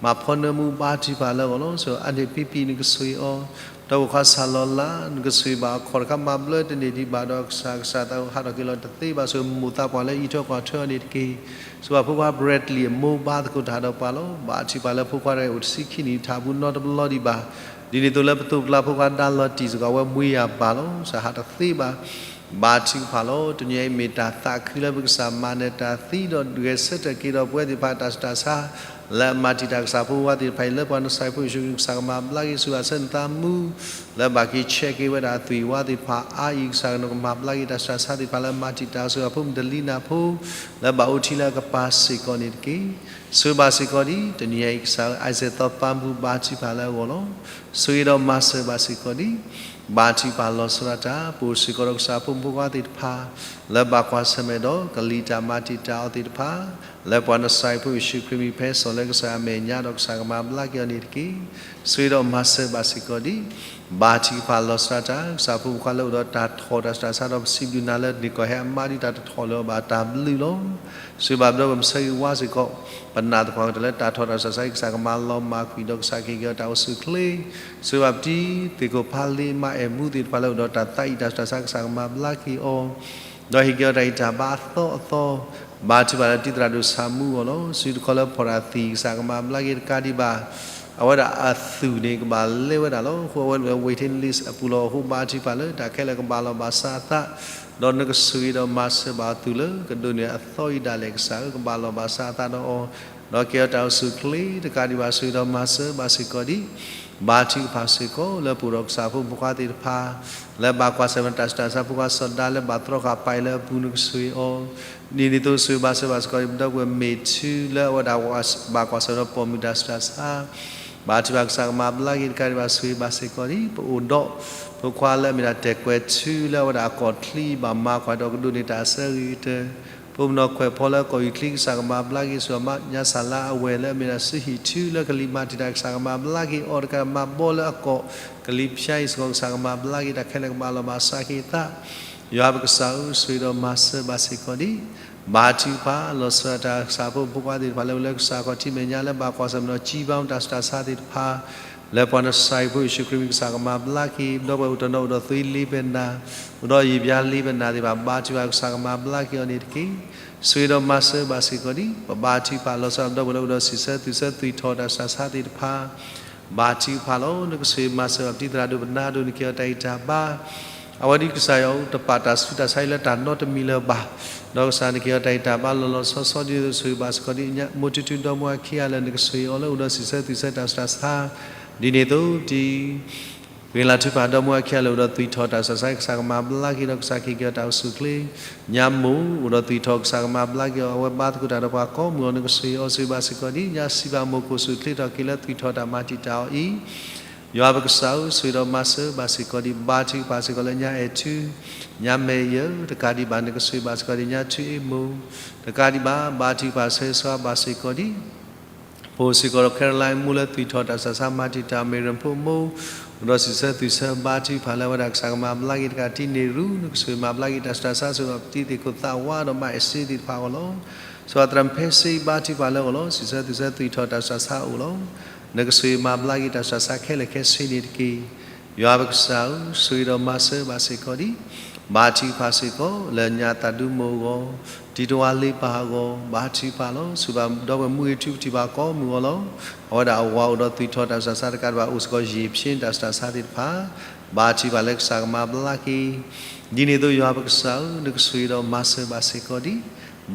မၤဖီနၢမူဘါထုကဖၣ်လၢအဂီၢ်လီၤ. စၢအါန့ၢ်ဖံဖံနကဆိၣ်ဂ့ၤအီၤ, ဒီးပိာ်ခွါစၢ်လီၤလး နကဆိၣ်ဂ့ၤဘၣ်အခီၣ်တခါမၤဘျၢတန့ၢ်ဒံးဘၣ်ဒီး ကစၢ်ကစၢ်သးဟးထီၣ်က့ၤလီၤတသ့ဘၣ်, စၢမိၢ်သးပှၢ်လၢအံးထွဲကွၢ်ထွဲအီၤန့ၣ်တက့ၢ်. စၢဘၣ်ဖိခွါ Bradley အမိၢ်ဘါသကိးတၢ်ဒီးပှၤလီၤ. ဘါထုကဖၣ်လၢဖိခွါတဂၤအိၣ်တဆံခံနံၣ် ထးဘူးနီတဘျီဒံးဘၣ်. ဒ်န့ၣ်အသိးလၢပသိးပကျါဖိခွါဒါလီၤတံၢ်စ့ၢ်ကီး အဝဲမှံယၤဘၣ်လီၤ. စၢဟးတသ့ဘၣ်. ဘါထုကဖၣ်လီၤ. တနံၤအံၤမ့ၢ်တၢ်သးခုလၢပကစၢ်မၤနၢၤတၢ်သံဒီးဂဲၤဆၢထၢၣ်က့ၤဒီးပဝဲသ့ၣ်တဖၣ်တၢ်ဆူးတၢ်ဆါ လၢအမၤတံာ်တာ်ကစၢ်ဖိဝါသ့ၣ်တဖၣ်အံၤ လၢပှၤနစၤရ့းဖိယ့ၣ်ၡူးခရံာ်ကစၢ်ကမၤဘျါက့ၤ စၢဘၣ်ဆၢနသးမူ လၢဘၣ်က့ၤဆဲးက့ၤဝဲဒၣ်အသွံၣ်ဝါသ့ၣ်တဖၣ်အါအံၤ ကစၢ်ကနီၤကမၤဘျါက့ၤတၢ်ဆူးတၢ်ဆါသ့ၣ်တဖၣ်လၢအမၤတံာ်တာ် စၢဘၣ်ဖိမုၣ်တလံနၢ်ဖိ လၢဘၣ်အိၣ်ထံလၢအကပၤစ့ၢ်ကီးန့ၣ်တက့ၢ်. စၢဘၣ်စ့ၢ်ကီးဒံး တနံၤအံၤကစၢ်ဧၢ Isaac သီပၤမူဘါထုကဖၣ်လၢအဂီၢ်လီၤ. ဆိၣ်ဂ့ၤဒီးမၤစၢၤဘၣ်စ့ၢ်ကီးဒံး ဘါထုကဖၣ်လီၤဆီဒၣ်တၢ် ပအိၣ်စ့ၢ်ကီးဒီးကစၢ်ဖိမုၣ်ဖိခွါသ့ၣ်တဖၣ် လၢဘၣ်ကွၢ်ဆၢၣ်မဲာ်ဒီးကလံၤတၢ်မၤတံာ်တာ်အီၤသ့ၣ်တဖၣ် လၢပှၤနစၤရ့းဖိယ့ၣ်ၡူးခရံာ်မံၤဖဲစီၤလၢကစၢ်အမဲာ်ညါဒီးကစၢ်ကမၤဘျါက့ၤအီၤန့ၣ်တက့ၢ်. ဆိၣ်ဂ့ၤဒီးမၤစၢၤဘၣ်စ့ၢ်ကီးဒံး ဘါထုကဖၣ်လီၤဆီဒၣ်တၢ် ကစၢ်ဖိမုၣ်ဖိခွါလၢအိၣ်ဒီးတၢ်ထီၣ်တၢ်ဆူးတၢ်ဆါဒီးပစံးဘျုးနၤလၢန့ၣ်ကီၢ်ဟဲအမါဒ်တၢ်တထီၣ်လၢၤဘၣ်တၢ်ဘျုးလီၤ. စၢဘၣ်ပဒီပုၢ်ဝဲၢ်မုၣ်ဆၢဂ့ၤဝါစ့ၢ်ကီး ပနာ်သပှၢ်ကတၢၢ်လၢတၢ်ထီၣ်တၢ်ဆူးတၢ်ဆါအံၤ ကစၢ်ကမၤလီၤမၢ်ကွံာ်ဒီးကစၢ်ကဟ့ၣ်က့ၤအီၤတၢ်အိၣ်ဆူၣ်အိၣ်ချ့ စၢဘၣ်ပတံၤသ့ၣ်ခိၣ်ဖးလ့မါအဲၣ်မူသ့ၣ်တဖၣ်လၢအိၣ်ဒီးတၢ်သးအံၣ်တၢ်ဆူးတၢ်ဆါ ကစၢ်ကမၤဘျါက့ၤအီၤ ဒီးဟ့ၣ်က့ၤအီၤတၢ်ဂံၢ်တၢ်ဘါအသီအသီ ဘါထုကဖၣ်လၢတံၤသရၣ်ဒိၣ်ဆၣ်မူအဂီၢ်လီၤ. စုတခီလၢဖီၣ်တၢ်သံၣ် ကစၢ်ကမၤဘျါက့ၤတကးဒံးဘၣ် အဝဲဒၣ်အသူၣ်န့ၣ်ကဘၣ်လဲဝဲဒၣ်လီၤ. အဃိအဝဲဒၣ်လၢ waiting list အပူၤလီၤ. အဃိဘါထုကဖၣ်လၢတၢ်ခဲလၢာ်ကဘၣ်လီၤဘၣ်စးအသး ဒီးနကဆိၣ်ဂ့ၤဒီးမၤစၢၤဘၣ်အသူၣ်လၢကဒိးန့ၢ်အသီအံၤဒၣ်လဲာ် ကစၢ်ဧၢ ကဘၣ်လီၤဘၣ်စးအသးဒီးအီၤ ဒီးကဲအီၤတၢ်အိၣ်ဆူၣ်အိၣ်ချ့တကးဒံးဘၣ် ဆိၣ်ဂ့ၤဒီးမၤစၢၤဘၣ်စ့ၢ်ကီးဒံး ဘါထုကဖၣ်စ့ၢ်ကီး လၢပအိၣ်ဒီးကစၢ်ဖိမုၣ်ဖိခွါသ့ၣ်တဖၣ် လၢဘၣ်ကွၢ်ဆၢၣ်မဲာ်တၢ်ဆူးတၢ်ဆါ ဖိခွါစီၤဒါလၢဘၣ်သြီဃာ်ပာ်အံၤလၢအပူၤ နကဆိၣ်ဂ့ၤအီၤ ဒ်န့ၣ်အသိးဆိၣ်ဂ့ၤဘၣ်စၢၤဘၣ်စ့ၢ်ကီးဒံး ပဒီပုၢ်ဝဲၢ်မ့ၢ်ထူလၢအဝဲဒၣ်ဘၣ်ကွၢ်ဆၢၣ်ဒီးပိာ်မုၣ်တၢ်ဆူးတၢ်ဆါ ဘါထုကဖၣ် ကစၢ်ကမၤဘျါက့ၤတကးဒံးဘၣ် ဆိၣ်ဂ့ၤဘၣ်စ့ၢ်ကီးဒံး ပအိၣ်ဒီး ဖိခွါလၢအမ့ၢ်ဒၣ်တဲာ်ကွဲၤထူလၢအဝဲဒၣ်အကီၢ်ချံဘၣ်မၤကွၢ်ဒီးကဒိးန့ၢ်တၢ်အဆၢဂ့ၤကတၢၢ် ဖိမုၣ်နီၢ်ခွဲးဖီလၢကီၢ်အံၤချံ ကစၢ်ကမၤဘျါက့ၤ စၢဘၣ်ညါစၢ်လါအဝဲၢ်လၢအမ့ၢ်ဒၣ်စုဟံၣ်ထူလၢကလံၤမၤတံာ်တာ် ကစၢ်ကမၤဘျါက့ၤအီၤတကး မၤဘီလၢအကီၢ်ကလံၤဖၠါအံၤစ့ၢ်ကီး ကစၢ်ကမၤဘျါက့ၤ တၢ်ခဲလၢာ်ကဘၣ်လီၤဘၣ်စးက့ၤအသး ယွၤပကစၢ်ဧၢ ဆိၣ်ဂ့ၤဒီးမၤစၢၤဘၣ်စ့ၢ်ကီးဒံး ဘါထုကဖၣ် လီၤဆီဒၣ်တၢ် ကစၢ်ဖိမုၣ်ဖိခွါသ့ၣ်တဖၣ်လၢအိၣ်လၢကစၢ်ခီၣ်ထံးမဲာ်ညါ လၢဘၣ်ကွၢ်ဆၢၣ်မဲာ်ဒီး ကံဘါမူတၢ်ဆူးတၢ်ဆါသ့ၣ်တဖၣ် လၢပှၤနစၤရ့းဖိယ့ၣ်ၡူးခရံာ်မံၤ ကစၢ်ကမၤဘျါက့ၤ ပဒီပုၢ်ဝဲၢ်အိၣ်တနီၤအိၣ်ဒီးသွံလ့ပနၢ် အိၣ်ဒီးယံာ်ဘျါလ့ပနၢ်သ့ၣ်တဖၣ် ဘါထုကဖၣ် ကစၢ်ကမၤဘျါက့ၤအီၤန့ၣ်တက့ၢ်. ဆိၣ်ဂ့ၤဒီးမၤစၢၤဘၣ်စ့ၢ်ကီးဒံး ပဘါထုကဖၣ် လီၤဆီဒၣ်ပဒီပုၢ်ဝဲၢ်လၢအိၣ်ဒီးစံးဆၢသူၣ်ဆၢသွံၣ်ထီၣ်တၢ်ဆူးတၢ်ဆါသ့ၣ်တဖၣ် ဘါထုကဖၣ်လီၤ. နကဆိၣ်ဂ့ၤမၤစၢၤဘၣ်ပတံၤသရၣ်ဒိၣ်ပနၢ်ဒိၣ် နက့ၤအီၤတၢ်ဂံၢ်တၢ်ဘါ အဝဲဒ်ကစၢ်ယွၤအိၣ် တပာ်တၢ်ဆူးတၢ်ဆါအံၤလၢတၢ်နီတမံၤလၢၤဘၣ်. ဒီးကစၢ်နက့ၤအီၤတၢ်ဂံၢ်တၢ်ဘါလီၤလီၤဆီဆီ ဒ်သိးဆိၣ်ဂ့ၤဘၣ်စ့ၢ်ကီးဒ်ညါ မိၢ်ထူထူဒီမါဝၤခံဂၤလၢာ် နကဆိၣ်ဂ့ၤအီၤလၢအိၣ်ဒီးစံးဆၢသူၣ်ဆၢတၢ်ဆူးတၢ်ဆါ ဒ်န့ၣ်အသိး တံၤ ဂ့ၤလၤထူပၢ်ဒီမါဝၤခံဂၤလၢာ် အိၣ်ဒီးသွံၣ်ထီၣ်တၢ်ဆူးတၢ်ဆါ ကစၢ်ကမၤဘျါက့ၤဒီး ကစၢ်ကဟ့ၣ်က့ၤအီၤတၢ်အိၣ်ဆူၣ်အိၣ်ချ့ ညါမိၢ်အိၣ်ဒီးသွံၣ်ထီၣ် ကစၢ်ကမၤဘျါက့ၤအီၤ အဝဲဘါသကိးတၢ်ဒီးပှၤကိးမုၢ်အီၤ နကဆိၣ်ဂ့ၤအီၤဆိၣ်ဂ့ၤဘၣ်စ့ၢ်ကီးဒ်ညါ စံးဘၣ်မိၢ်ကိၣ်ဆူၣ်အိၣ်ချ့ထီၣ်က့ၤလၢသွံၣ်ထီၣ်တၢ်မၤတံာ်တာ်အီၤအံၤ ယွၤပကစၢ်ဧၢ ဆိၣ်ဂ့ၤဒီးမၤစၢၤဘၣ်စ့ၢ်ကီးဒံး ဘါထုကဖၣ်စ့ၢ်ကီးလၢညါအဲၣ်ထူ ညါမဲာ်ယၢၤ တကးဒံးဘၣ် နကဆိၣ်ဂ့ၤဘၣ်စ့ၢ်ကီးဒ်ညါထူအ့မိၢ် တကးဒံးဘၣ် ဘါထုကဖၣ်ဆၢဂ့ၤဆၢဝါဘၣ်စ့ၢ်ကီးဒံး ပအိၣ်စ့ၢ်ကီးဒီး Caroline မိၢ်လၢသွံၣ်ထီၣ်တၢ်ဆူးတၢ်ဆါမၤတံာ်တာ် မ့ၢ်ရၢၣ်ဖိမိၢ် အိၣ်ဒီးစံးဆၢသူၣ်ဆၢဘါထုကဖၣ်လၢအဝဲဒၣ်ကစၢ်ကမၤဘျါက့ၤတကးတံၢ်န့ၢ်ရူ နကဆိၣ်ဂ့ၤမၤဘျါက့ၤတၢ်ဆူးတၢ်ဆါ ဆိၣ်ဂ့ၤပတံၤသ့ၣ်ခိၣ်သးဝါဒီးမါအဲၣ်စ့သ့ၣ်တဖၣ်အဂီၢ်လီၤ. ဆိၣ်ဂ့ၤသရၣ်မုၣ်ဖဲစ့ဘါထုကဖၣ်လၢအဂီၢ်လီၤ. စံးဆၢသူၣ်ဆၢသွံၣ်ထီၣ်တၢ်ဆူးတၢ်ဆါအိၣ်လီၤ. နကဆိၣ်ဂ့ၤမၤဘျါက့ၤတၢ်ဆူးတၢ်ဆါခဲလၢာ်ခဲဆ့န့ၣ်တက့ၢ်. ယွၤပကစၢ်ဧၢ ဆိၣ်ဂ့ၤဒီးမၤစၢၤဘၣ်စ့ၢ်ကီးဒံး ဘါထုကဖၣ်စ့ၢ်ကီးလၢညါသးဒူမိၢ်အဂီၢ် တံၤတဝါလ့ပၢ်အဂီၢ် ဘါထုကဖၣ်လီၤ. ဆိၣ်ဂ့ၤဘၣ်ဒီပုၢ်ဝဲၢ်မူဂ့ၤထူကထံၣ်ဘၣ်ကိးမုၢ်အီၤလီၤ. အဝဲဒၣ်အဝၤအိၣ်ဒီးသွံၣ်ထီၣ်တၢ်ဆူးတၢ်ဆါတကးဒံးဘၣ် အိၣ်စ့ၢ်ကီးယံာ်ပဆ့တၢ်ဆူးတၢ်ဆါသ့ၣ်တဖၣ် ဘါထုကဖၣ်လၢကစၢ်ကမၤဘျါက့ၤ ဒ်န့ၣ်အသိးယွၤပကစၢ်ဧၢ နကဆိၣ်ဂ့ၤဒီးမၤစၢၤဘၣ်စ့ၢ်ကီးဒံး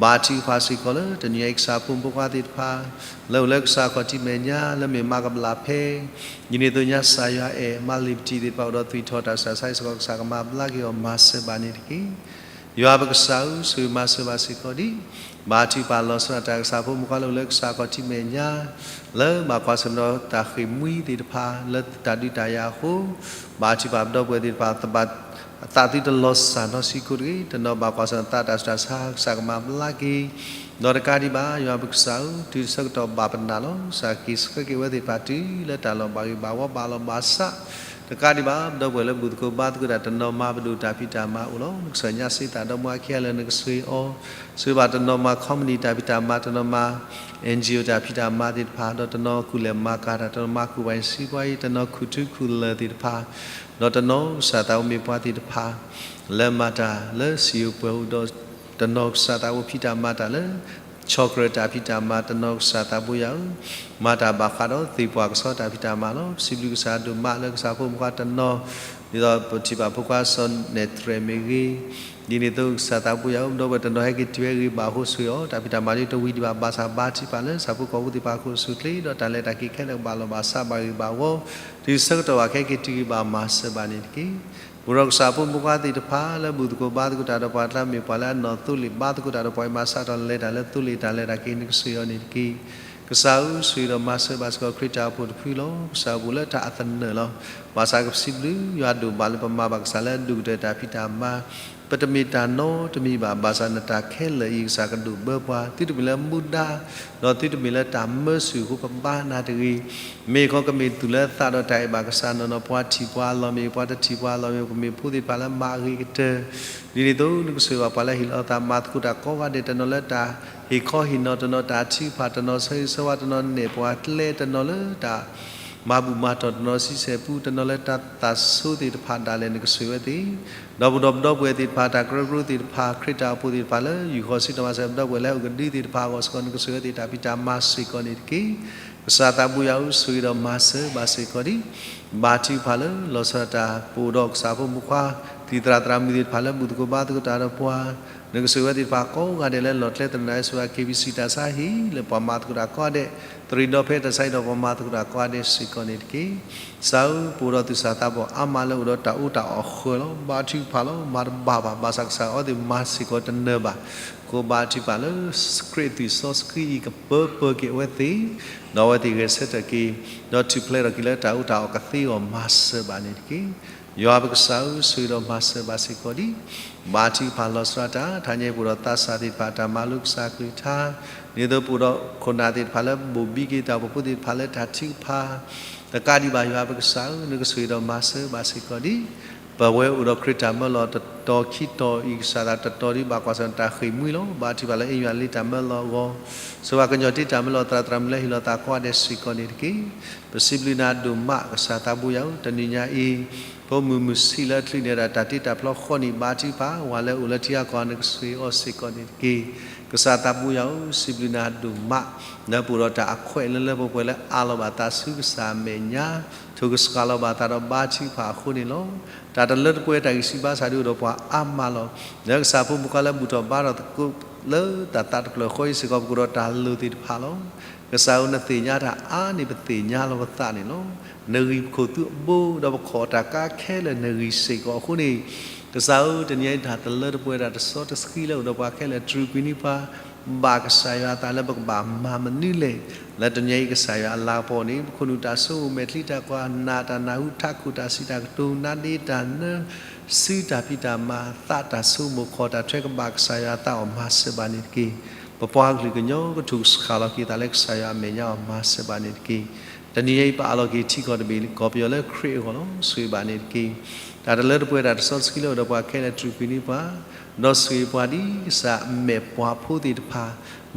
ဘါထုကဖၣ်စ့ၢ်ကီးလၢတနံၤအံၤကစၢ်ဖိမုၣ်ဖိခွါသ့ၣ်တဖၣ် လၢအိၣ်လၢကစၢ်ခီၣ်ထံးမဲာ်ညါ လၢမ့ၢ်မၤကဘျၣ်ဖဲ ဒ်န့ၣ်အသိးညါစၢ်ယွၤအဲၣ် မါလံၤပတံၤသ့ၣ်တဖၣ်အိၣ်ဒီးသွံၣ်ထီၣ်တၢ်ဆူးတၢ်ဆါစ့ၢ်ကီး ကစၢ်ကမၤဘျါက့ၤအီၤမၤစၢၤဘၣ်န့ၣ်တက့ၢ်. ယွၤပကစၢ်ဧၢ ဆိၣ်ဂ့ၤမၤစၢၤဘၣ်စ့ၢ်ကီးဒံး ဘါထုကဖၣ်လီၤဆီဒၣ်တၢ်ကစၢ်ဖိမုၣ်ဖိခွါလၢအိၣ်လၢကစၢ်ခီၣ်ထံးမဲာ်ညါ လၢဘၣ်ကွၢ်ဆၢၣ်မဲာ်ဒီးတၢ်ဃ့ၢ်မှံသ့ၣ်တဖၣ် လၢတၢ်ဒုးတၢ်ယၤအဃိ ဘါထုကဖၣ်ပဒီပုၢ်ဝဲၢ်သ့ၣ်တဖၣ် သဘၣ် အသးသုတလီၤစၢ်နီတဆံးကိးတဂ့ၤ, တနီၤဘၣ်ကွၢ်ဆၢၣ်သးတၢ်ဆူးတၢ်ဆါ ကစၢ်ကမၤဘျါက့ၤ, ဒီးတကးဒံးဘၣ် ယွၤပကစၢ်ဧၢ, တုၤဆၢကတီၢ်ဘၣ်ပနၢ်လီၤ. ကစၢ်က့ၤဆှၢက့ၤဝဲသ့ၣ်တဖၣ်တုၤလၢတၢ်လီၢ်ဘၣ်ဂ့ၤဘၣ်ဝီဘၣ်လီၤဘၣ်စး, တကးဒံးဘၣ် ဒီပုၢ်ဝဲၢ်လၢဘူၣ်သကိးဘါသကိးတၢ် တနီၤမၤပဒိၣ်တၢ်ဖံးတၢ်မၤအိၣ်လီၤ. နကစၢ်ညါစ့သးဒီမါအခံဂၤလၢနကဆှၢအီၤ, စံးဘၣ်တနီၤမၤ company တၢ်ဖံးတၢ်မၤ, တနီၤမၤ NGO တၢ်ဖံးတၢ်မၤသ့ၣ်တဖၣ်, ဒီးတနီၤကူၣ်လဲၤမၤကၤတၢ်, တနီၤမၤကူၣ်ဘၣ်စံးပှၤအံၤ, တနီၤခူၣ်ထူခူၣ်လၢၢ်သ့ၣ်တဖၣ်, ဒီးတနီၤကစၢ်သးအိၣ်မ့ၢ်ပှၤသ့ၣ်တဖၣ် လၢမၤတၢ်လၢစံာ်ဧိၤပှဲၤဧိၤ, ဒီးတနီၤကစၢ်သးအိၣ်ဖံးတၢ်မၤတၢ်လၢ chocolate တၢ်ဖံးတၢ်မၤ, တနီၤကစၢ်သးဘိယွၤဧၢ, မၤတၢ်ဘၣ်ဃးဒီးသ့ၣ်ပှၢ်ကဆီတၢ်ဖံးတၢ်မၤလီၤ. ပစံးဘျုးကစၢ်ဒိၣ်မးလၢကစၢ်ဖိမုၣ်ခွါတနီၤ ဒ်သိးပထံၣ်ဘၣ်ဖိခွါစီၤနဲၣ်တြဲၤမ့ၢ်ဂ့ၤ, ဒ်န့ၣ်အသိးကစၢ်သးဘိယွၤဧၢ, ဒီပုၢ်ဝဲၢ်တနီၤဟဲက့ၤတုၤဝဲဂ့ၤဘၣ်အဃိဆှၢအီၤ, တၢ်ဖံးတၢ်မၤဒ်တဝံၤဒံးဘၣ်ဘၣ်ဆၣ် ဘါထုကဖၣ်လၢဆၣ်ဖိကီၢ်ဖိသ့ၣ်တဖၣ်အခိၣ်အဆူၣ်ချ့, ဒီးတၢ်လဲၤတၢ်က့ၤခဲလၢာ်ကဘၣ်လီၤဘၣ်စးဘၣ်ဂ့ၤဘၣ်ဝီ, တုၤဆၢကတီၢ်ဘၣ်ခဲက့ၤတုၤဂ့ၤဘၣ်မၤစၢၤဘၣ်န့ၣ်တက့ၢ်. ပူၤဒီးကစၢ်ဖိမုၣ်ခွါသ့ၣ်တဖၣ်လၢဘူၣ်သကိးဘါသကိးတၢ်ဒီးပှၤကျါ မ့ၢ်ပှၤလၢအနီၢ်သိလ့ၣ်ဘါသကိးတၢ်ဒီးပှၤအံၤ မၤစးထီၣ်လဲၤတၢ်လၢသိလ့ၣ်တၢ်လဲၤတၢ်က့ၤ နကဆှၢအီၤန့ၣ်တက့ၢ်. ကစၢ်ဧၢ, ဆှၢဒီးမၤစၢၤဘၣ်စ့ၢ်ကီးခရံာ်တၢ်အိၣ်ဖှိၣ်တဖုလီၤ. ကစၢ်အိၣ်လၢတၢ်အသနၢၣ်လီၤ. ဘၣ်ဆၣ်ကပစံးဘျုးယွၤဒိၣ်ဘၣ်လၢပမၤဘၣ်ကစၢ်လၢအဒိၣ်ကတၢၢ်တၢ်ဖံးတၢ်မၤ, ပတမ့ၢ်တၢ်နီတမံၤဘၣ်. ဘၣ်ဆၣ်နတၢ်ခဲလၢာ်အံၤ ကစၢ်ကဒိးဘၢပှၤ, သုတမ့ၢ်လၢမူဒါ, ဒီးသုတမ့ၢ်လၢတၢ်မၢဆူၣ်အဃိပဘါနၤတဂ့ၤ. မ့ၢ်ခီကမ့ၢ်သူၣ်လၢသးဒီးတၢ်အဲၣ်ဘၣ်ကစၢ်နီၢ်နီၢ်, ပှၤထံၣ်ပှၤလီၤမ့ၢ်ဂ့ၤ, ပှၤတထံၣ်ပှၤလီၤမ့ၢ်ဂ့ၤ, ကမ့ၢ်ဖိသ့ၣ်တဖၣ်လၢမၤအဂ့ၤကတၢၢ်, ဒ်န့ၣ်အသိး နကစၢ်ဘၣ်ပှၤလၢဟ့ၣ်လီၤသးမၤသကိးတၢ်ကိးဂၤဒဲး, တနီၤလၢတၢ်ဟ့ၣ်ခီဟ့ၣ်နီၤ, တနီၤတၢ်ထုကဖၣ်, တနီၤဆၢဂ့ၤဆၢဝါ, တနီၤနဲၣ်ပှၤကျဲ, တနီၤလၢတၢ် မၤဘူၣ်မၤတီၢ်, တနီၤဆံဆဲၣ်ပူ, တနီၤလၢတၢ်သးဆိသ့ၣ်တဖၣ်ဒၣ်လဲာ် နကဆှၢဝဲသ့ၣ်, ဒီးပဒီပုၢ်ဝဲၢ်သ့ၣ်တဖၣ်, တၢ်ကရၢကရိသ့ၣ်တဖၣ်, ခရံာ်တၢ်အိၣ်ဖှိၣ်သ့ၣ်တဖၣ်လၢ ယူၢ်ဃီၤစံးထီၣ်မၤစၢၤ ပဒီပုၢ်ဝဲၢ်လၢအအိၣ်ကဒုသ့ၣ်တဖၣ်အဂီၢ်စ့ၢ်ကီး နကဆှၢဝဲသ့ၣ်တၢ်ဖံးတၢ်မၤစ့ၢ်ကီးန့ၣ်တက့ၢ်. ကစၢ်သးဘိယွၤဧၢ, ဆှၢဒီးမၤစၢၤဘၣ်စ့ၢ်ကီးဒံး, ဘါထုကဖၣ်လၢလီၤဆီဒၣ်တၢ် ပအိၣ်ဒီးကစၢ်ဖိမုၣ်ခွါ သံၣ်သရၣ်သရၣ်မုၣ်သ့ၣ်တဖၣ်လၢဘူၣ်သကိးဘါသကိးတၢ်ဒီးပှၤ, နကဆှၢဝဲသ့ၣ်တဖၣ်ကိးဂၤဒဲးလၢလီၣ်ကျဲသရၣ် စူၢ် KBC တၢ်ဆါဟံၣ်လၢပှၤမၤသကိးတၢ်ကိးဂၤဒဲး, သရံးဒီဖဲတၢ်ဆါဟံၣ်ဒီးပှၤမၤသကိးတၢ်ကိးဂၤဒဲးစ့ၢ်ကီးန့ၣ်တက့ၢ်. ကစၢ်ဧၢ, ပအိၣ်ဒီးသူၣ်စၢ်သးဘီၣ်အါမးလၢအိၣ်ဒီးတၢ်အူတၢ်အီၣ်ဃၢၤလီၤ. ဘါထုကဖၣ်လီၤ. မၤတဘၣ်ဘၣ်, ဘၣ်ဆၣ်ကစၢ်အဝဲသ့ၣ်မၤစ့ၢ်ကီးတနၢၤဘၣ်. ကဘါထုကဖၣ်လၢခရံာ်အသွံၣ်စီဆှံအံၤကပၢပၢက့ၤအဝဲသ့ၣ်, ဒီးအဝဲသ့ၣ်ဂဲၤဆၢထၢၣ်က့ၤ, ဒီးထူၣ်ဖျဲးထီၣ်က့ၤလၢတၢ်အူတၢ်အီၣ်ကသ့အဂီၢ် မၤစၢၤဘၣ်န့ၣ်တက့ၢ်. ယွၤပကစၢ်ဧၢ, ဆှၢဒီးမၤစၢၤဘၣ်စ့ၢ်ကီးဒံး, ဘါထုကဖၣ်လီၤဆီဒၣ်တၢ် တဟါညါပအိၣ်ဒီးသးစၢ်သ့ၣ်တဖၣ် တၢ်မၤလိကစၢ်ကလုၢ်ကထါ, ဒ်သိးပအိၣ်ဒီးခိၣ်နၢ်သ့ၣ်တဖၣ်လၢ ဘိၣ်ဘံက့ၤတၢ်အိၣ်ဖှိၣ်ဖိသ့ၣ်တဖၣ်လၢတၢ်ထုကဖၣ်, တကးဒံးဘၣ် ယွၤပကစၢ်ဧၢ, နကဆှၢဒီးမၤစၢၤဘၣ်စ့ၢ်ကီးဒံး, ပဝဲအိၣ်ဒီးခရံာ်တၢ်မၢလီၤတတီၤခံတီၤအံၤ ကစၢ်သးတတီၤဒံးဘၣ်ကွၢ်ဆၢၣ်တၢ်ဃ့ၢ်မှံလီၤ. ဘါထုကဖၣ်လၢအ့ၣ်ယွၤလ့တၢ်မၢလီၤအဂီၢ်, စၢၤပှၤကညီတ့တၢ်မၢလီၤ သရၣ်သရၣ်မုၣ်လၢဟ့ၣ်လီၤသးကိးဂၤဒဲးစ့ၢ်ကီးန့ၣ်တက့ၢ်. ပစံးဘျုးနၤဒိၣ်မး ကစၢ်သးဘိယွၤဧၢ, တနံၤညါအံၤ ဖိမုၣ်မုၢ်ဆံးလၢအချုးန့ၢ်ဒၣ်တၢ်တ့တၢ်ဖျီဃီန့ၣ် ဘါထုကဖၣ် ဝၤလၢအအိၣ်လၢထံဂၤကီၢ်ဂၤ နကဆှၢအီၤစ့ၢ်ကီးန့ၣ်တက့ၢ်. ကစၢ်သးဘိယွၤဧၢ, စံးဘျုးနၤဒိၣ်မး လၢပအိၣ်ဒီးတၢ်အခွဲးလၢလၢပှဲၤပှဲၤလၢ အးလီၤဘၣ်သးဆူကစၢ်အမဲာ်ညါ, ထိၣ်ကဆှၣ်လီၤဘၣ်သးဒီးဘါထုကဖၣ်အဃိန့ၣ်လီၤ. တၢ်တလၢတပှဲၤတၢ်ဂံၢ်ဆူၣ်ဘါဆၣ်ဒုးအိၣ်ဒီးပှၤအါမးလီၤ. လၢကစၢ်ဖိမုၣ်ခွါလၢဘူၣ်ထီၣ်ဘါထီၣ်သကိး လၢတၢ်သးတဖျၢၣ်ဃီအံၤစ့ၢ်ကီး ပကအိၣ်ဒီးတၢ်လိၣ်သ့ၣ်တဖၣ်လီၤ. ကစၢ်ဧၢ, နသ့ၣ်ညါတၢ်အါန့ၣ် ပသ့ၣ်ညါလီၤပသးန့ၣ်လီၤ. နဂံၢ်ပခိၣ်သုအဘိ ဒီးပခိးတၢ်ကါခဲလၢာ်နဂံၢ်စ့ၢ်ကီးအဃိန့ၣ်, ကစၢ်ဧၢ, တနံၤအံၤတၢ်တလၢတပှဲၤတၢ်တစီတဆှံလၢအိၣ်ဒီးပှၤခဲလၢာ် တြူာ်ကွံာ်န့ၢ်ပှၤ ဘၣ်ကစၢ်ယွၤအသးလၢပကဘၣ်မၤမနုၤလဲၣ်. လၢတနံၤအံၤကစၢ်ယွၤအလၤကပီၤန့ၣ် ပခိၣ်နူာ်တၢ်ဆိကမိၣ် မဲာ်ချံတၢ်ကွၢ် နာ်တၢ်နၢ်ဟူ ထးခိၣ်တၢ်စံးတၢ်ကတိၤ နါဒ့တၢ်နၢ စုတၢ်ဖံးတၢ်မၤ သးတၢ်ဆိကမိၣ် ခိၣ်တၢ်ထွဲ ကဘၣ်ကစၢ်ယွၤအသးအီၤ မၤစၢၤဘၣ်န့ၣ်တက့ၢ်. ပပှၤကလုာ်ကညီကထူၣ်ကဆှၣ်လီၤက့ၤသးလၢကစၢ်ယွၤအမဲာ်ညါအီၤ မၤစၢၤဘၣ်န့ၣ်တက့ၢ်. တနံၤအံၤပအးလီၤက့ၤထံကီၢ်တဘ့ၣ်ကီၢ်ပယီၤလၢခရံာ်အဂီၢ်လီၤ. ဆိၣ်ဂ့ၤဘၣ်န့ၣ်တက့ၢ်. တၢ်တလၢတပှဲၤတၢ်တစီတဆှံလၢအိၣ်ဒီးပှၤခဲလၢာ် တြူာ်ကွံာ်န့ၢ်ပှၤ ဒီးဆိၣ်ဂ့ၤပှၤဒ်ကစၢ်အမဲာ်ပှၤဖိသ့ၣ်တဖၣ်,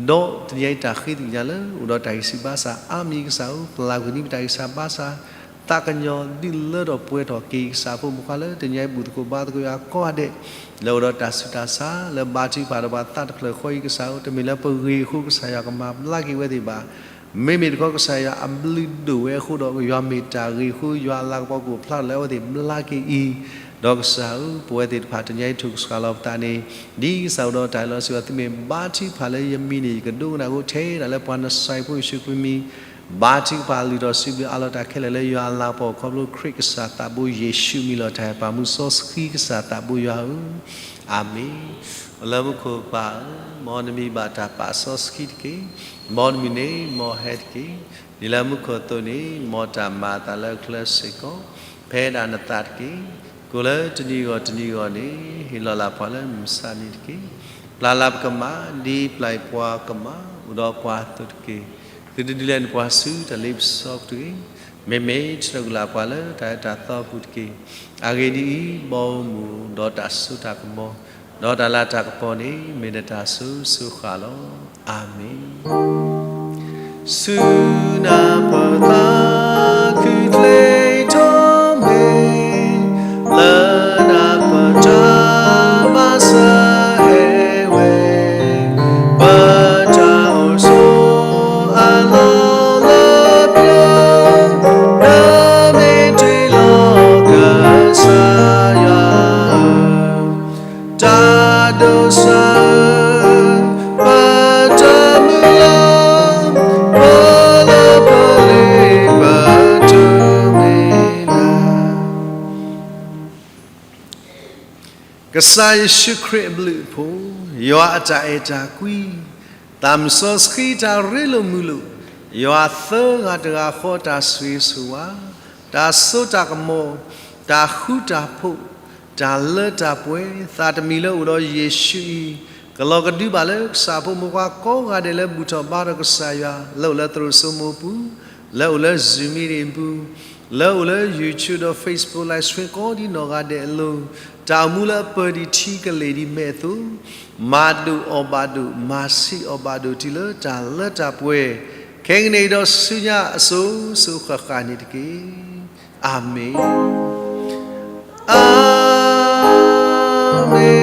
ဒီးတနံၤအံၤတၢ်ဃ့သ့ၣ်ညါလၢအိၣ်ဒီးတၢ်ဂံၢ်ဆူၣ်ဘါဆၣ်အါမံၤ ကစၢ်ဧၢ, ပျၢ်ကွံာ်န့ၢ်ပတၢ်ဂံၢ်ဆူၣ်ဘါဆၣ် သးကညီၤဒုးလၢထီၣ်ပှဲၤထီၣ်က့ၤ ကစၢ်ဖိမုၣ်ခွါလၢတနံၤအံၤဘူၣ်သကိးဘါသကိးယွၤကိးဂၤဒဲး လၢအိၣ်ဒီးတၢ်ဆူးတၢ်ဆါ လၢဘါထုကဖၣ်ဒီးပှၤသးတဖျၢၣ်ဃီအံၤ ကစၢ်ဧၢ, တမ့ၢ်လၢပဂ့ၤအဃိ ကစၢ်ယွၤကမၤဘျါက့ၤဝဲသ့ၣ်ဘၣ်. မ့မ့ၢ်တခီ ကစၢ်ယွၤအဘျုးဒိၣ်ဝဲအဃိဒီး ယွၤမ့ၢ်တၢ်ဂ့ၤအဃိ ယွၤအလၤကပီၤကအိၣ်ဖျါထီၣ်လၢအဝဲသ့ၣ်ဘျါက့ၤအံၤ, ဒီးကစၢ်ဧၢ, ပဝဲသ့ၣ်တဖၣ်တနံၤအံၤထိၣ်ကဆှၣ်လီၤပသးန့ၣ် ဒ်ကစၢ်အိၣ်ဒီးတၢ်အၢၣ်လီၤစံးဘၣ် သုမ့ၢ်ဘါထုကဖၣ်လၢယမံၤန့ၣ် ယကဒိကနၣ်အဃိ ထဲဒၣ်လၢပှၤနစၢ်ဖိယ့ၣ်ၡူးခရံာ်မံၤ ဘါထုကဖၣ်လုၢ်ထီၣ်စံးဘျုးအးလီၤတၢ်ခဲလၢာ်လၢယွၤအလၤကပီၤ ခီဖျိခရံာ်ကစၢ်သးဘိယ့ၣ်ၡူးမံၤလီၤတၢ်ဟဲပာ်မူစီဆှံကစၢ်သးဘိယွၤဧၢ, အၤမ့ၣ်. အိၣ်လၢမူခိၣ်ပၢ်ဧၢ, မ်နမံၤဘၣ်တၢ်ပာ်စီဆှံတက့ၢ်. မ်နမုၢ်န့ၣ်မ်ဟဲတက့ၢ်. ဒ်လၢမူခိၣ်အသိးန့ၣ် မ်တၢ်မၤအသးလၢအချၢစ့ၢ်ကီး, ဖဲဒၣ်နသးတက့ၢ်. ကိးလၢတနံၤဂီၢ်တနံၤဂီၢ်န့ၣ် ဟ့ၣ်လီၤလၢ်ပှၤလၢမုၢ်မဆါတနံၤတက့ၢ်. ပျၢ်လၢ်ပကမၣ် ဒ်ပျၢ်ပှၤကမၣ် အိၣ်ဒီးပှၤအသိးတက့ၢ်. သုတဒုးလဲနပှၤဆူတၢ်လ့ပစီပူၤတဂ့ၤ. မ့မ့ၢ်ထုးထီၣ်က့ၤလၢ်ပှၤလၢတၢ်အၢတၢ်သီပူၤတက့ၢ်. အဂ့ၢ်ဒ်အံၤ, ဘီမုၢ်ဒီးတၢ်စိတၢ်ကမီၤ ဒီးတၢ်လၤတၢ်ကပီၤန့ၣ် မ့ၢ်နတၢ်စိၤစိၤဃၣ်ဃၣ်လီၤ. အၤမ့ၣ်. ဆူနၢ်ပၢၢ်သးခုကျဲထီၣ်မ့ၢ် လၢနၢ်ပၢၢ်တၢ်မၤစၢၤဟဲဝဲ, ပတၢ်အိၣ်ဆိးအလီၢ်လၢပျၢၤ, နမ့ၢ်တ့ၢ်လီၤကစၢ်ယွၤဧၢ, တၢ်ဒိးစၢၤ ပတၢ်မုၢ်လၢ်, ပလၢပလ့ပတမ့ၢ်လၢ်. ကစၢ်ယ့ၣ်ၡူးခရံာ်အဘျုးအဖှိၣ်, ယွၤအတၢ်အဲၣ်တၢ်ကွံ, သးစီဆှံတၢ်ရ့လိာ်မုာ်လိာ်, ယွၤသၢဂၤတဂၤဃီတၢ်ဆိၣ်ဂ့ၤဆိၣ်ဝါ, တၢ်စိတၢ်ကမီၤ, တၢ်ဃူတၢ်ဖိး, တၢ်လၢတၢ်ပှဲၤ, သးတမံၤလၢအိၣ်ဒီးယ့ၣ်ၡူးအံၤ, ကလီၤကဒုဘၣ်လၢကစၢ်ဖိမုၣ်ဖိခွါကိးဂၤဒဲးလၢဘူၣ်ထီၣ်ဘါထီၣ်ကစၢ်ယွၤ, လၢအိၣ်လၢသရိာ်စိမိၤပူၤ, လၢအိၣ်လၢ Zoom meeting ပူၤ, လၢအိၣ်လၢ YouTube ဒီး Facebook live stream ကိးဒ်နီၢ်ဂၤဒဲးအလိၤ, တၢ်အိၣ်မူလၢအပၢၢ်ဒံးထံကလ့ၢ်ဒံးမဲာ်အသိး, မၤဒိၣ်အီၣ်ဘၣ်ဒိၣ်, မၤဆံးအီၣ်ဘၣ်ဒိၣ်တုၤလၢတၢ်လၢတၢ်ပှဲၤ, ခဲကနံၣ်အံၤဒီးဆူညါအစိၤစိၤဃၣ်ဃၣ်န့ၣ်တက့ၢ်. အၤမ့ၣ်, အၤမ့ၣ်.